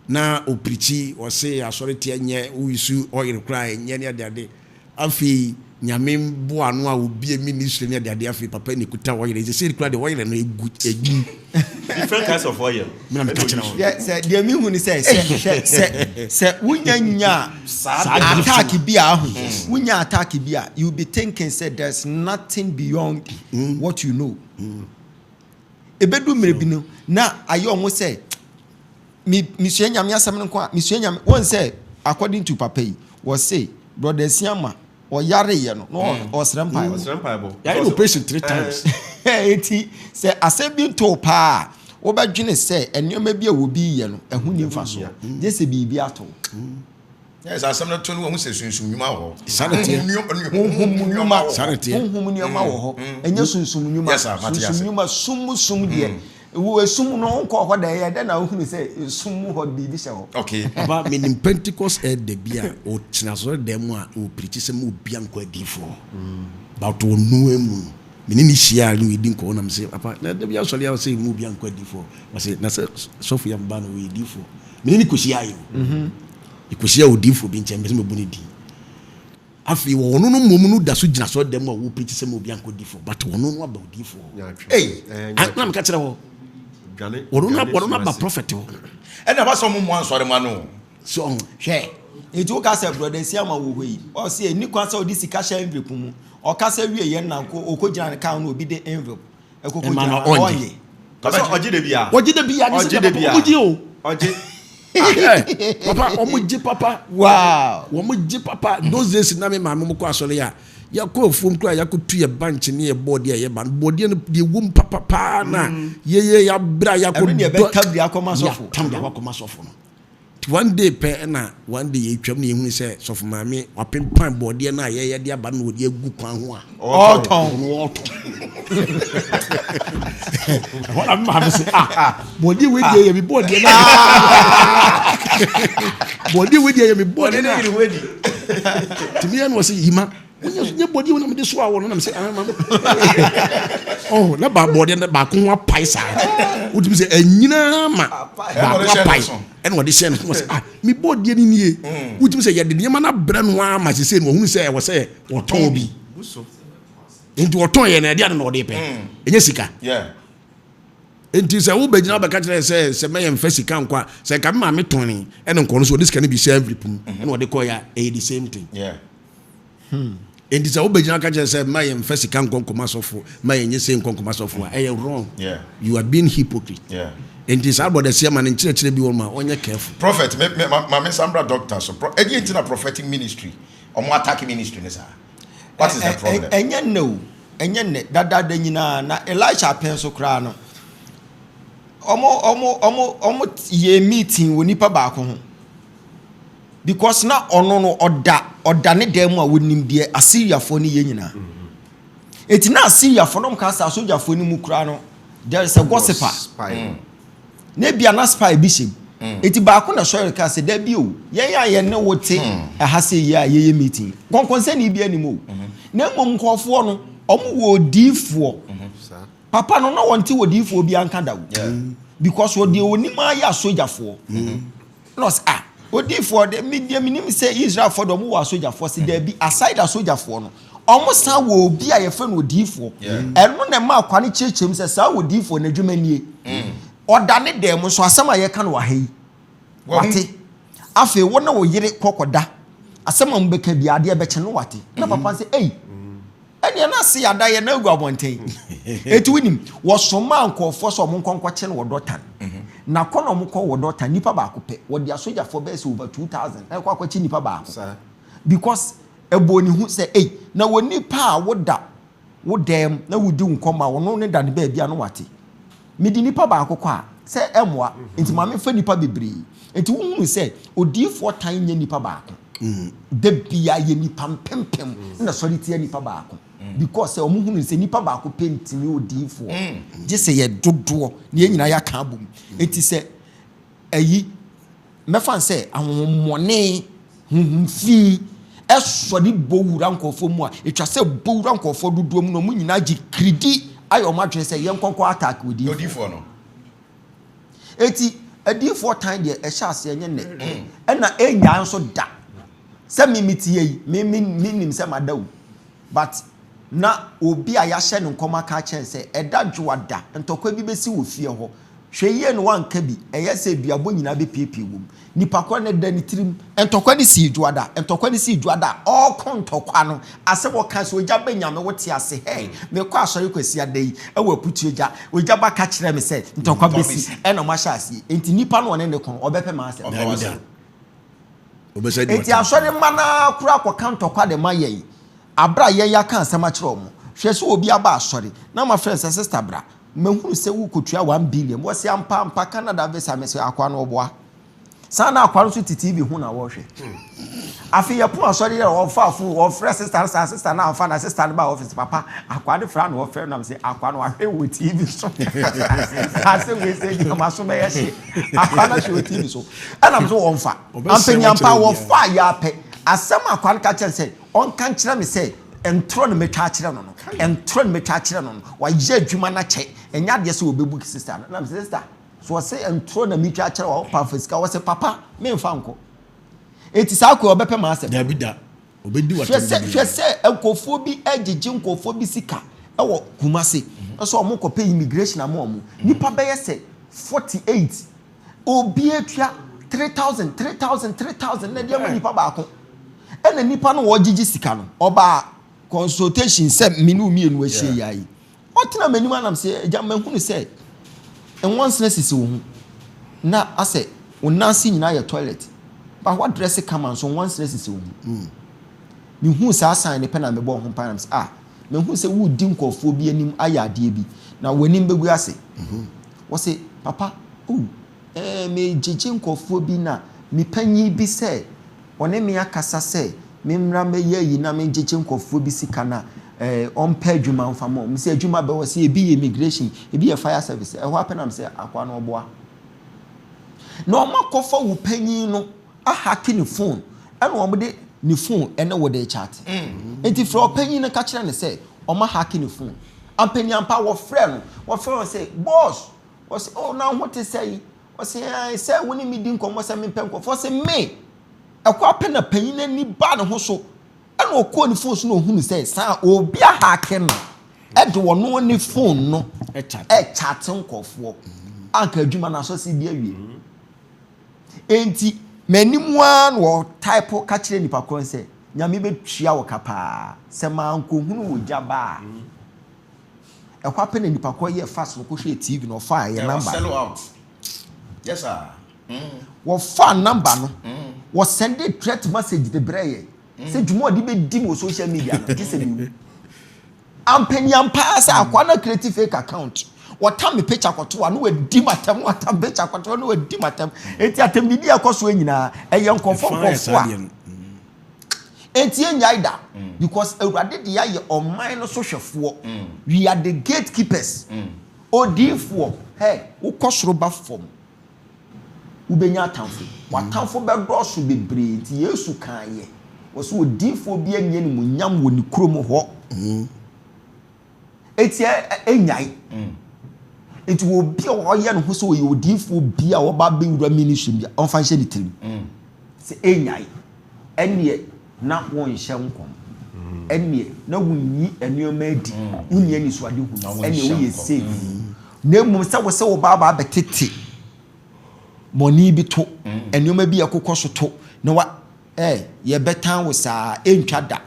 na opirikyi ɔse asɔre teɛ nyɛ woyisu ɔyere koraa ɛnyɛ ne adeade afei nyame mboa ano a obie ministry ne adeade afei papa ne kuta ɔyere sɛ sɛ koraa deɛ ɔyere no egu egu Different kinds of oil. mi na meka kyerɛ wo Yɛ sɛ deɛ mi hu ni sɛ sɛ hwɛ sɛ sɛ wunya nya Saa gift attack bi a ahu wunya attack bi a you be thinking sɛ there's nothing beyond what you know. Ebedu mmerɛ bi no na ayɛ ɔmo sɛ mi misua nyame asɛm no nko a misua nyame wɔn sɛ according to papa yi wɔse brother Siama ɔyare yɛ no na ɔsrɛ mpaebɔ. Ɔsrɛ mpaebɔ. yɛayɛ no operation three times Eti sɛ asɛm bi nto paa a wobɛdwene sɛ nneɛma bi a obi yɛ no ɛho ni mfasoɔ gye sɛ biribi ato. Yes, asɛm no to no wɔn sɛ sunsum nnwuma wɔ hɔ. Saa na ɛteɛ. Honhom nnwuma wɔ Saa na hɔ. ɛteɛ. Honhom nneɛma wɔ hɔ ɛnyɛ sunsum nnwuma. Yes, sir, mate Sunsum ase. nnwuma sum sum deɛ wo esum no nkɔ hɔ da ɛyɛ dɛ na wohunu sɛ esum mu hɔ biribi hyɛ hɔ. Okay. Papa menim Pentecost elder bi a ɔtena asɔre dan mu a ɔpirikyi sɛ ma obia nkɔ adiifoɔ but ɔnoa mu no mene ne hyia a ne wɔdi nkɔmmɔ nam sɛ papa na da bi asɔre a sɛ mu obia nkɔ adiifoɔ ɔsɛ na sɛ sɔfo yɛ mba no ɔyɛ diifoɔ mene ne kɔhyia yɛ o ɛkɔhyia odiifoɔ bi nkyɛn mpɛ sɛ mɛbu ne din afei wɔno no mmom no da so gyina asɔre dan mu a wɔpirikyi sɛ ma obia nkɔ diifoɔ but wɔno no aba odiifoɔ Hey. na meka kyerɛ hɔ wɔno no wɔno no aba prophet hɔ Ɛna ba sɛ ɔmo mmoa nsɔre ma no. so ɔho Hwɛ eti woka sɛ brother Siama wɔ hɔ yi ɔsi eni kwan sɛ ɔde sika hyɛ envelope mu ɔkasa wie yɛn na nko ɔkɔ gyina ne kaa no obi de envelope ɛkɔkɔ Ɛma gyina no no ɔngye. ɔnye. Ɔsɛ ɔgye de bia. wɔgye da bi ade sɛ Ɔgye de papa bia. ɔmo gye o Ɔgye. Hwɛ, papa ɔmo gye papa Wow. wɔn gye papa those days na me maame mo kɔ asɔre a yɛkɔ afuom kora yɛakɔtu yɛ bank ne yɛ bɔɔdeɛ a yɛba no bɔɔdeɛ no deɛ wom papa paa na yɛyɛ yɛabrɛ a yɛakɔ Ɛno ne yɛbɛtam de akɔma sɔfo. yɛatam de akɔma sɔfo no nti one day pɛ ɛna one day yɛtwam ne yɛhunu sɛ sɔfo maame wapempan bɔɔdeɛ no a yɛyɛ de aba no na wɔde agu kwan ho a Ɔtɔn. ɔno ɔtɔn ɛhɔ na me maame sɛ ah bɔɔdeɛ wei deɛ yɛ me bɔɔdeɛ no bɔɔdeɛ wei deɛ yɛ me bɔɔdeɛ no a tumi yɛ no wɔ sɛ yima wonyɛ nyɛ bɔɔdeɛ wo na mede so awɔ no nam sɛ ah maame ɔho na ba bɔɔdeɛ no baako ho apae saa wotumi sɛ ɛnyinaa ma baako apae ɛna ɔde hyɛ no so wɔ sɛ ah me bɔɔdeɛ no nie wotumi sɛ yɛde nneɛma no abrɛ no ara ma sesei no wɔhunu sɛ ɛwɔ sɛ wɔtɔn bi nti wɔtɔn yɛ no ɛde ade na ɔde pɛ ɛnyɛ sika Yeah. nti sɛ wobɛgyina wobɛka kyerɛ sɛ sɛ mɛyɛ mfa sika nkɔ a sɛ nka me maame tɔne ɛne nkɔ no so ɔde sika no bi hyɛ envelope mu ɛna ɔde kɔɛ a ɛyɛ the same thing Yeah. nti sɛ wobɛgyina ka kyerɛ sɛ ma yɛmfa sika nkɔ nkɔma sɔfo ma yɛnyɛ sɛ nkɔ nkɔma sɔfo a ɛyɛ wrong. Yeah. You are being hypocrite. Yeah. Nti saa bɔdɛseɛ ma no nkyerɛkyerɛ bi wɔ mu a ɔnyɛ careful. Prophet, me me ma me sambra doctor so. Pro, ɛdeɛ nti na prophetic ministry ɔmo attack ministry ne saa. What is the problem? Ɛnyɛ nnɛ o ɛnyɛ nnɛ dadaada nyinaa na Elisha pɛn so koraa no ɔmo yɛ meeting wɔ nipa baako ho because na ɔno no ɔda ne dan mu a wɔnim deɛ Assyriafoɔ no yɛ nyinaa eti na Assyriafoɔ no ka sɛ asogyafoɔ no mu koraa no there is a gossiper Spy. na ebia na spy bi hyɛ mu eti baako na sɔre ka sɛ dabi o yɛn a yɛn ne wo te ɛha sɛ yie a yɛyɛ meeting kɔnkɔnsɛni bi anim o na mmom nkɔfoɔ no ɔmo wɔ odiifoɔ Saa. Papa no na wɔnte odiyifoɔ biara nka da o. Because ɔdeɛ onim ara yɛ asogyafoɔ. Na ɔsɛ ah odiyifoɔ de me deɛ menim sɛ Israelfoɔ de wɔn wɔ asogyafoɔ sɛ daabi aside asogyafoɔ no wɔn san wɔ obi a yɛfrɛ no odiyifoɔ. Ɛno na ɛma akwa no kyerɛkyerɛ mu sɛ saa odiyifoɔ no adwuma nie. Ɔda ne dan mu nso asɛm a yɛka no wɔ ha yi wate. Afei wo ne wo yere kɔ kɔda asɛm a mobɛka biara adeɛ bɛkye no wate. Na papa sɛ ei Ɛnneɛ na ase ada yɛn agu abɔnten. Enti wonim, wɔsomaa nkurɔfoɔ sɛ wɔn nkɔ nkɔkye no wɔ Dɔtan. Na kɔ na wɔkɔ wɔ Dɔtan, nipa baako pɛ. Wɔde asogyafoɔ bɛyɛ sɛ over 2,000 na ɛkɔ akɔkye nipa baako. Because ɛbɔɔ ne hu sɛ, ei, na wɔ nipa a woda wo dan mu na wodi wo nkɔmmɔ a, ɔno ne da ne baabi a na wate. Mede nipa baako kɔ a, sɛ ɛmmoa. Nti ma memfa nipa bebree. Nti wohunu sɛ odiyifoɔ tan nyɛ nipa baako. Da biara yɛ nipa mpempem na sɔre tia nipa baako. Because sɛ wɔn hunu sɛ nipa baako pɛ ntumi odiyifoɔ. Gye sɛ yɛ dodoɔ na yɛn nyinaa yɛaka abom. Nti sɛ ayi mɛfa no sɛ ahonhommɔne, honhom fi, sɔre bɔ wura nkurɔfoɔ mu a, ɛtwa sɛ bɔ wura nkurɔfoɔ dodoɔ mu na wɔn nyinaa gye kiridi ayɛ wɔn adwene sɛ yɛnkɔ nkɔ attack odiyifoɔ no. Eti adiyifoɔ tan deɛ ɛhyɛ aseɛ nyɛ nnɛ, ɛna ɛnyaa nso da. Sɛ me mete yi, me me menim sɛ mada o, but na obi a yɛahyɛ no nkɔm aka akyerɛ no sɛ ɛda dwoada ntɔkwa bi bɛsi wɔ fie hɔ. Hwɛ yie na woanka bi, ɛyɛ sɛ duabɔ nyinaa bɛpiepie wɔ mu. Nipa korɔ no ɛda ne tirim. Ntɔkwa no sii dwoada, ntɔkwa no sii dwoada a ɔreko ntɔkwa no, asɛm ɔka sɛ ogya ba Nyame wote ase hey, mekɔ asɔre Kwasiada yi wɔ Aputuo gya, ogya ba ka kyerɛ me sɛ ntɔkwa bɛsi, ɛna moahyɛ aseɛ. Enti nipa no ɔne ne ko no ɔbɛpɛ m'asɛm. Daabi da. Ɔbɛsa di Enti asɔre mma no ara koraa kɔka ntɔkwa de ma yɛn. Aberɛ a yɛn yɛaka asɛm akyerɛ wɔn. Hwɛ sɛ obi aba asɔre na mafrɛ no sɛ sister bra, mahunu sɛ worekɔtua one billion. Wɔse ampa ampa Canada visa. Mese akoa no ɔboa. Saa na akoa no nso te TV ho na wɔrehwɛ. Afei yɛpon asɔre yɛ ɔfa phone ɔfrɛ sister no saa sister no amfa na sister no ba office papa akoa no frɛ na ɔfrɛ no na mese akoa no wahwɛ wɔ TV so. Asɛ wei sɛ gyina maso bɛyɛ hye. Akoa no ahwɛ wɔ TV so. Ɛna mese wɔmfa. Ampanyampa wɔfa yɛ apɛ. Asɛm akoa no ka kyerɛ sɛ Ɔnka nkyerɛ me sɛ ntorɔ na matwa akyerɛ no no, ntorɔ na matwa akyerɛ no no, wayɛ adwuma no akyɛ, ɛnyɛ adeɛ sɛ ɔbɛbu sista no. Na mesɛ sista, so ɔse ntorɔ na metwa akyerɛ wo a, wopa fa sika? Ɔse papa, memfa nkɔ. Enti saa koraa ɔbɛpɛ m'asɛm. Dabi da, ɔbɛdi w'atɛm da biara. Hwɛ sɛ nkurɔfoɔ bi regyegye nkurɔfoɔ bi sika wɔ Kumasi, sɛ wɔrekɔpɛ immigration ama wɔn. Nnipa bɛyɛ sɛ 48. Obi atua 3000, 3000, 3000 na ɛde ama nipa baako. Ɛna nipa no ɔgyegye sika no, ɔbaa consultation sɛ me ne mmienu ahyia yi ayi. Ɔtena m'anim anam sɛ agya mahunu sɛ nwansena sisi wo ho na asɛ wo nan ase nyinaa yɛ toilet. Ba wadrɛse kama nso nwansena sisi wo ho. Mm. Mehuu saa sign no pɛ na mebɔɔ ho mpae na mesɛ ah mahu sɛ woredi nkurɔfoɔ bi anim ayɛ adeɛ bi na w'anim bɛgu ase. Mm-hmm. Wɔse, Papa, oh, eh, megyegye nkurɔfoɔ bi na me panyin bi sɛ ɔne me akasa sɛ memmra mmɛyɛ ayi na megyegye nkurɔfoɔ bi sika na eh, ɔmpɛ adwuma mfa ma wɔn. Mesɛ adwuma bɛ? Wɔse ebi yɛ immigration, ebi yɛ fire service. Ɛhɔ ara pɛ na mesɛ akoa no ɔboa. Na wɔn akɔfa wo panyin no ahake ne phone ɛna wɔn de ne phone ɛne wo de chat. Nti frɛ ɔpanyin no ka kyerɛ no sɛ wɔn ahake ne phone. Ampaniampa wɔfrɛ no, wɔfrɛ no sɛ boss, wɔsɛ oh na ho te sɛ yi, wɔsɛ ɛn sɛ wo ne me di nkɔmmɔ sɛ mempɛ nkurɔfoɔ, wɔsɛ me. Ɛkɔ apɛ na panyin no ani baa ne ho so ɛna ɔkɔɔ ne phone so na ohunu sɛ saa obi ahake no ɛde ɔno ne phone no ɛkyate nkurɔfoɔ anka adwuma no asɔse bi awie. Enti m'anim ara na ɔtype ka kyerɛ nipa korɔ no sɛ, Nyame bɛtua wo ka paa sɛ mankɔhunu wo gya ba a. Ɛhɔ ara pɛ na nipa korɔ yɛɛ fast no kɔhwɛɛ TV no, ɔfaa yɛn number no. Wɔfaa number no, wɔsɛndee threat message de brɛɛ yɛn sɛ dwuma a ɔde bɛdi me wɔ social media no, gye sɛ mewu. Ampaniampa ara sɛ akoa no acreate fake account, wɔtam me picture kɔto a na wadi m'atɛm, wɔatam picture kɔto a na wadi m'atɛm. Enti atɛmdidi a ɛkɔ soɔ nyinaa, ɛyɛ nkurɔfoɔ nkurɔfoɔ a. Enti yɛnnyae da because Awurade de yɛayɛ ɔman no so hwɛfoɔ. We are the gatekeepers. Odiyifoɔ, hey, wokɔ soro ba fam. Wobɛnya atamfo. W'atamfo bɛdɔɔso bebree. Nti Yesu kaeɛ, ɔse odiyifoɔ bi anni animuonyam wɔ ne kurom hɔ. Eti ɛnyae. Nti obi a ɔyɛ ne ho sɛ ɔyɛ odiifoɔ bi a ɔba abɛwura ministry bi a ɔmfa nhyɛ ne tirim sɛ ɛnyae ɛneɛ na wonhyɛ nkɔm ɛneɛ na wonyi nneɛma adi wonni anisoadehunu ɛneɛ woyɛ safe na mmom sɛ wo sɛ wo ba aba abɛtete bɔne bi to nneɛma bi a ɛkokɔ so to na wa ɛ yɛbɛtan wo saa ɛntwa da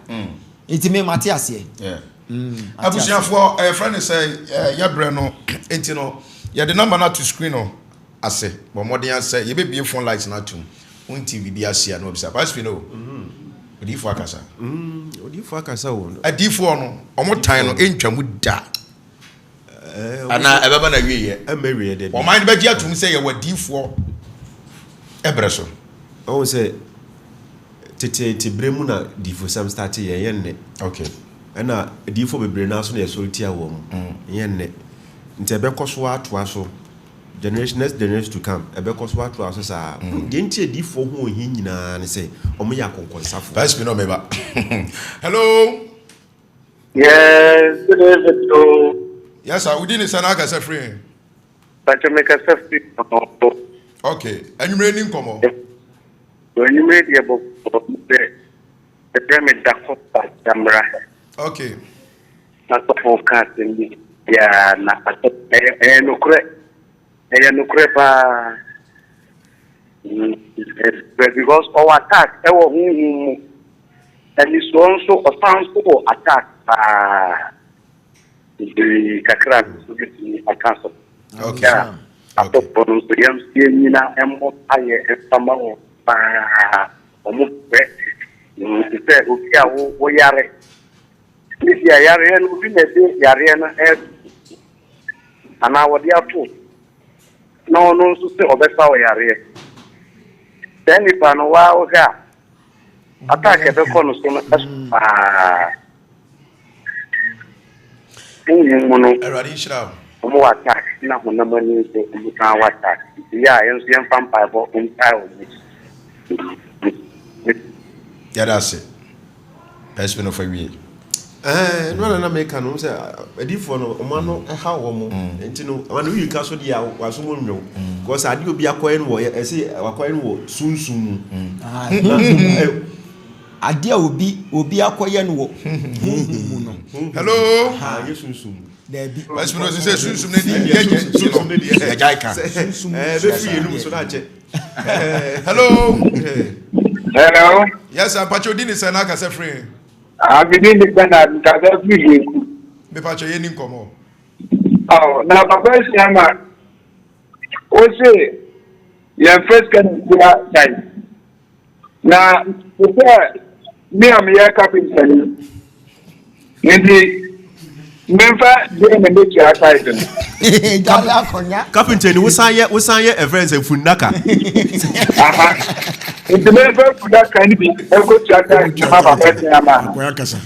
nti me mate aseɛ. Abusuafoɔ yɛfrɛ no sɛ yɛbrɛ no nti no yɛde number no ato screen no ase bɔ mmɔden asɛ yɛbɛbie phone lines no atom wonti biribi ase a na wabisa pastor no odiyifoɔ akasa odiyifoɔ akasa o adiyifoɔ no ɔmo tan no ɛntwa mu da anaa ɛbɛba na wieɛ ɛmɛ wieɛ dɛ ɔman no bɛgye atom sɛ yɛwɔ adiyifoɔ ɛbrɛ so ɔhu sɛ teteete berɛ mu na diyifosɛm starte yɛ ɛnyɛ nnɛ. Okay. Ɛna adiyifoɔ bebree no ara nso na yɛsɔre tia wɔn, ɛnyɛ nnɛ. Nti ɛbɛkɔ so atoa so, generation, next generation to come, ɛbɛkɔ so atoa so saa. Deɛ nti adiyifoɔ ho ohi nyinaa ne sɛ, wɔn yɛ akɔnkɔnsafoɔ. Pass me no meba. Hello. Yes, good evening. o. Yes, sir. Wodi ne sɛ na akasa firi he? Pacho mekasa firi Kɔnɔngo. Okay. Anwummerɛ ni nkɔmmɔ. Anwummerɛ deɛ bɔkɔɔ dɛ ɛbrɛ me da kɔpa gyamra. Okay. Na sɔfo ka asɛm bi biara na asɛm ɛyɛ ɛyɛ nokorɛ ɛyɛ nokorɛ paa. Mm, ɛyɛ because ɔwɔ attack ɛwɔ honhom mu. Anisoɔ nso ɔsan nso wɔ attack paa. Nti kakra no nso bɛtumi aka so. Okay. Yeah. Asɔfoɔ no nso yɛn nso yɛnyina mmɔ mpaeɛ mfa ma wɔn paa. Wɔn brɛ. Te sɛ obi a wo woyare. Ebi a yareɛ no obi na ɛde yareɛ no ɛto anaa wɔde ato na ɔno nso sɛ ɔbɛsa wo yareɛ. Saa nipa no waa wohwɛ a attack a ɛbɛkɔ no so no ɛso paa. Honhom mu no, Awurade nhyira wo. wɔn wɔ attack na honam ani nso wɔn san wɔ attack. Nti yɛ a yɛn nso yɛmfa mpaebɔ ntae wɔn akyi. Yɛda ase. Pɛspi no fa wie. Ɛɛ no na na meka no sɛ adiifoɔ no wɔn ano ɛha wɔn nti no wɔn ano yi ka so deɛ waso mu nwew because adeɛ obi akɔyɛ no wɔ ɛsɛ wakɔyɛ no wɔ sunsun mu. Adeɛ a obi obi akɔyɛ no wɔ honhom mu no. Hello. Ha yɛ sunsun mu. Daabi. Pɛspi no sɛ sunsum ne deɛ yɛgye Sunsum ne deɛ yɛgyae ka. Sunsum Ɛɛ bɛfiri yɛn num so na akyɛ. Hello. Hello. Yes, sir. Mpacho di ne sɛ na akasa firi. Abidi ni Bernard nkasa firi Yeku. Mepacho yɛ ni nkɔmmɔ. Oh, na papa ahyia ma wo se yɛn fɛ sika na ntua dan. Na te sɛ me a meyɛ kapenta yi, nti memfa deɛ na mɛtua tithe no. Gyae akɔnya. Kapinta ni wosan yɛ wosan yɛ ɛfrɛ sɛ fundaka. Aha. Nti memfa fundaka no bi nkɔtua tithe no ma papa ahyia ma. Akɔya kasa.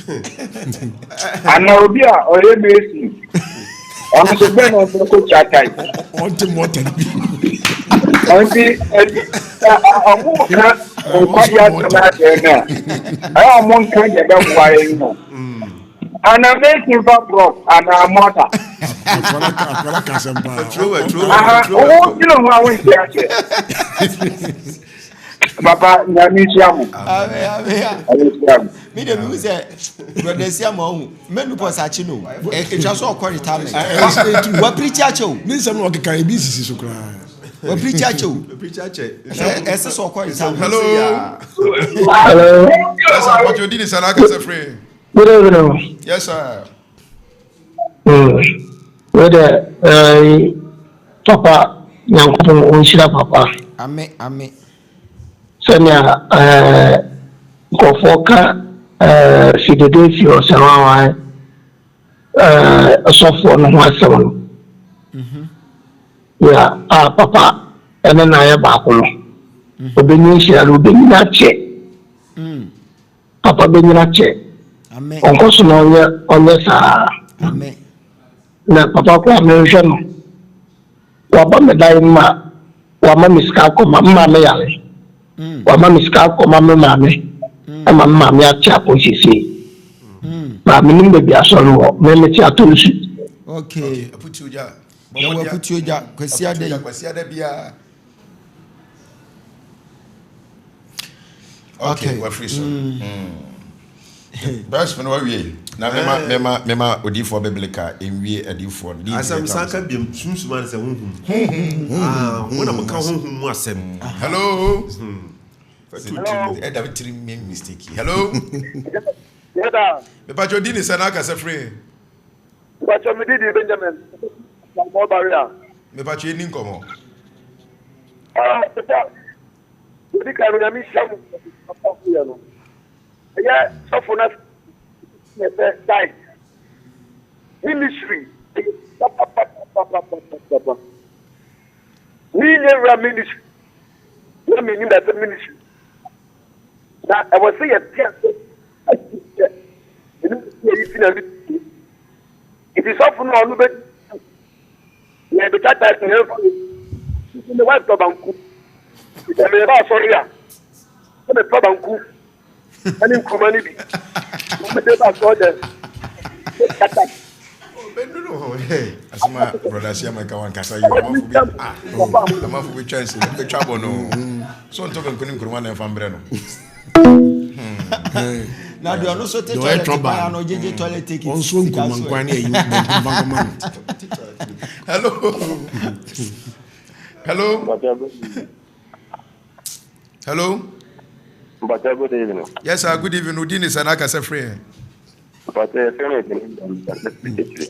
Ana obi a ɔyɛ mason, ɔno nso bɛn na ɔmfa kɔtua tithe. Ɔnte mɔta no bi. Nti ɔmo ka nkwagye asɛm akyerɛ no a, ɛyɛ ɔmo nka deɛ ɛbɛboa yɛn no. Ana mason fa block anaa mɔta. Akwara ka asɛm paa. Aha, owó gyina ho a wonte aseɛ. Papa, Nyame nhyira mo. Amen, amen. Nyame nhyira mo. Me de mi sɛ brother si ama ɔhu menu pɔ sakye no etwa so ɔkɔ retirement. Wa preach akyɛ o. Ne nsɛm na ɔkeka ebi nsisi so koraa. Wa preach akyɛ o. Preach akyɛ. Ɛsɛ sɛ ɔkɔ retirement. Hello. Hello. Yes, sir. Mpacho di ne sɛ na akasa firi. Good evening. Yes, sir. Wei dɛ papa Nyankopɔn ɔnhyira papa. Amen, amen. Sɛnea nkurɔfoɔ ka Philadelphia ɔsɛnwawan ɔsɔfoɔ no ho asɛm no. Ya a papa ɛne na ayɛ baako no. Ɔbɛnya nhyira no, ɔbɛnyina akyɛ. Papa bɛnyina akyɛ. Amen. Ɔnkɔ so na ɔnyɛ ɔnyɛ saa. Amen. Na papa koraa menhwɛ no. Waba me dan mu a, wama me sika akɔma me maame yare. Wama me sika akɔma me maame. Ama me maame ate apɔ seesei. Ba menim baabi asɔre wɔ. Me mete atɔ nsu. Okay. Aputuo gya. Yɛwɔ Aputuo gya, Kwasiada yi. Kwasiada biara. Okay, wafiri so. Bɛs no wawie. Na mema mema mema odiifoɔ biblical nwie adiifoɔ no. Asɛm san ka biam sunsum ane sɛ honhom. Honhom. Ah, wo na mo ka honhom mu asɛm. Hello. Ɛda mi tiri mi mistake. Hello. Yɛda. Mepatwa odi ne sɛ n'akasa firi. Mepatwa mi didi Benjamin. Mɔ Baria. Mepatwa eni nkɔmɔ. Ah, papa. Odi kan no nyame hyia mu papa yɛ no. Ɛyɛ sɔfo na sɛ die. Ministry. Papa papa papa papa. Mi nye wura ministry. Na mi nim sɛ ministry. Na ɛwɔ sɛ yɛte ase ati sɛ ɛno sɛ yɛyi fi na ne nti sɔfo no a ɔno bɛ yɛ bɛtwa tax na ɛmfa no nti ne wife tɔ banku sɛ meba asɔre a sɛ mefa banku ɛne nkuruma no bi na mede ba asɔre dɛ bɛtwa tax. Asoma brother si amaka wankasa yi amafo bi ah amafo bi twa nsi bi twa bɔ no so ntɔ bɛ nkuni nkuruma na ɛfa mbrɛ no. Na deɛ ɔno so te toilet kwan ano gyegye toilet ticket. Ɔnso nkuruma nkwan ne ayi banku nfa nkɔma no. Hello. Hello. Hello. Mpakyɛ good evening. Yes sir, good evening. Odi ni sɛ n'akasa firi yɛn. Mpakyɛ yɛfrɛ me Ebene Ndamsa titiri.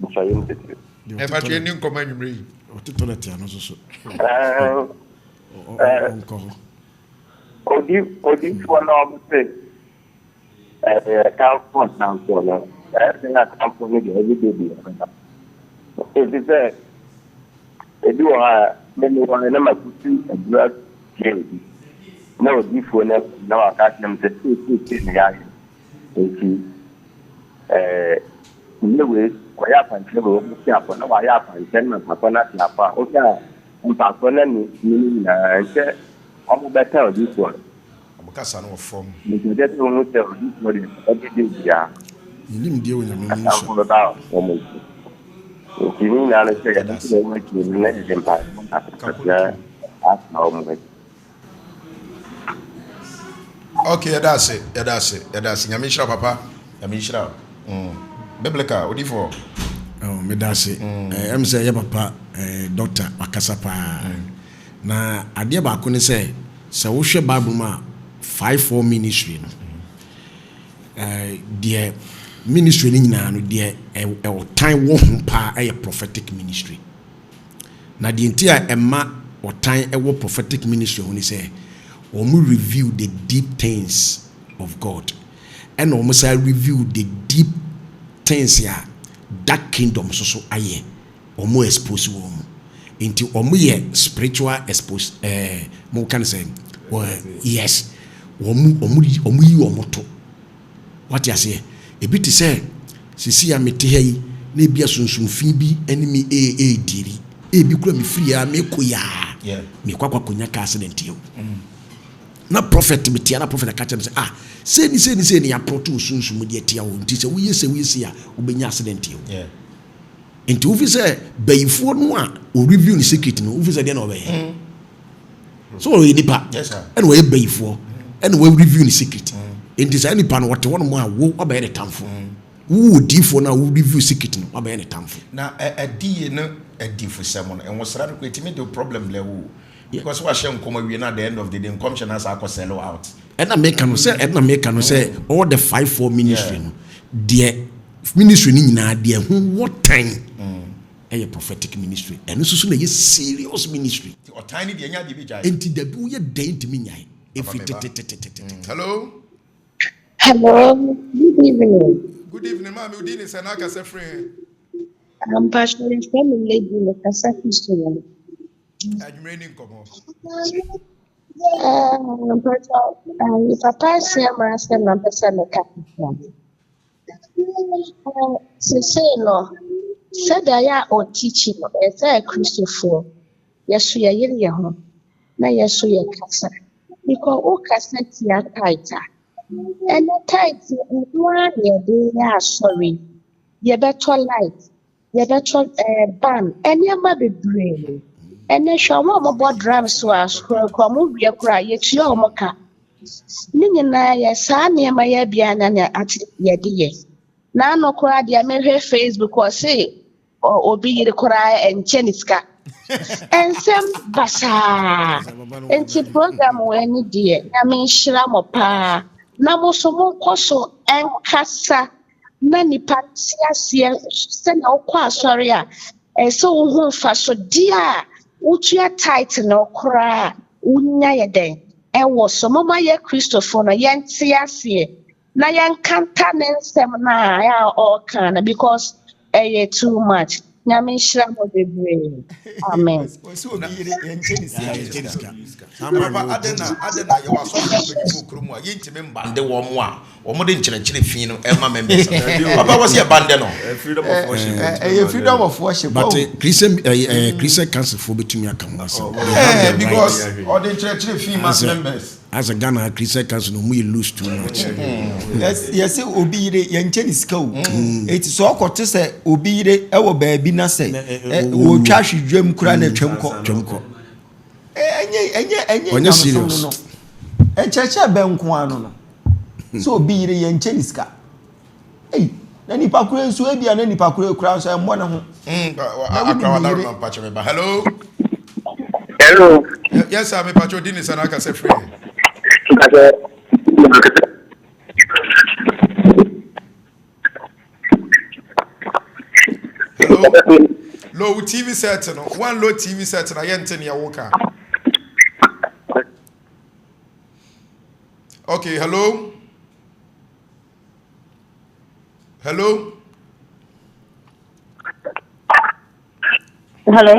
Nsɔyem titiri. Mpakyɛ ni nkɔmɔ anwummerɛ yi. Ɔte toilet ano nso so. Ɔnkɔ hɔ. Odi odiifoɔ na ɔmo se ɛyɛ tamfo ntamfo no ɛyɛ sɛ na tamfo no deɛ ɛbi bebi ɛbɛba. Efi sɛ ebi wɔ hɔ a mene wɔ na makutu adura tie obi na odiifoɔ no na waka akyerɛ me sɛ seesei na yɛayɛ nti ɛɛ nyɛ wei kɔyɛ akwankyerɛ wei wɔn ti apɔ na wayɛ akwankyerɛ na mpakɔ no ate apɔ a wohwɛ a mpakɔ no ne ne nyinaa nkyɛ wɔn bɛka odiifoɔ no. Ɔmo kasa no wɔ fam. Nkyɛ sɛ wɔn sɛ odiifoɔ deɛ ɛde de bia. Nim deɛ Onyame mu nso. Atamfo bɛba wɔn akyi. Nti ne nyinaa no sɛ yɛde sɛ wɔn akyi no na yɛde mpaebɔ akasakasa asa wɔn akyi. Okay, yɛda ase, yɛda ase, yɛda ase. Nyame nhyira papa. Nyame nhyira. Biblical, odiifoɔ. Oh, meda ase. Ɛm sɛ yɛ papa doctor wakasa paa. Na adeɛ baako ne sɛ, sɛ wohwɛ Bible mu a, 5-4 ministry no, deɛ ministry no nyinaa no, deɛ ɔtan wɔ ho paa ɛyɛ prophetic ministry. Na deɛ nti a ɛma ɔtan ɛwɔ prophetic ministry ho ne sɛ, wɔn review the deep things of God. Ɛna wɔn san review the deep things a dark kingdom so so ayɛ. Wɔn expose wɔn mu. Nti wɔn yɛ spiritual expose mo ka ne sɛ yes wɔn wɔn yi wɔn to. Wate aseɛ? Ebi te sɛ sisi a mete ha yi na ebi asunsunfin bi ɛne mi ɛɛdiri. Ebi kura mi firi ya mekɔ yaa mekɔ akɔ akɔnya car accident yɛ o. Na prophet me tia na prophet aka kyerɛ me sɛ ah sei ni sei ni sei ni aprɔto osunsum deɛ tia wo nti sɛ woyɛ sɛ woyɛ sei a wobɛnya accident yɛ o. Nti wofi sɛ bayifoɔ no a o review ne secret no wofi sɛ deɛ na ɔbɛyɛ so ɔyɛ nipa ɛna ɔyɛ bayifoɔ ɛna wɔ review ne secret nti saa nipa no wɔte hɔ nom a wo wabɛyɛ ne tamfo wo wɔ diifoɔ no a wo review secret no wabɛyɛ ne tamfo. Na ɛdiye no adifosɛm no nwosra no kɔ etimi de problem blɛ wo because wahyɛ nkɔm awie na at the end of the day nkɔmhyɛ no asa akɔ sell out. Ɛna meka no sɛ ɛna meka no sɛ all the 5-4 ministry no deɛ ministry no nyinaa deɛ ho wɔ tan ɛyɛ prophetic ministry. Ɛno nso so na ɛyɛ serious ministry. Ɔtan ne deɛ nya deɛ bi gyae. Enti dabi woyɛ dɛn ntumi nyae. Efi tetetetetete. Hello. Hello, good evening. Good evening, maame. Odi ne sɛ n'akasa firi. Mpacho yɛfrɛ me Lady mekasa fi so. Anwummerɛ ni nkɔmmɔ. Mpacho, papa asia ma asɛm na mpɛ sɛ meka. Sesei no, sɛdeɛ yɛ a ɔtikyi no, ɛsɛ Kristofoɔ, yɛso yɛyere yɛ ho, na yɛso yɛkasa. Because wokasa tia tithe a, ɛnɛ tithe nko ara na yɛde yɛ asɔre. Yɛbɛtɔ light, Yɛbɛtɔ ɛɛ ban, nneɛma bebree. Ɛnɛ hwɛ wɔn a wɔbɔ drums wɔ asɔre koraa, wɔn wie koraa yɛtua wɔn ka. Ne nyinaa yɛ saa nneɛma yi abia na na ate yɛde yɛ. N'ano koraa deɛ mehwɛ Facebook ɔse obi yere koraa ɛnkyɛ ne sika. Nsɛm basaa. Nti program wɔ ani deɛ Nyame nhyira mo paa. Na mo so monkɔ so nkasa na nipa te aseɛ sɛnea wokɔ asɔre a ɛsɛ sɛ wohu mfasodeɛ a wotua tithe no koraa a wonya yɛ dɛn ɛwɔ so. Momma yɛ Kristofo no yɛnte aseɛ na yɛnkanta ne nsɛm no a ɔreka no because ɛyɛ too much. Nyame nhyira mo bebree. Amen. Papa adɛn na adɛn na yɛwɔ asɔfo mpanyinfoɔ kurom a yɛntumi mbande wɔn a wɔn de nkyerɛkyerɛ fi no ɛma members papa wɔ sɛ yɛbande no. Ɛyɛ freedom of worship. But Christian Christian council foɔ bɛtumi aka ho asɛm. Ɛɛ because ɔde nkyerɛkyerɛ fi ma members. As a Ghana Christian council no ɔmo yɛ loose too much. Yɛsɛ obi yere yɛnkyɛ ne sika o. Eti sɛ ɔkɔte sɛ obi yere ɛwɔ baabi na sɛ wɔtwa ahwe dwam kura na twam kɔ. Twam kɔ. Ɛnyɛ ɛnyɛ ɛnyɛ nyamesom no no. Nkyerɛkyerɛ bɛn nko ara no no. Sɛ obi yere yɛnkyɛ ne sika. Ei, na nipa koro nso ebia na nipa koro kura nso ɛmmɔ ne ho. Na wodi ne yere. Hello. Hello. Yes sir, me pacho di ne sana akasa free. Hello. Low TV set no. One low TV set na yɛnte nea woka. Okay, hello. Hello. Hello.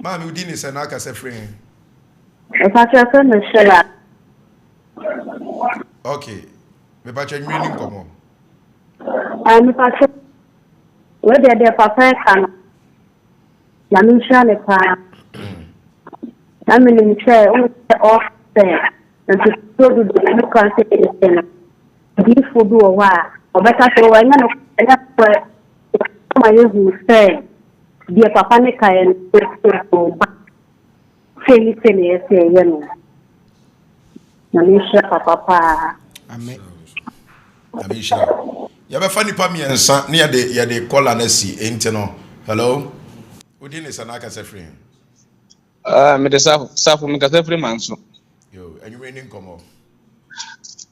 Maame, wodi ne sɛ na akasa firi he? Mepakyɛ fɛ me Sheila. Okay. Mepakyɛ nwiri ni nkɔmmɔ. Ah, mepakyɛ. Wei deɛ deɛ papa ɛka no. Nyame nhyira ne paa. Na menim sɛ wo sɛ ɔsɛ ntotosoɔ dudu no kora sɛ ɛsɛ no. Odiyifoɔ bi wɔ hɔ a, ɔbɛka sɛ, O, ɛnyɛ nokorɛ, ɛnyɛ nokorɛ, ama yɛahu sɛ deɛ papa no kaeɛ no, ba sei ne sei na ɛyɛ sɛ yɛyɛ no. Nyame nhyira papa paa. Amen. Nyame nhyira. Yɛbɛfa nipa mmiɛnsa ne yɛde yɛde kɔla no asi enti no. Hello. Wodi ne sɛ n'akasa firi he? Ah, mede safo safo mekasa firi manso. Yo, anwummerɛ ni nkɔmmɔ.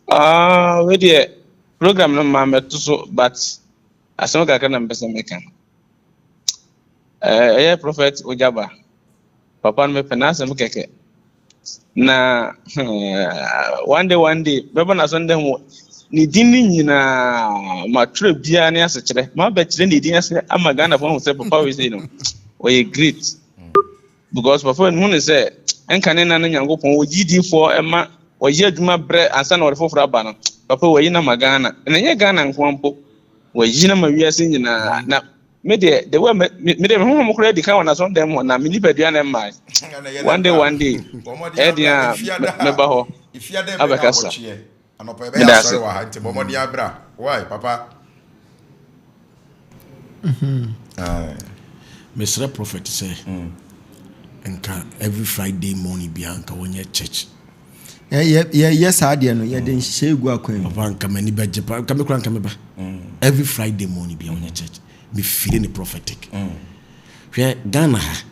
Ah, wei deɛ program no maa mɛto so but asɛm kakra na mepɛ sɛ meka. Eh, ɛyɛ Prophet Ojaba. Papa no mepɛ n'asɛm kɛkɛ. Na one day one day bɛbɔ n'aso ndɛ ho ne din ne nyinaa matwerɛ biara ne asekyerɛ mabɛkyerɛ ne din ase ama Ghanafoɔ ahu sɛ papa wei sei no ɔyɛ great. Because papa no hu ne sɛ ɛnka ne nana Nyankopɔn wɔgye diifoɔ ɛma wɔyɛ adwuma brɛ ansa na wɔde foforɔ aba no papa wɔyi no ama Ghana na ɛnyɛ Ghana nko mpo wɔyi no ama wiase nyinaa na me deɛ the way me me deɛ me honhom koraa di kan wɔ n'asɔn dɛm hɔ na me nipadua na mmae one day one day ɛyɛ a mɛba hɔ abɛkasa Anɔpa yɛbɛyɛ asɔre wɔ ha nti bɔ mmɔden abra. Why papa? Mesrɛ prophet sɛ nka every Friday morning bia nka wɔnyɛ church. Yɛyɛ saa deɛ no yɛde nhyehyɛ egu akwan mu. Papa nka m'ani bɛgye pa nka me kora nka meba. Every Friday morning bia wɔnyɛ church. Me feel ne prophetic. Hwɛ Ghana ha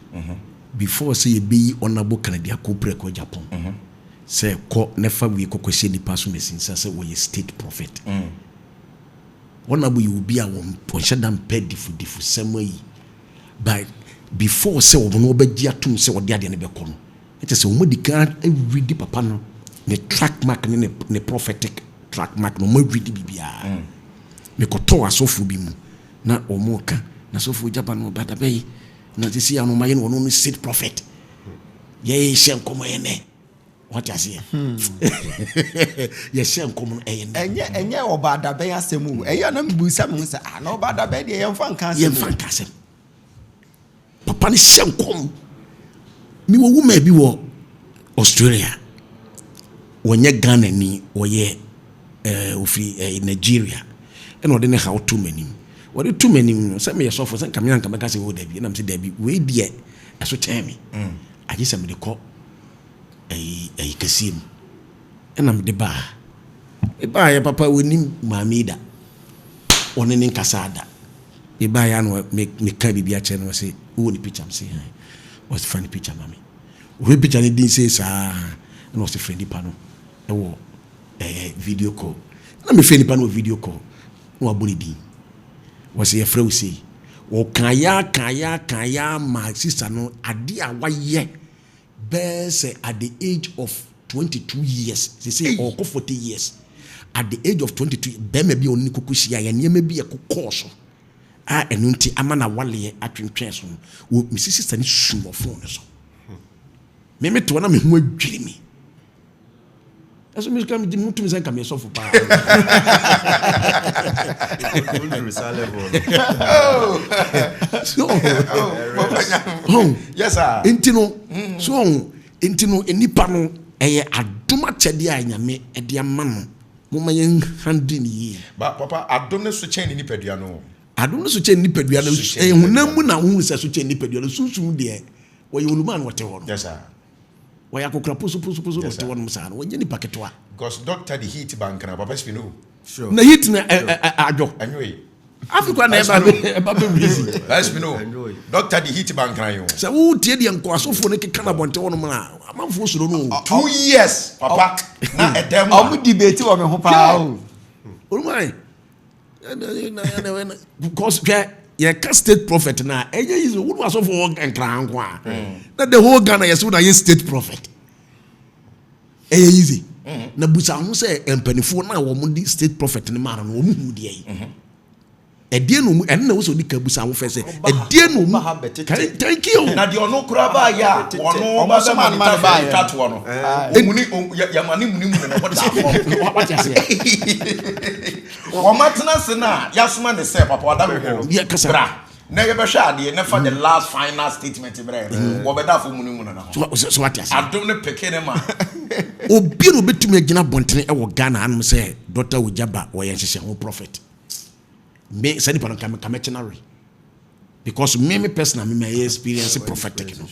before sɛ yɛbɛyi honorable Kennedy Akompreko Agyapong. Sɛ kɔ na fa wie kɔ kɔhyɛ nipa so mɛsinsa sɛ wɔyɛ state prophet. Wɔn abo yɛ obi a wɔn wɔnhyɛ da mpɛ difudifusɛm ayi but before sɛ wɔn no wɔbɛgye atum sɛ wɔde adeɛ no bɛkɔ no ɛkyɛ sɛ wɔn adi kan awidi papa no ne track mark ne ne ne prophetic track mark no wɔn awidi biribiara. Mekɔtɔɔ asɔfoɔ bi mu na wɔn reka na asɔfoɔ gyaba no ɔba dabɛyi na sisi ano wɔn ayɛ no wɔn no state prophet yɛhyɛ nkɔmɔ yɛ nɛ. Wate aseɛ? Hmm. Yɛhyɛ nkɔm no ɛyɛ nnɛ. Ɛnyɛ ɛnyɛ ɔba adabɛn asɛm o. Ɛyɛ na mebisa me ho sɛ ah na ɔba adabɛn deɛ yɛmfa nka asɛm. Yɛmfa nka asɛm. Papa no hyɛ nkɔm. Mewɔ woman bi wɔ Australia. Wɔnyɛ Ghana ni, wɔyɛ ɛɛ eh, ofiri ɛɛ eh, Nigeria. Ɛna ɔde ne haw to m'anim. Wɔde to m'anim no, sɛ meyɛ sɔfo, sɛ nka me anka mɛka sɛ, oh dabi, ɛna mese dabi, wei deɛ ɛso kyɛn me. Agye sɛ mede kɔ ayi ayi kɛseɛ mu. Ɛna mede baa ha. Mebaeɛ papa wɔnim maame yi da. Ɔne ne nkasaa da. Mebaeɛ a na me meka biribi akyerɛ no ɔse wowɔ ne picture mese han. Ɔse fa ne picture ma me. Ɔhwɛ picture no din sei saa ɛna ɔse frɛ nipa no ɛwɔ ɛɛ video call. Ɛna mefrɛ nipa no wɔ video call na wabɔ ne din. Ɔse yɛfrɛ wo sei. Ɔkaeɛ ara kaeɛ ara kaeɛ ara maa sister no adeɛ a wayɛ bɛyɛ sɛ at the age of 22 years sese ɔkɔ 40 years at the age of 22 bɛrima bi a ɔne ne koko hyia yɛ nneɛma bi a ɛkokɔɔ so a ɛno nti ama na waleɛ atwentwɛn so no wɔ mesi sista ne su wɔ fon no so me me toɔ na me ho adwiri me. Ɛso mi sika mi mu tumi sɛ nka mi yɛ sɔfo paa. So oh, yes sir. Nti no so nti no nipa no ɛyɛ adom akyɛdeɛ a Nyame ɛde ama no. Moma yɛn handle ne yie. Ba papa adom no so kyɛn ne nipadua no. Adom no so kyɛn nipadua no. Ɛyɛ honam mu na wohu sɛ so kyɛn nipadua no. Sunsum deɛ wɔyɛ olumaa na wɔte hɔ no. Yes sir. Wɔyɛ akokora posoposoposo na ɔte hɔnom saa no, wɔnyɛ nipa ketewa. Because doctor de heat ba nkran, papa spi no. Sure. Na heat na adwo. Anyoe. Afi kwa na ɛba bɛ ɛba bɛ wuli si. Papa spi no. Doctor de heat ba nkran yo. Sɛ wo tie deɛ nkɔ asɔfoɔ no keka na abɔnten hɔnom na amanfoɔ suro no. 2 years papa na ɛdɛm. Ɔmo debate wɔ me ho paa o. Olumai. Because hwɛ yɛka state prophet na ɛnyɛ yi sɛ wone asɔfo wɔ nkran nko a na the whole Ghana yɛsɛ wona yɛ state prophet ɛyɛ easy na busa ho sɛ mpanimfoɔ no a wɔn de state prophet no maa no no wɔn hu deɛ yi ɛdeɛ na wɔn ɛno na wosɛ odi ka busa ho fɛ sɛ ɛdeɛ na wɔn thank you na deɛ ɔno kura ba yɛ a ɔno ba bɛ ma ne ta fɛ twa toɔ no ɔmuni yɛma ne muni muni na ɔda fam wate aseɛ wɔn atena ase na yasoma ne sɛ papa ɔda hwehwɛ no no bra na yɛbɛhwɛ adeɛ na fa the last final statement brɛ mm. wɔbɛda fam muni muni na ho so wate aseɛ adom ne peke ne ma obi na obetumi agyina abɔntene wɔ Ghana anom sɛ Dr. Ogyaba wɔyɛ nhyehyɛ ho prophet me saa nipa no nka nka mɛkye no awe because me me personal me ma yɛ experience prophetic no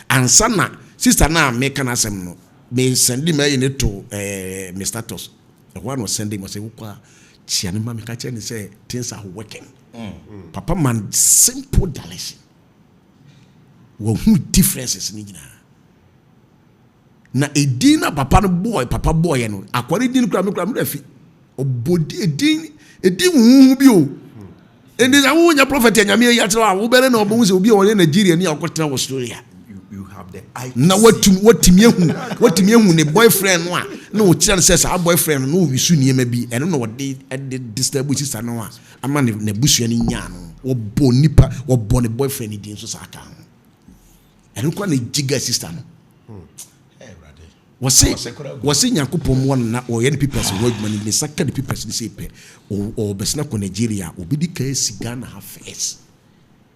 ansa na sister na meka no asɛm no me send ma yi ne to eh, me status ɛhɔ a na ɔsɛnde ma sɛ wokɔ a kyia no ma meka kyerɛ ne sɛ things are working mm. Papa man simple direction wɔhu differences no nyinaa Na edin na papa no bɔɔ papa bɔɔyɛ no akwa no din kura me kura me afi ɔbɔ edin edin huhu bi o ɛnti sɛ wo nyɛ prɔfɛt a nyame ayi akyerɛ a wobɛrɛ na ɔbɛhu sɛ obi a ɔyɛ Nigeria ni a ɔkɔtena Australia na watumi watumi ahu watumi ahu ne boyfriend no a na ɔkyerɛ no sɛ saa boyfriend no na ɔwisu nneɛma bi ɛno na ɔde ɛde disturb sisa no a ama ne n'abusua no nyaa no wɔbɔ nipa wɔbɔ ne boyfriend din nso saa ka ho Ɛno koraa na egye sister no. Wɔse wɔse Nyankopɔn mmoa no na ɔyɛ ne papers ho adwuma no ne nsa ka ne papers no sei pɛ ɔbɛsena kɔ Nigeria a obedi kan asi Ghana ha first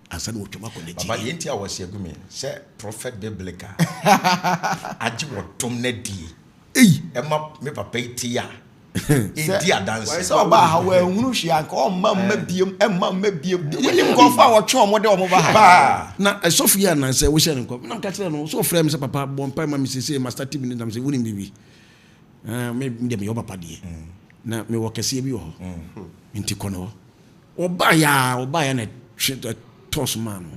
ansa na watwam akɔ Nigeria. Papa deɛ nti a wɔse agu me sɛ prophet biblical agye wɔ dom no adie. Ei! Ɛma me papa yi te a ɛdi adanse. Sɛ ɔbaa ha wanhunu hwee anka ɔmma mma biem ɛmma mma biem. Wonim nkurɔfoɔ a wɔtwe wɔn de wɔn ba ha. Paa. Na ɛsɔfo yi a nansɛ wohyɛ no nkɔm na meka kyerɛ no sɛ ɔfrɛ me sɛ papa bɔ mpae ma me seesei ma start bi no nam sɛ wonim biribi ah, me deɛ meyɛ wo papa deɛ na mewɔ kɛseɛ bi wɔ hɔ nti kɔ no hɔ ɔbaeɛ a ɔbaeɛ na ɛtwe ɛtɔɔ so maa no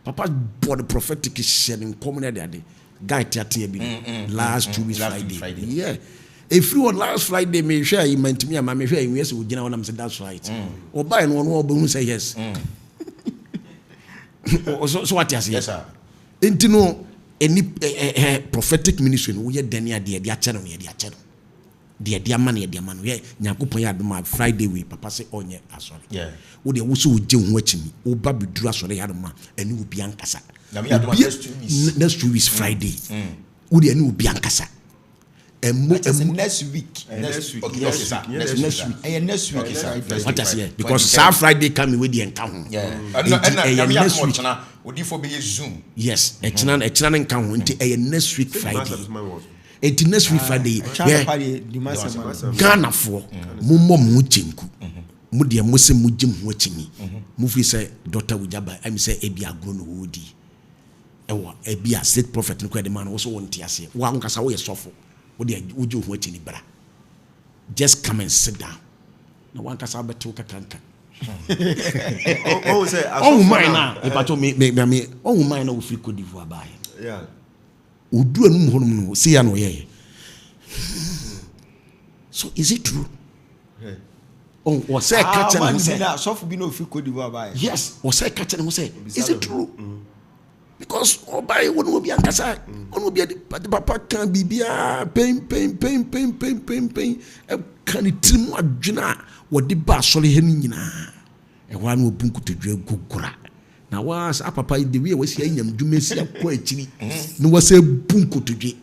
papa bɔ no prophetic hyɛ no nkɔm ne adeade Guy teatea bi no mm, mm, mm, last 2 weeks Friday. Yeah. Ɛfiri hɔ last Friday mehwɛ ayi mantumi ama mehwɛ ayi meyɛ sɛ ɔgyina hɔ na mesɛ that's right. Ɔbaeɛ no ɔno ɔbɛhu sɛ yes. So wate aseɛ. Nti no ɛni prophetic ministry no woyɛ dɛn ne adeɛ yɛde akyɛ no no yɛde akyɛ no. Deɛ yɛde ama no yɛde ama no. Hwɛ Nyankopɔn yɛ adom a Friday wei papa sɛ ɔnyɛ asɔre. Wo deɛ wo sɛ wogye wo ho akyimi woba bɛduru asɔre hanom a ɛne obi ankasa. Nyame yɛ adom a next 2 weeks. Next 2 weeks Friday. Wo deɛ ɛne obi ankasa. Ɛmo ɛmo. Next week. Next week. Okay, okay, sir. Next week. Ɛyɛ next week. Okay, sir. What I say? Because saa Friday coming wei deɛ nka ho. Nti ɛyɛ next week. Odifo bɛyɛ Zoom. Yes, ɛkyina ɛkyina ne nka ho. Nti ɛyɛ next week Friday. Enti next week Friday yi, hwɛ, Ghanafoɔ, mommɔ mo ho kyenku. Mo deɛ mo se mo gye mo ho akyinyi. Mo firi sɛ Doctor Wujaba ɛmi sɛ ebi agorɔ na ɔredi. Ɛwɔ ebi a state prophet no kora de ma no wo so wo nte aseɛ. Wo ankasa woyɛ sɔfo. Wo deɛ wogye wo ho akyinyi bra. Just come and sit down. Na wankasa wobɛte wo kakanka. Ɔhu man na mepatɔ me me me ɔhu man na ofiri Cote d'Ivoire baayɛ. Odu anum hɔnom no sei a na ɔyɛɛ. So is it true? Ɔsɛ ka kyerɛ ne ho sɛ. Asɔfo bi na ofiri Cote d'Ivoire baayɛ. Yes, ɔsɛ ka kyerɛ ne ho sɛ is it true? Because ɔbaayɛ wɔn obi ankasa wɔn obi adi papa kan biribiara pɛn pɛn pɛn pɛn pɛn pɛn pɛn ɛka ne tiri mu adwene a wɔde ba asɔre ha no nyinaa ɛhɔ ara na obu nkotodwe gogora. Na waa saa papa yi the way a wasi ayɛ nyamedwuma asi akɔ akyiri na wasa abu nkotodwe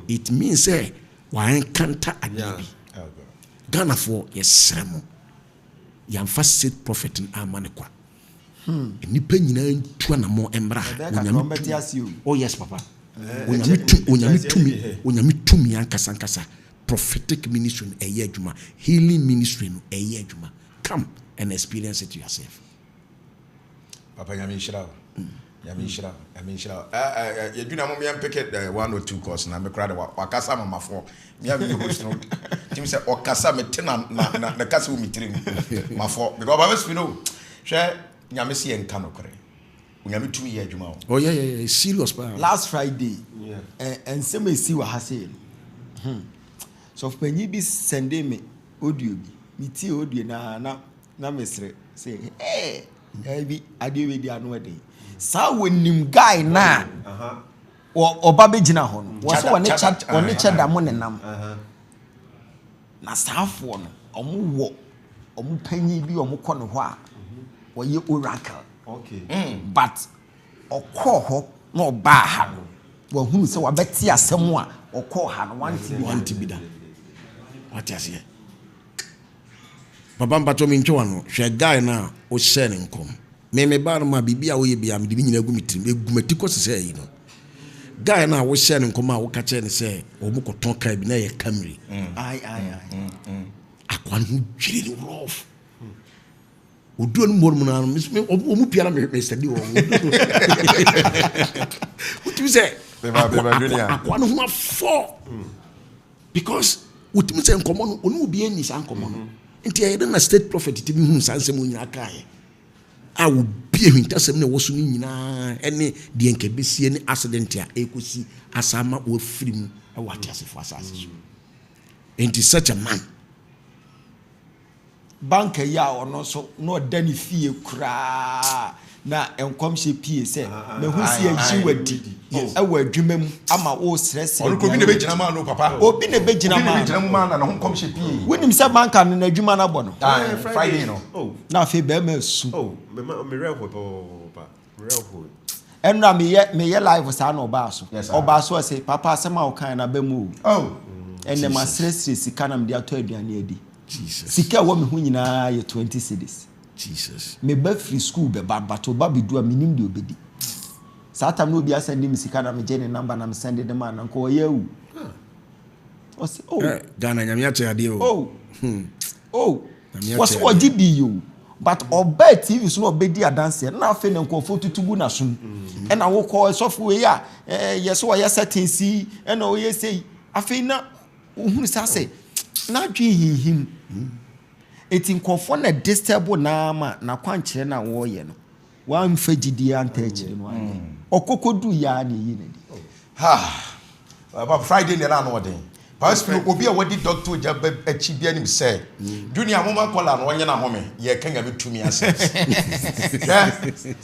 it means sɛ wa encounter adeɛ bi. Ghanafoɔ yɛsrɛ mo yɛamfa state prophet no amma no kwa. Nnipa nyinaa ntu anamɔ mmra ha. Onyame tumi. Oh yes papa. Onyame tumi, onyame tumi, onyame tumi ankasa ankasa. Prophetic ministry no ɛyɛ adwuma. Healing ministry no ɛyɛ adwuma. Come and experience it yourself. Papa nyame nhyira wo. Nyame nhyira wo. Nyame nhyira wo. Eh eh eh yɛdwina mo yɛn peke eh, one or two course na me kora de wakasa ma mafo. Me a me host no. Tim sɛ ɔkasa me te na na na na kasa wo me tirim. Mafo because baba spino. Hwɛ nyame se yɛn ka nokorɛ. Onyame tumi yɛ adwuma o. Oh yeah yeah yeah serious paa. Last Friday eh nsɛm a esi wɔ ha sei no. Hmm. Sɔfopanyin bi sɛndee me audio bi. Metie audio no ara na na mesere sɛ hey daabi adeɛ wei deɛ ano ɛden saa wɔnim guy no a ɔba bɛgyina hɔ no wɔ sɛ wɔne wɔne kyɛ da mo nenam na saafoɔ no ɔmo wɔ ɔmo panyin bi ɔmo kɔ ne hɔ a wɔyɛ oracle but ɔkɔɔ hɔ na ɔbaa ha no wahunu sɛ wabɛte asɛm a ɔkɔɔ ha no wante bi da wate aseɛ. Papa mpakyɛw mentwa w'ano, hwɛ guy no a wohyɛɛ no nkɔm. Me me baa no ma biribi a woyɛ biara mede ne nyinaa gu me tirim, egu m'ati kɔ sesɛ ayi no. Guy no a wohyɛɛ no nkɔm a woka kyerɛɛ no sɛ wɔn kɔtɔn car bi na ɛyɛ Camry. Akoa no ho dwiri no rough. Odu anim hɔ nom no wɔn mu pia na me me sɛde wɔn. Wotumi sɛ akoa no ho afɔ. Because wotumi sɛ nkɔmɔ no ɔne obi anni saa nkɔmɔ no nti ɛyɛ dɛ na state prophet tumi hunu saa nsɛm nyinaa kaeɛ a obi ahintasɛm na ɛwɔ so no nyinaa ɛne deɛ nka ɛbɛsie ne accident a ɛkɔsi asa ama wafiri mu ɛwɔ ateasefoɔ asase so nti such a man. Banka yi a ɔno nso na ɔda ne fie koraa na nkɔmhyɛ pie sɛ mahu sɛ yɛayi wo adi wɔ adwuma mu ama woresrɛsrɛ Ɔno obi na ɛbɛgyina maa no papa. Obi na ɛbɛgyina maa no. Obi na ɛbɛgyina mu maa no na ho nkɔmhyɛ pie. Wonim sɛ banka no n'adwuma no abɔ no. Friday no. Na afei bɛrima asu. Oh, me werɛ hoe papa. Ɛnora meyɛ meyɛ live saa na ɔbaa so. Ɔbaa so ɔse papa asɛm a ɔkae no aba mu o. Oh. Ɛnɛ masrɛsrɛ sika na mede atɔ aduane adi. Sika ɛwɔ me ho nyinaa yɛ 20 cedis. Jesus. Me ba firi school bɛba but ɔba bɛdu a menim deɛ ɔbɛdi. Saa tam na obi asɛnde me sika na megye ne number na mesɛnde de maa no nka ɔyɛ awu. Ɔse oh. Eh, Ghana nyame akyɛ adeɛ o. Oh. Oh. Wɔse wɔgye dii o but ɔbaa TV so na ɔbɛdi adanseɛ na afei na nkurɔfoɔ tutu gu n'asom ɛna wokɔ sɔfo wei a yɛ sɛ ɔyɛ settings yi ɛna ɔyɛ sei afei na wohunu saa sɛ n'adwene hinhim eti nkurɔfoɔ na disturb naa ma n'akwankyerɛ na wɔreyɛ no Wamfa gyidie antaa akyire no anyɛ. Ɔkɔ kɔduu yɛ ara na ɛyii no adi. Ha! Friday deɛ na ano ɔden. Pastor obi a wadi Doctor Ogya ba akyi bi anim sɛ, Junior moma kɔla no ɔnyɛ n'ahome, yɛreka Nyame tumi asɛm. Hwɛ,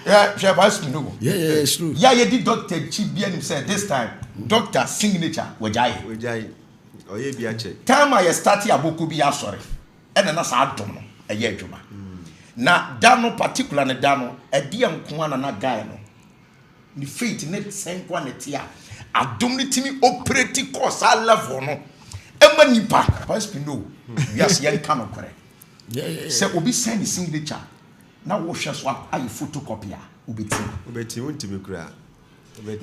hwɛ, hwɛ Pastor no. Yeah, yeah, it's true. Yɛ a yɛdi Doctor akyi bi anim sɛ this time Doctor signature wagyae. Wagyae. Ɔyɛ bi akyɛ. Time a yɛ start aboko bi asɔre. ɛna na saa adom no ɛyɛ adwuma na da no particular no da no ɛdeɛ nko ara na na guy no ne faith ne sɛn nko ara na ɛte a adom no tumi operate kɔɔ saa level no ɛma nipa pastor no wiase yɛn ka no korɛ sɛ obi sɛn ne signature na wohwɛ so ayɛ photocopy a wobɛti wobɛti wontumi koraa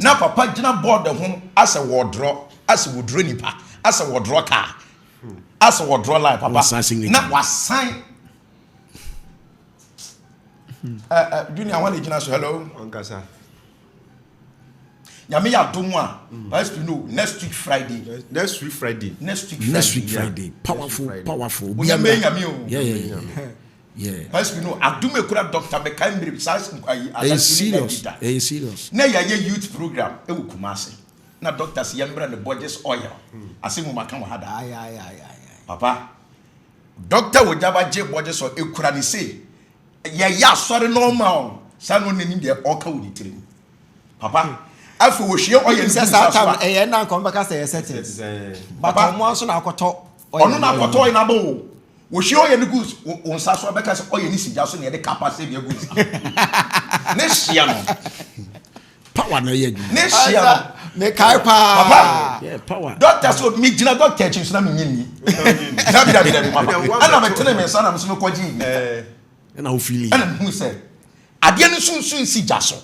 na papa gyina board ho asɛ wɔdrɔ asɛ wɔdrɔ nipa asɛ wɔdrɔ kaa Asɛ wɔ draw line papa na wasan. Junior wɔn na gyina so hello. Ɔnkasa. Nyame yɛ adom a Pastor no next week Friday. Next week Friday. Next week Friday. Next week Friday. Powerful powerful. Onyame nyame o. Yeah yeah yeah. Yeah. Pastor no adom ekura doctor mekae mmere saa ayi Ɛyɛ serious. Ɛyɛ serious. Na yɛayɛ youth program ɛwɔ Kumasi. Na doctor sɛ yɛmbrɛ no Borges oil. Asɛm mu maka wɔ ha da. Papa doctor wɔ gyaba gye Borges oil ekura ne sei. Yɛyɛ asɔre normal saa na ɔnanim deɛ ɔka wɔ ne tirim. Papa, afei wɔhwie ɔyɛ no sɛ saa tam ɛyɛ na nka ɔmbɛka sɛ ɛyɛ settings. But ɔmo nso na akɔtɔ ɔno na akɔtɔ ɔyɛ n'aba o. Wɔhwie ɔyɛ no gu wo nsa so ɔbɛka sɛ ɔyɛ ne sigya so na yɛde kapa sɛ bi agu nsa. Ne hyia no. Power na ɛyɛ adwuma. Ne hyia no. Mekae paa. Papa. Yeah, power. Doctor so me gyina doctor akyi nso na me nyi nni. Dabi dabi dabi papa. Ɛna me tene me nsa na me nso me kɔgye yi. Ɛna wo feeling. Ɛna me hu sɛ adeɛ no nso nsi gya so.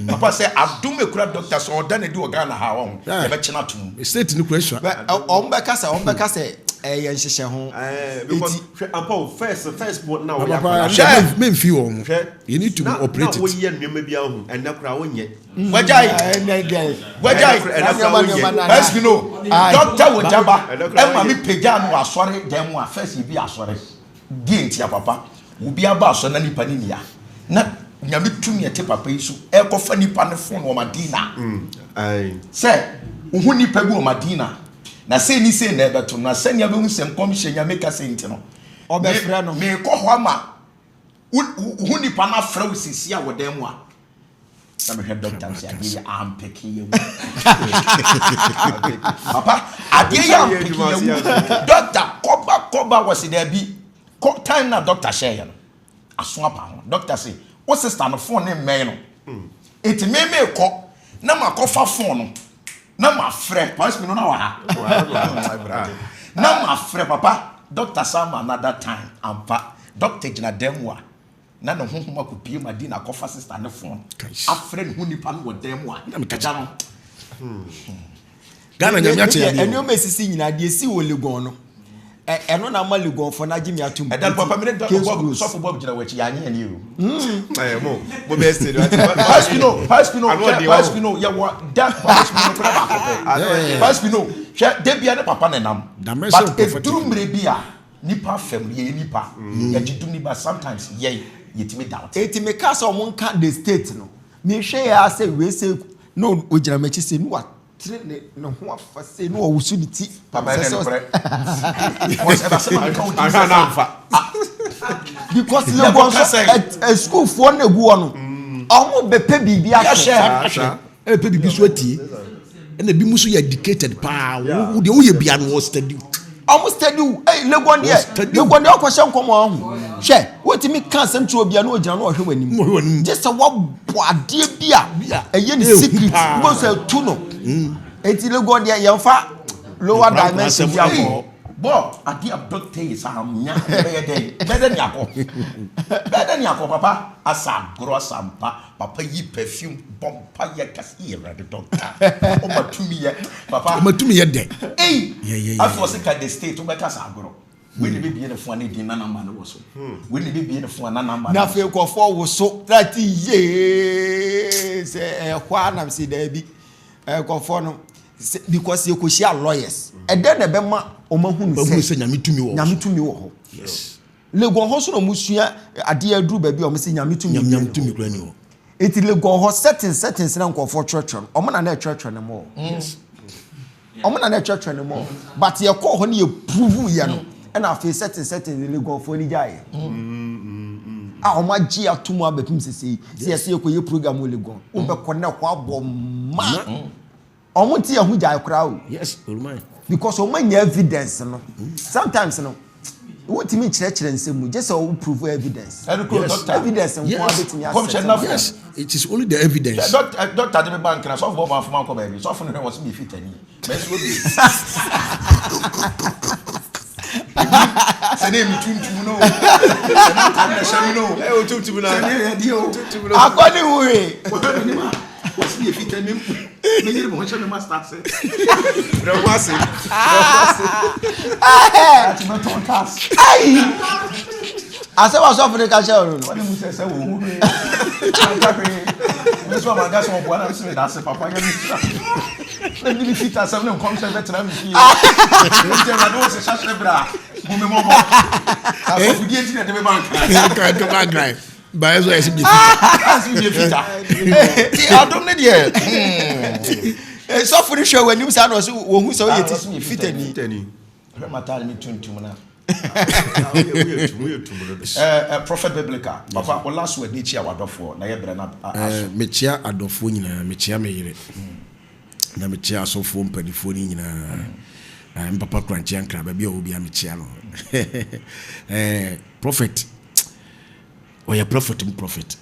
Papa sɛ adom ekura doctor sɛ ɔda n'adi wɔ Ghana ha ɔho yɛbɛkyena ato mu. State no kura sua. Ɔmo bɛka sɛ ɔmo bɛka sɛ ɛyɛ nhyehyɛ ho. Because hwɛ ampa o first first po na wɔyɛ akwadaa. Hwɛ memfi wɔn ho. You need to operate it. Na woyɛ nneɛma bi ahu ɛnɛ koraa wonyɛ. Wagyae wagyae ɛspi no doctor wɔ gyaba ɛma mi pagya no wɔ asɔre dan mu a first yɛ bi asɔre. Deɛ ntia papa? Obi aba asɔre na nipa no nni ha na Nyame tumi ɛte papa yi so ɛkɔfa nipa no phone wɔ Madina sɛ wohu nipa bi wɔ Madina na sei ne sei na ɛbɛto na sɛnea bɛhu sɛ nkɔmhyɛ Nyame ka sei nti no ɔbɛfrɛ no mekɔ hɔ ama wohu nipa no afrɛ wo sisi a wɔ dan mu a na mehwɛ dɔkta no sɛ adeɛ yɛ ampeke yɛ wu papa adeɛ yɛ ampeke yɛ wu dɔkta kɔba kɔba wɔ se daabi kɔ time na dɔkta hyɛ yɛ no aso apa ho dɔkta se wo sista no fon ne mmɛn no eti meme kɔ na makɔfa fon no na mafrɛ pastor no na wɔ ha na mafrɛ papa dɔkta sama another time ampa dɔkta gyina dan mu a na ne honhom akɔpue Madina akɔfa sista ne fon afrɛ ne ho nipa no wɔ dan mu a ɛda no. Ghana nyame ate adeɛ. Nneɛma esisi nyinaa deɛ esi wɔ Legon no ɛno na ama Legonfoɔ no agye me atom. Ɛda no papa mi ne sɔfo Bob gyina wɔ akyi yɛanye ani o. Ɛyɛ mo mo bɛ ɛsɛ de. Paspino Paspino hwɛ Paspino yɛ wɔ da Paspino kura baako pɛ. Paspino hwɛ debia ne papa ne nam. But eduru mmiri bi a. Nipa fam no yɛyɛ nipa yɛgye dum ni but sometimes yɛn yɛtumi doubt. Eti me kaa sɛ ɔmo nka the state no me hwɛ yɛ ara sɛ wei sɛ na ogyina m'akyi sɛ ne wa tene ne ne ho afa sɛ ne ɔwoso ne ti. Papa ɛnɛ nokorɛ because ɛba sɛ ma meka wo ti sɛ saa. Because Legon so ɛ sukuufoɔ na egu hɔ no ɔmo bɛ pɛ biribi ahwɛ. Ɛbɛpɛ biribi so atie. Ɛna ebi mu nso yɛ educated paa. Wo deɛ woyɛ bia no wɔ study wo. Ɔmo study wo. Ɛy Legon deɛ Legon deɛ ɔkɔ hyɛ nkɔmɔ ahu. Hwɛ wotumi ka asɛm kyerɛ obi a na ogyina na ɔhwɛ w'anim. Ɔhwɛ w'anim. Gye sɛ wabɔ adeɛ bi a ɛyɛ ne secret. Wobɛhu sɛ ɛtu no. Eti Legon deɛ yɛnfa lower dimension bi akɔ. Bɔ adeɛ a doctor yi saa nya bɛyɛ dɛn bɛyɛ dɛn ne akɔ bɛyɛ dɛn ne akɔ papa asa agorɔ asa mpa. Papa yi perfume bɔ mpa yɛ kɛse yɛ awurade dɔkta ɔma tumi yɛ papa ɔma tumi yɛ dɛ ei afei ɔse ka the state wobɛka sɛ agorɔ wei na bɛbie ne fo a ne din na namba no wɔ so wei na bɛbie ne fo a na namba na afei nkurɔfoɔ woso na ti yee sɛ ɛhɔ a nam sɛ daabi nkurɔfoɔ no because yɛkɔhyia lawyers ɛdɛn na ɛbɛma wɔn ahunu sɛ nyame tumi wɔ nyame tumi wɔ hɔ yes Legon hɔ so na ɔmo sua adeɛ aduru baabi a ɔmo se Nyame tumi biara nni hɔ. Kura ni hɔ. Eti Legon hɔ settings settings na nkorɔfoɔ twerɛtwerɛ no ɔmo na na ɛtwerɛtwerɛ no more. Yes. Ɔmo na na ɛtwerɛtwerɛ no more. But yɛkɔɔ hɔ no yɛ prove yɛ no ɛna afei settings settings Legon foɔ ani gyaeɛ. A ɔmo agye ato mu abɛpem sesei sɛ yɛse yɛkɔyɛ program wɔ Legon wobɛkɔ na ɛhɔ abɔ ma. Ɔmo nte yɛn ho gyae koraa o. Yes, Olumai. Because ɔmo anya evidence no. Sometimes no, wontumi nkyerɛkyerɛ nsɛm mu, gye sɛ wo prove evidence. Yes. Evidence nko ara betumi asɛ. Yes, it is only the evidence. Doctor de me ba nkran, sɔfo bɔ ɔmanfo ma nkɔ baabi. Sɔfo no hwɛ wɔ se me fitani. Mɛsi obi. Sɛ ne mi tuntum no. Sɛ ne tam na hyɛ mi no. Ɛ o tuntum na. Sɛ ne yɛ di o. Tuntum no. Akɔ ne ho he. Wɔhwɛ me nim a. Wɔsi yɛ fitaa mi me yere me ho hyɛ me ma start sɛ. Brɛ ho ase. Brɛ ho ase. Ati mɛtɔn cars. Ayi. Asɛm a sɔfo no ka kyerɛɛ no no. Ɔne mu sɛ sɛ wɔn ho hwee. Anka hwee. Me nso amanka sɛ ɔboa na mesɛ meda ase papa nyame nhyira. Na mede me fita asɛm ne nkɔmhyɛ bɛtena me fie. Nti Awurade wo sɛ hyɛhyɛ berɛ a hu me mmɔbɔ. Na asɔfodie nti na ɛde me ba nkran. Nkran to ba nkran. Baɛ so ɛsɛ bie fita. Ɛsɛ bie fita. Ti adom ne deɛ. Sɔfo no hwɛ w'anim saa na ɔsɛ wɔhu sɛ woyɛ fitani. Hwɛ m'ataade ne tuntum na. Prophet Biblical, papa wo last word ne kyia w'adɔfoɔ na yɛ brɛ no aso. Mekyia adɔfoɔ nyinaa, mekyia me yere, na mekyia asɔfoɔ mpanifoɔ no nyinaa. Me papa Korankye Ankrah, baabi a ɔwɔ biara mekyia no. Prophet, ɔyɛ prophet mu prophet.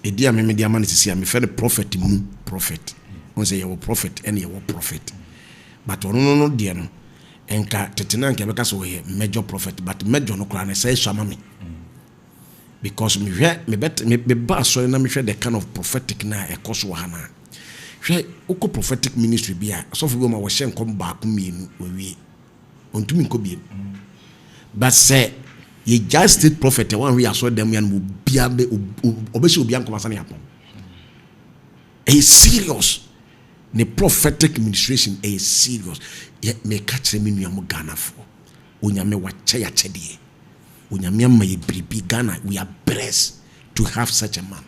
Ɛdi a me mede ama no sisi a, mefrɛ no prophet mu prophet. Wohu sɛ yɛwɔ prophet ɛne yɛwɔ prophet. But ɔno no no deɛ no nka tete no anka yɛbɛka sɛ ɔyɛ major prophet but major no koraa no ɛsɛe sua ma me because mehwɛ mebɛt meba asɔre na mehwɛ the kind of prophetic na ɛkɔ so wɔ ha no a hwɛ wokɔ prophetic ministry bi a asɔfo bi wɔ ma wɔhyɛ nkɔm baako mmienu wɔwie ɔntumi nkɔ biem but sɛ yɛgyae state prophet a wɔanhwɛ yɛ asɔre dɛm yɛ no obiara bɛ ɔbɛhyɛ obiara nkɔm asane apɔn ɛyɛ serious Ne prophetic ministration ɛyɛ serious yɛ meka kyerɛ me nua mo Ghana foɔ Onyame wakyɛ yɛ akyɛdeɛ Onyame ama yɛ biribi Ghana we are blessed to have such a man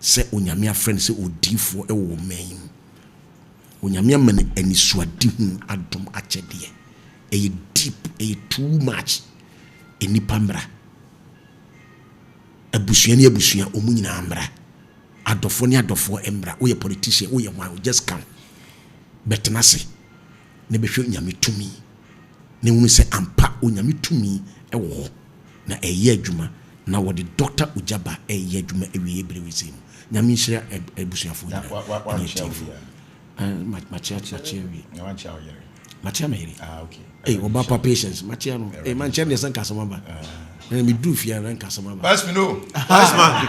sɛ Onyame afrɛ no sɛ odiifoɔ ɛwɔ ɔman yi mu Onyame ama no anisoadehunu adom akyɛdeɛ ɛyɛ deep ɛyɛ too much nnipa mmra abusua ne abusua ɔmo nyinaa mmra. Adɔfoɔ ne adɔfoɔ mmra, woyɛ politician, woyɛ hwan, just come bɛtena ase na bɛhwɛ Onyame tumi na hunu sɛ ampa Onyame tumi wɔ hɔ na ɛyɛ adwuma na wɔde Doctor Ogyaba ɛyɛ adwuma awieɛ berɛ wei sei mu. Nyame nhyira abusuafoɔ nyinaa ɛne atiefoɔ. Makyea makyea wie. Makyea me yere. Ah, okay. Hey, ɔba pa patience. Makyea no. Hey, mankyea no deɛ sɛ nka asɛm aba. Na me duru fie na nka asɛm aba. Pass me no. Pass man.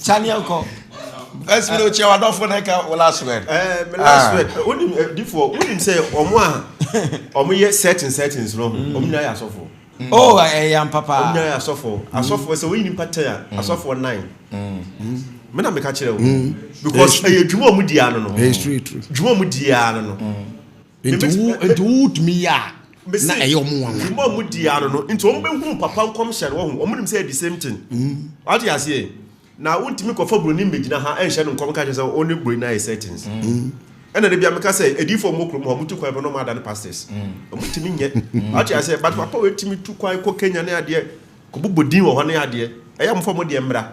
Chaniel kɔ. Pass me no kyea wadɔfo na ɛka wo last word. Eh, me last word. Wonim difoɔ, wonim sɛ ɔmo a ɔmo yɛ certain certain no, ɔmo nyinaa yɛ asɔfo. Oh, ɛyɛ ampa paa. Wɔn nyinaa yɛ asɔfoɔ. Mm. Asɔfoɔ sɛ woyi nipa tɛn a, mm. asɔfoɔ nine. Mm. Me na meka kyerɛ wo. Because ɛyɛ dwuma a wɔn di ano no. Dwuma a wɔn di ano no. Nti wo nti wo tumi yɛ a na ɛyɛ wɔn nwanwa. Dwuma a wɔn di ano no nti wɔn bɛ hu papa nkɔmhyɛ no wɔn wɔn nim sɛ ɛyɛ the same thing. Wate aseɛ. Na wontumi nkɔfa buroni mmɛgyina ha nhyɛ no nkɔm nka kyerɛ sɛ ɔne buroni no ayɛ settings. Ɛna da bia meka sɛ adiyifoɔ mmɔ kurom hɔ, wɔtu kwan pɛ na wɔn adane pastors. Wɔntumi nyɛ. Wate aseɛ? But papa wei tumi tu kwan kɔ Kenya ne adeɛ, kɔbobɔ din wɔ hɔ ne adeɛ. Ɛyɛ a momfa mo deɛ mmra.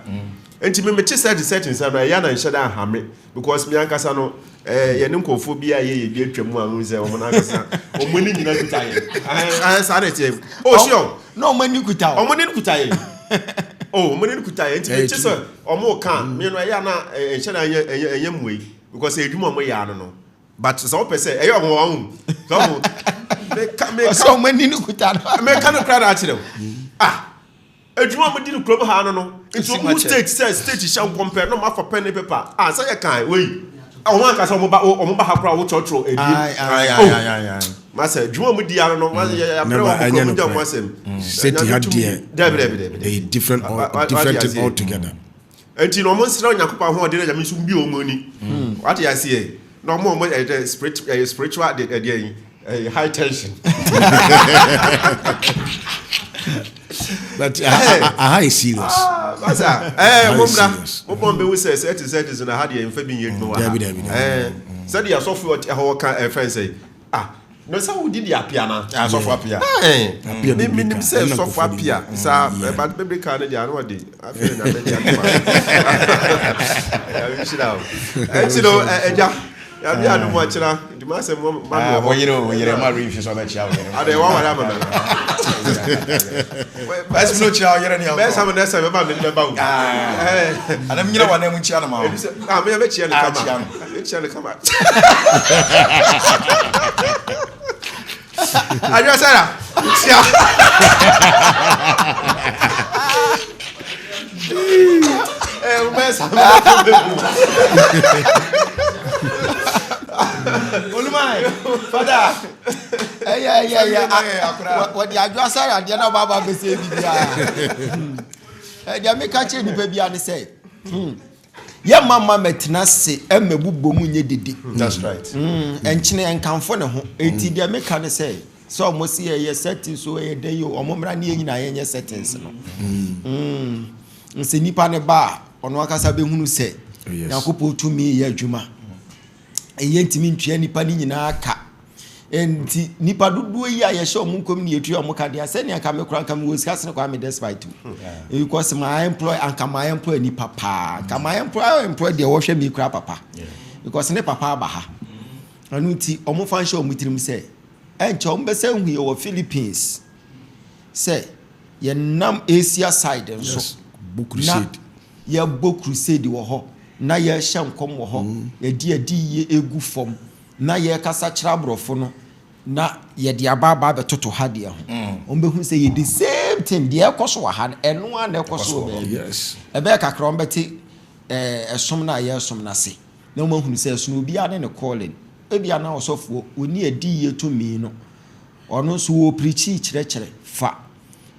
Nti me mete certain settings no ɛyɛ a na nhyɛ da nha me because me ankasa no eh, yɛne nkurɔfoɔ bi a yɛyɛ bi atwa mu a wohu sɛ wɔn ankasa wɔn ani nyina kuta yɛn. Ɛhɛn, saa na ɛteɛ. Oh, sure. Na wɔn ani kuta wo. Wɔn ani kuta yɛn. Oh, wɔn ani kuta yɛn. Nti mete sɛ wɔn ka me no ɛyɛ a na ɛnhyɛ da ɛnyɛ ɛnyɛ ɛnyɛ mmuae because adwuma a wɔyɛ ano no. But sɛ wopɛ sɛ ɛyɛ wɔn wɔn sɛ wɔn meka meka Ɔsɛ wɔn ani no kuta no. Meka no koraa na akyerɛ wo. Ah. Adwuma a wɔdi no kurom ha no no, nti wɔn hu state sɛ state hyɛ nkɔm pɛ na wɔn afa pen ne paper a sɛ yɛ kan wei wɔn ankasa wɔn ba wɔn ba ha koraa wɔkyerɛkyerɛ edin oh masɛ adwuma a wɔn di ano no masɛ yɛ yɛ apere wɔn kurom gya wɔn asɛm state ha deɛ dɛbi dɛbi dɛbi ɛyɛ different all different thing altogether. Nti na wɔn nsrɛ Onyankopɔn ahoɔden na Nyame nso mbue wɔn ani. Wate aseɛ? Na wɔn a wɔn ɛyɛ spirit ɛyɛ spiritual de ɛdeɛ yi ɛyɛ high tension. But aha yɛ serious. Ah, masa ɛɛ mo mra mo bɔn bɛ wu sɛ sɛ ɛte sɛ ɛte sɛ na ha deɛ nfa bi nyɛ adwuma wɔ ha. Dabi dabi dabi. Ɛɛ sɛdeɛ asɔfo ɛhɔ ka ɛfɛn sɛ ah. Na sɛ wodi di apia na. Ah, sɔfo apia. Apia Me menim sɛ sɔfo apia. Saa ɛba bebere kaa no deɛ ano ɔde afei na nyame de atoma. Nyame nhyira wo. Ɛnti no ɛgya nyame adom ɔkyena nti ma asɛm ma no wɔ hɔ. Wɔyere o wɔyere ma refi sɛ ɔbɛkyia wo yere. Adɛ waware ama me. Bɛsi no kyia wo yere ne ɔkɔ. Bɛsa mo nɛsɛ bɛba me de bɛba wo. Anam nyina wa na mu nkyia no ma wo. Ah me bɛkyia no kama. Mekyia no kama. Adwoa Sara, kyia. Eh, wobɛyɛ saa Olumai, fada. Ɛyɛ. Yeah, yeah. Wɔde adwo asare adeɛ na ɔba aba bɛsɛ biribiara. Deɛ meka kyerɛ nipa biara ne sɛ, yɛ mma mɛtena ase mmɛbobɔ mu nyɛ dede. That's right. Ɛnkyene ɛnkamfo ne ho. Eti deɛ meka ne sɛ, sɛ ɔmo si yɛyɛ settings o, ɛyɛ dɛ yi o, ɔmo mmra ne yɛn nyinaa yɛnyɛ settings no. Nsɛ nipa ne ba a, ɔno ankasa bɛhunu sɛ Nyankopɔn tumi yɛ adwuma. Ɛyɛ ntumi ntua nipa ne nyinaa ka. Nti nipa dodoɔ yi a yɛhyɛ ɔmo nkɔm ne yɛtua ɔmo ka deɛ, sɛnea nka me kora nka mewɔ sika sene Kwame Despite o. Because my employ, anka my employ nipa paa. Nka my employ deɛ wɔhwɛ mi kora papa. Because ne papa aba ha. Ɛno nti ɔmo fa nhyɛ ɔmo tirim sɛ ɛnkyɛ ɔmo bɛsɛ hu yɛ wɔ Philippines sɛ yɛnam Asia side nso. Yes. Bɔ crusade. Na yɛbɔ crusade wɔ hɔ na yɛhyɛ nkɔm wɔ hɔ. Yɛde adi yie egu fam na yɛkasa kyerɛ aborɔfo no na yɛde aba abɛtoto ha deɛ ho. Wɔn bɛhu sɛ yɛ the same thing deɛ ɛkɔ so wɔ ha no, ɛno ara na ɛkɔ so wɔ baabi. Ɛbɛyɛ kakra wɔn bɛte ɛsom no a yɛresom no ase na wɔn ahunu sɛ ɛsono obiara ne ne calling. Ebia na ɔsɔfoɔ oni adi yie tumi no, ɔno nso wɔ pirikyi kyerɛkyerɛ fa,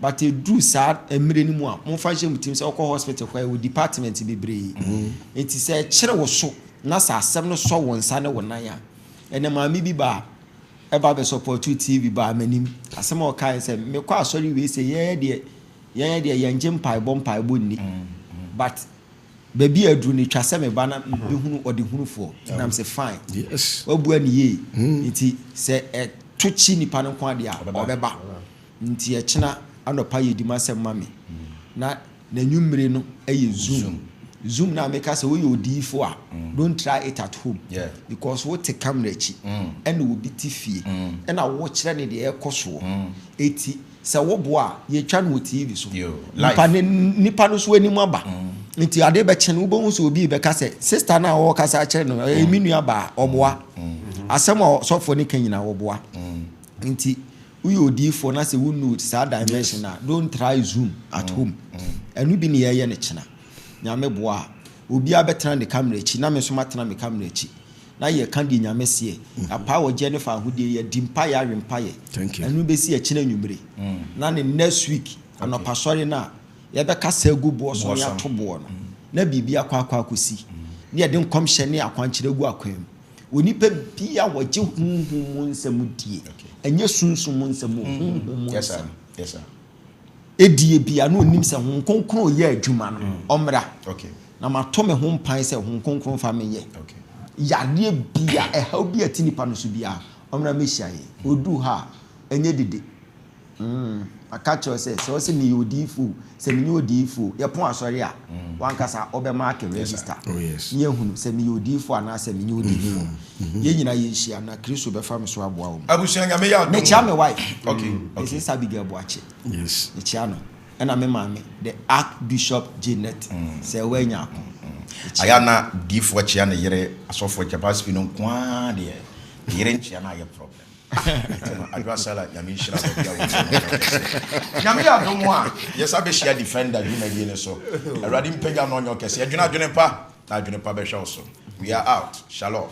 but eduru saa mmerɛ no mu a, momfa nhyɛ mu tirim sɛ wokɔ hospital kɔ, ɛwɔ department bebree. Nti sɛ ɛkyerɛ wo so na sɛ asɛm no sɔ wo nsa ne wo nan a, ɛnɛ maame bi ba a ɛba bɛ support TV baa m'anim, asɛm a ɔkae sɛ mekɔ asɔre wei sɛ yɛyɛ deɛ yɛngye mpaebɔ nni, but baabi a aduru no twa sɛ meba na mehunu ɔde hunufoɔ nam sɛ fine. Wabua ne yie. Nti sɛ ɛto kyi nipa no nko adeɛ a, ɔbɛba. Nti ɛkyena anɔpa yɛ di m'asɛm ma me na n'anwummere no ɛyɛ Zoom na meka sɛ woyɛ odiifo a, don't try it at home because wote camera akyi ɛna obi te fie ɛna wokyerɛ ne deɛ ɛkɔ soɔ. Eti sɛ woboa a, yɛtwa no wɔ TV so. Live. Nipa ne nipa no so anim aba. Nti ade bɛkyɛ no, wobɛhu sɛ obi bɛka sɛ sister no a wɔkasa akyerɛ no ɛyɛ me nua baa. Ɔboa asɛm a ɔsɔfoɔ no ka nyinaa, wɔboa. Nti woyɛ odiifoɔ na sɛ wonu saa dimension a, don't try Zoom at home. Ɛno bi ne yɛyɛ no kyena. Nyame boa a, obiara bɛtena ne camera akyi na me nso matena me camera akyi na yɛka deɛ Nyame seɛ. Apaa wɔgyeɛ ne fa ahodie, yɛdi mpayɛ awe mpayɛ. Thank you. Ɛno bɛsi ɛkyena anwummere na ne next week anɔpa sɔre no a, yɛbɛkasa agu boɔ so ne ato boɔ no na biribi akɔ akɔsi ne yɛde nkɔmhyɛ ne akwankyerɛ gu akwan mu. Onipa bia wɔgye honhom mu nsɛm die, ɛnyɛ sunsum mu nsɛm o, honhom mu nsɛm Yes, sir. Edie bia na onim sɛ Honhom Kronkron yɛ adwuma no, ɔmmra na mato me ho mpan sɛ Honhom Kronkron fa me yɛ yareɛ bia ɛhaw bi a ɛte nipa no so bia, ɔmmra mɛhyia yɛ. Ɔduu ha a, ɛnyɛ dede. Aka kyerɛ sɛ ɔsɛ meyɛ odiifo o, sɛ menyɛ odiifo o, yɛpɔn asɔre a, wankasa ɔbɛma ake register. Oh, yes. Ne yɛhunu sɛ meyɛ odiifo anaasɛ menyɛ odiifo. Yɛn nyinaa yɛnhyia na Kristo bɛfa me so aboa wo mu. Abusua, Nyame yɛ adom. Mekyia me wife. Okay. Mrs. Abigail Boakye. Yes. Mekyia no. Ɛna me maame, the Archbishop Janet sɛ woanya ako. Ayɛ na diifoɔ kyea ne yere, asɔfoɔ kyea pastor no nko ara deɛ, ne yere nkyea no ayɛ problem. Nti no, Adwoa Sala, Nyame nhyira baabi a wɔtie no kɛse. Nyame yɛ adom a, yɛsa bɛhyia Defender dwumadie no so. Awurade mpagya no ɔnyɛ ɔkɛse. Adwene adwene pa na adwene pa bɛhwɛ wo so. We are out. Shalom.